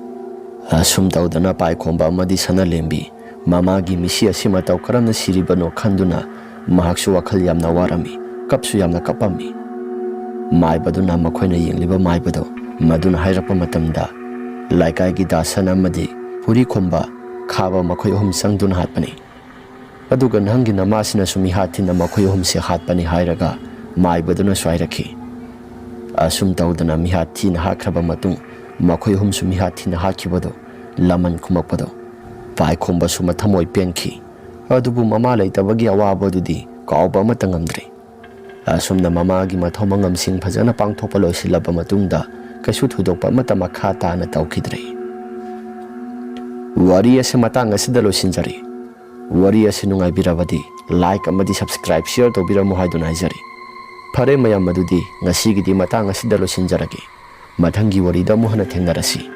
ꯑꯁꯨꯝ ꯇꯧꯗꯅ ꯄꯥꯏꯈꯣꯝꯕ ꯑꯃꯗꯤ ꯁꯅꯥꯂꯦꯝꯕꯤ ꯃꯃꯥꯒꯤ ꯃꯤꯁꯤ ꯑꯁꯤ ꯃꯇꯧ ꯀꯔꯝꯅ ꯁꯤꯔꯤꯕꯅꯣ ꯈꯟꯗꯨꯅ ꯃꯍꯥꯛꯁꯨ ꯋꯥꯈꯜ ꯌꯥꯝꯅ ꯋꯥꯔꯝꯃꯤ, ꯀꯞꯁꯨ ꯌꯥꯝꯅ ꯀꯞꯄꯝꯃꯤ꯫ ꯃꯥꯏꯕꯗꯨꯅ ꯃꯈꯣꯏꯅ ꯌꯦꯡꯂꯤꯕ ꯃꯥꯏꯕꯗꯣ ꯃꯗꯨꯅ ꯍꯥꯏꯔꯛꯄ ꯃꯇꯝꯗ, ꯂꯩꯀꯥꯏꯒꯤ ꯗꯥꯁꯟ ꯑꯃꯗꯤ ꯐꯨꯔꯤ ꯈꯨꯝꯕ ꯈꯥꯕ ꯃꯈꯣꯏ ꯑꯍꯨꯝ ꯆꯪꯗꯨꯅ ꯍꯥꯠꯄꯅꯤ꯫ ꯑꯗꯨꯒ ꯅꯪꯒꯤ ꯅꯃꯥꯁꯤꯅꯁꯨ ꯃꯤꯍꯥꯠ ꯊꯤꯅ ꯃꯈꯣꯏ ꯑꯍꯨꯝꯁꯦ ꯍꯥꯠꯄꯅꯤ ꯍꯥꯏꯔꯒ ꯃꯥꯏꯕꯗꯨꯅꯁꯨ ꯍꯥꯏꯔꯛꯈꯤ꯫ ꯑꯁꯨꯝ ꯇꯧꯗꯅ ꯃꯤꯍꯥꯠ ꯊꯤꯅ ꯍꯥꯠꯈ꯭ꯔꯕ ꯃꯇꯨꯡ, ꯃꯈꯣꯏ ꯑꯍꯨꯝꯁꯨ ꯃꯤꯍꯥꯠ ꯊꯤꯅ ꯍꯥꯠꯈꯤꯕꯗꯨ ꯂꯃꯟ ꯈꯨꯝꯃꯛꯄꯗꯣ ꯄꯥꯏꯈꯣꯝꯕꯁꯨ ꯃꯊꯃꯣꯏ ꯄꯦꯟꯈꯤ꯫ ꯑꯗꯨꯕꯨ ꯃꯃꯥ ꯂꯩꯇꯕꯒꯤ ꯑꯋꯥꯕꯗꯨꯗꯤ ꯀꯥꯎꯕ ꯑꯃꯠꯇ ꯉꯝꯗ꯭ꯔꯦ꯫ ꯑꯁꯨꯝꯅ ꯃꯃꯥꯒꯤ ꯃꯊꯧ ꯃꯉꯝꯁꯤꯡ ꯐꯖꯅ ꯄꯥꯡꯊꯣꯛꯄ ꯂꯣꯏꯁꯤꯜꯂꯕ ꯃꯇꯨꯡꯗ, ꯀꯩꯁꯨ ꯊꯣꯏꯗꯣꯛꯄ ꯑꯃꯠꯇ ꯃꯈꯥ ꯇꯥꯅ ꯇꯧꯈꯤꯗ꯭ꯔꯦ꯫ ꯋꯥꯔꯤ ꯑꯁꯤ ꯃꯇꯥꯡ ꯑꯁꯤꯗ ꯂꯣꯏꯁꯤꯟꯖꯔꯦ꯫ ꯋꯥꯔꯤ ꯑꯁꯤ ꯅꯨꯡꯉꯥꯏꯕꯤꯔꯕꯗꯤ like ꯑꯃꯗꯤ subscribe, share ꯇꯧꯕꯤꯔꯝꯃꯨ ꯍꯥꯏꯗꯨꯅ ꯍꯥꯏꯖꯔꯤ꯫ ꯐꯔꯦ ꯃꯌꯥꯝ, ꯑꯗꯨꯗꯤ ꯉꯁꯤꯒꯤꯗꯤ ꯃꯇꯥꯡ ꯑꯁꯤꯗ ꯂꯣꯏꯁꯤꯟꯖꯔꯒꯦ꯫ ꯃꯊꯪꯒꯤ ꯋꯥꯔꯤꯗ ꯑꯃꯨꯛ ꯍꯟꯅ ꯊꯦꯡꯅꯔꯁꯤ꯫